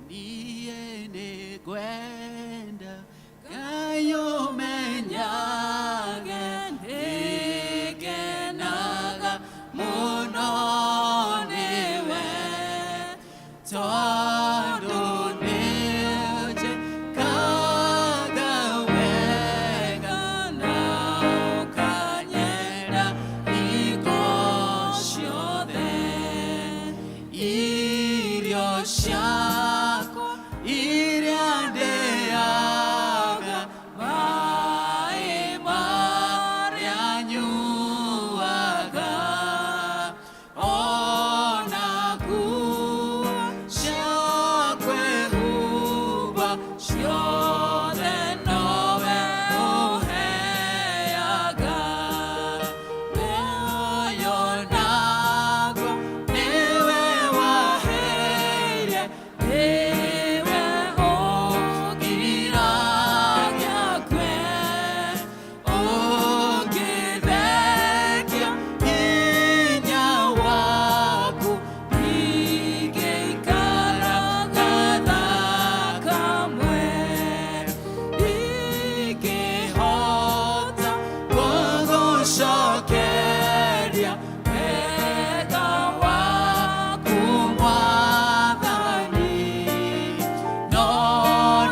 Niĩ nĩngwenda Ngai ũmenyage, nĩngenaga mũno. Ciakwa iria ndĩaga, maĩ marĩa nyuaga, ona nguo cia kwĩhumba, ciothe nowe ũheaga. Muoyo naguo nĩwe waheire, nĩwe ũngiragia kwe, ũngĩthengia hinya waku, ndingĩikara gatha kamwe, ndingĩhota gũgũcokeria wega waku Mwathani, no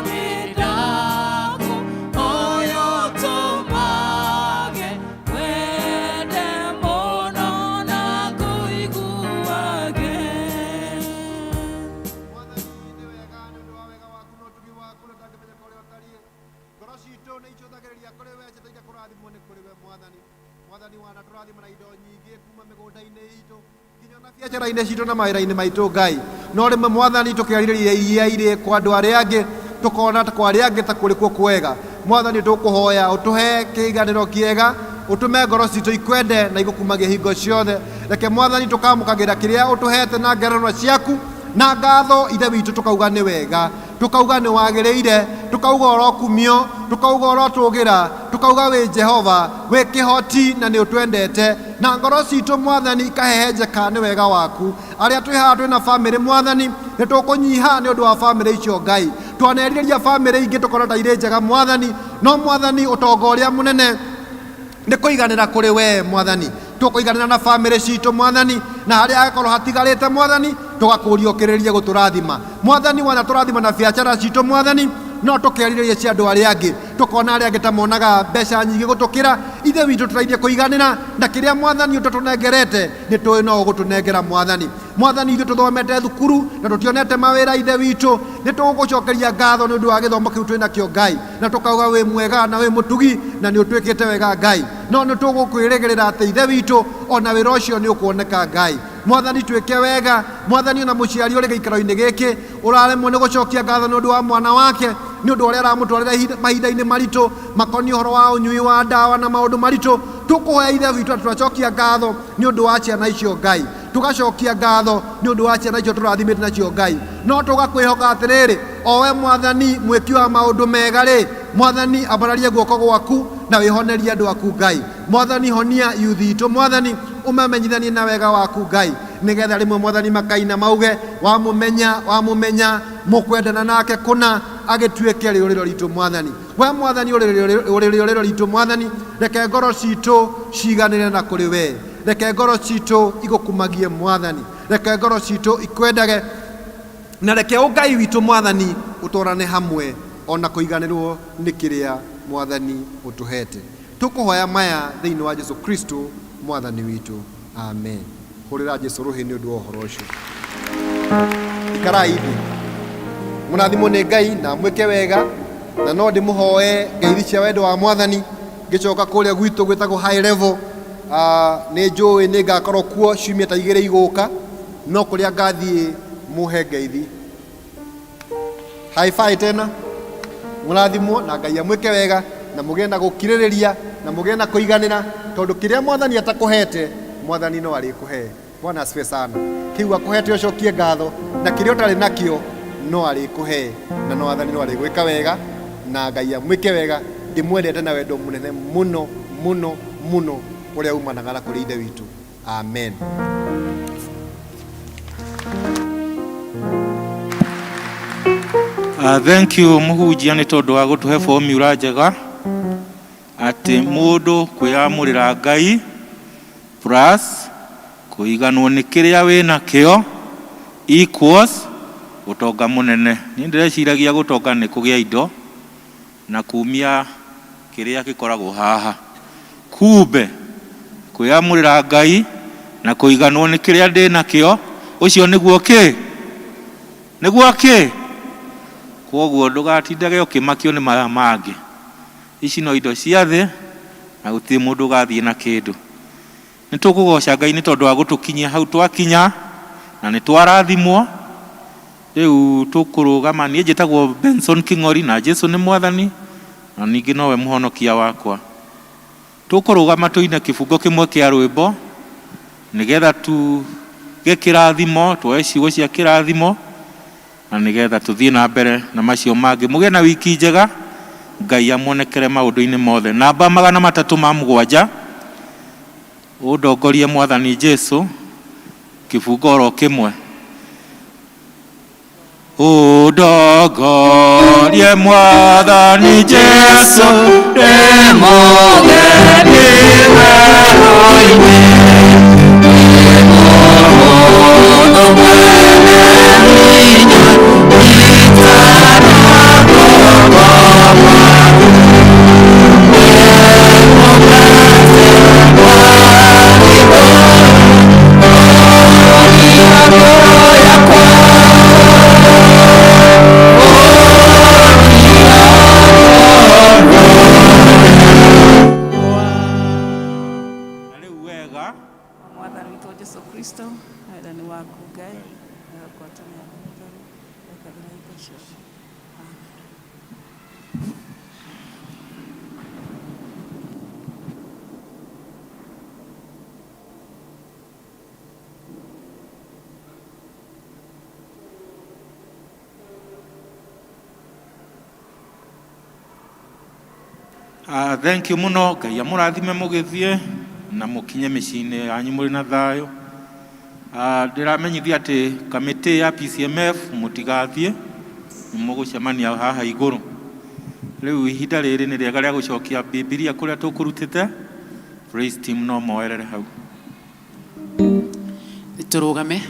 nĩndakũhoya ũtũmage wende mũno na ngũiguage. Ngoro citũ nĩ icũthagĩrĩria kũrĩ we, citaire kũrathimwo nĩ kũrĩ we Mwathani. Mwathani, wanatũrathima na indo nyingĩ kuma mĩgũnda-inĩ itũ nginya na biacara-inĩ citũ na mawĩra-inĩ maitũ, Ngai. No rĩmwe, Mwathani, tũkĩarirĩria iria irĩ kwa andũ arĩa angĩ, tũkona ta kwa arĩa angĩ ta kũrĩ kuo kwega. Mwathani, tũkũhoya ũtũhe kĩiganĩro kĩega, ũtũme ngoro citũ ikwende na igũkumagie hingo ciothe. Reke, Mwathani, tũkamũkagĩra kĩrĩa ũtũhete na ngerenwa ciaku na ngatho. Ithe witũ, tũkauga nĩ wega, tũkauga nĩ wagĩrĩire, tũkauga ũrokumio, tũkauga ũrotũgĩra, tũkauga wĩ Jehova, wĩ kĩhoti na nĩ ũtwendete, na ngoro citũ, Mwathani, ikahehenjeka nĩ wega waku. Arĩa twĩ haha twĩna bamĩrĩ, Mwathani, nĩ tũkũnyiha nĩ ũndũ wa bamĩrĩ icio, Ngai. Twanerirĩria bamĩrĩ ingĩ tũkona ta irĩ njega, Mwathani, no Mwathani, ũtonga ũrĩa mũnene nĩ kũiganĩra kũrĩ we, Mwathani. Tũkũiganĩra na bamĩrĩ citũ, Mwathani, na harĩa hangĩkorwo hatigarĩte, Mwathani, tũgakũria ũkĩrĩrie gũtũrathima. Mwathani, wanatũrathima na biacara citũ, Mwathani, no tũkerirĩria cia andũ arĩa angĩ, tũkona arĩa angĩ ta monaga mbeca nyingĩ gũtũkĩra. Ithe witũ, tũraithie kũiganĩra na kĩrĩa, Mwathani, ũtatũnengerete. Nĩ tũĩ no ũgũtũnengera, Mwathani. Mwathani, ithuĩ tũthomete thukuru na tũtionete mawĩra. Ithe witũ, nĩ tũgũgũcokeria ngatho nĩ ũndũ wa gĩthomo kĩu twĩ nakĩo, Ngai, na tũkauga wĩ mwega na wĩ mũtugi na nĩ ũtwĩkĩte wega, Ngai. No nĩ tũgũkwĩrĩgĩrĩra atĩ, Ithe witũ, ona wĩra ũcio nĩ ũkuoneka, Ngai. Mwathani, twĩke wega. Mwathani, ona mũciari ũrĩ gĩikaro-inĩ gĩkĩ ũraremwo nĩ gũcokia ngatho nĩ ũndũ wa mwana wake, nĩ ũndũ ũrĩa aramũtwarĩra mahinda-inĩ maritũ makoniĩ ũhoro wa ũnyui wa ndawa na maũndũ maritũ, tũkũhoya, Ithe witũ, atĩ tũracokia ngatho nĩ ũndũ wa ciana icio, Ngai. Tũgacokia ngatho nĩ ũndũ wa ciana icio tũrathimĩte nacio, Ngai. No tũgakwĩhoka atĩrĩrĩ, o we Mwathani mwĩki wa maũndũ mega rĩ, Mwathani, ambararia guoko gwaku na wĩhonerie andũ aku, Ngai. Mwathani, honia yuthi itũ. Mwathani, ũmamenyithanie na wega waku, Ngai, nĩgetha rĩmwe, Mwathani, makaina mauge, wamũmenya, wamũmenya, mũkwendana nake kũna, agĩtuĩke rĩũrĩro ritũ. Mwathani, we Mwathani ũrĩ rĩũrĩro ritũ. Mwathani, reke ngoro citũ ciganĩre na kũrĩ we, reke ngoro citũ igũkumagie. Mwathani, reke ngoro citũ ikwendage, na reke ũngai witũ, Mwathani, ũtwarane hamwe ona kũiganĩrwo nĩ kĩrĩa, Mwathani, ũtũhete. Tũkũhoya maya thĩinĩ wa Jesu Kristo Mwathani witũ, amen. Hũrĩra Jesu rũhĩ nĩ ũndũ wa ũhoro ũcio. Ikarai thĩ, mũrathimwo nĩ Ngai na mwĩke wega. Na no ndĩmũhoe ngeithi cia wendo wa Mwathani ngĩcoka kũrĩa gwitũ gwĩtagwo High Level. Nĩ njũĩ nĩ ngakorwo kuo ciumia ta 2 igũka, no kũrĩa ngathiĩ mũhe ngeithi. Hi-fi tena, mũrathimwo na Ngai amwĩke wega, na mũgĩe na gũkirĩrĩria na mũgĩe na kũiganĩra, tondũ kĩrĩa Mwathani atakũhete, Mwathani no arĩkũhe. Bwana asifiwe sana. Kĩu akũhete ũcokie ngatho, na kĩrĩa ũtarĩ nakĩo no arĩkũhe, na no Mwathani no arĩgwĩka wega, na Ngai amwĩke wega. Ndĩmwendete na wendo mũnene mũno mũno mũno ũrĩa umanaga na kũrĩ Ithe witũ. Amen. Thank you, mũhunjia, nĩ tondũ wa gũtũhe formula njega atĩ mũndũ kwĩyamũrĩra Ngai plus kũiganwo nĩ kĩrĩa wĩ nakĩo equals ũtonga mũnene. Niĩ ndĩreciragia gũtonga nĩ kũgĩa indo na kumia kĩrĩa gĩkoragwo haha. Kumbe kwĩyamũrĩra Ngai na kũiganwo nĩ kĩrĩa ndĩ nakĩo, ũcio nĩguo kĩ. Nĩguo kĩ? Kwoguo ndũgatindage ũkĩmakio nĩ maya mangĩ. Ici no indo cia thĩ na gũtirĩ mũndũ ũgathiĩ na kĩndũ. Nĩ tũkũgoca Ngai nĩ tondũ wa gũtũkinyia hau twakinya na nĩ twarathimwo. Rĩu tũkũrũgama, niĩ njĩtagwo Benson King'ori na Jesu nĩ mwathani na ningĩ nowe mũhonokia wakwa. Tũkũrũgama tũine kĩbungo kĩmwe kĩa rwĩmbo nĩgetha tuge kĩrathimo, tuoe ciugo cia kĩrathimo na nĩgetha tũthiĩ na mbere na macio mangĩ. Mũgĩe na wiki njega, Ngai amuonekere maũndũ-inĩ mothe. Namba 307, ũndongorie mwathani Jesu, kĩbungo oro kĩmwe. Ũndongorie mwathani Jesu, ndĩ mũgeni werũ-inĩ, ndĩ mũndũ mwene hinya, Mwathani witũ Jesu Kristo, wendani waku Ngai, na ngwatanĩro ya Roho Mũtheru, ĩikarage na hingo ciothe. Amen. Thank you mũno, Ngai amũrathime mũgĩthiĩ na mũkinye mĩciĩ-inĩ yanyu mũrĩ na thayũ. Ndĩramenyithia atĩ kamĩtĩ ya PCMF mũtigathiĩ, nĩ mũgũcemania haha igũrũ. Rĩu ihinda rĩrĩ nĩ rĩega rĩa gũcokia Bibilia kũrĩa tũkũrutĩte. Praise team no moerere hau. Tũrũgame.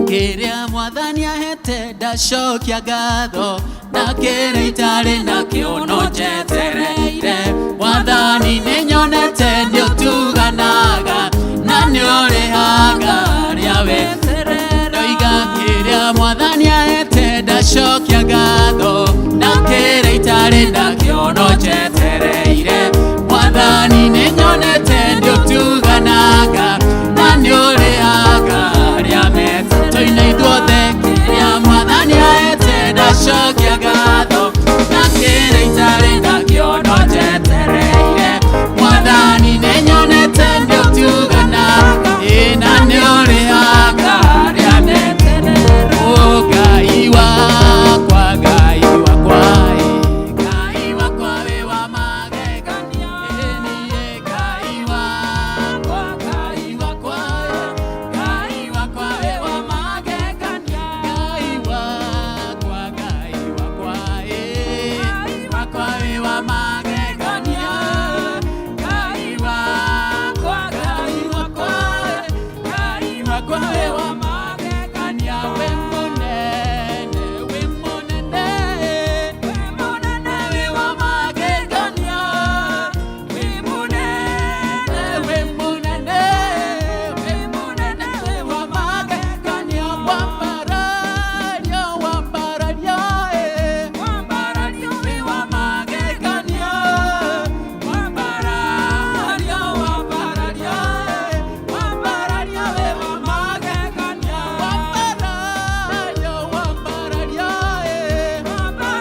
Kĩrĩa mwathani ahete ndacokia ngatho, na kĩrĩa itarĩ nakĩo no njetereire. Mwathani nĩnyonete nĩũtuganaga na nĩũrĩhaga arĩa weterere. Ndoiga kĩrĩa mwathani ahete ndacokia ngatho, na kĩrĩa itarĩ nakĩo no njetereire.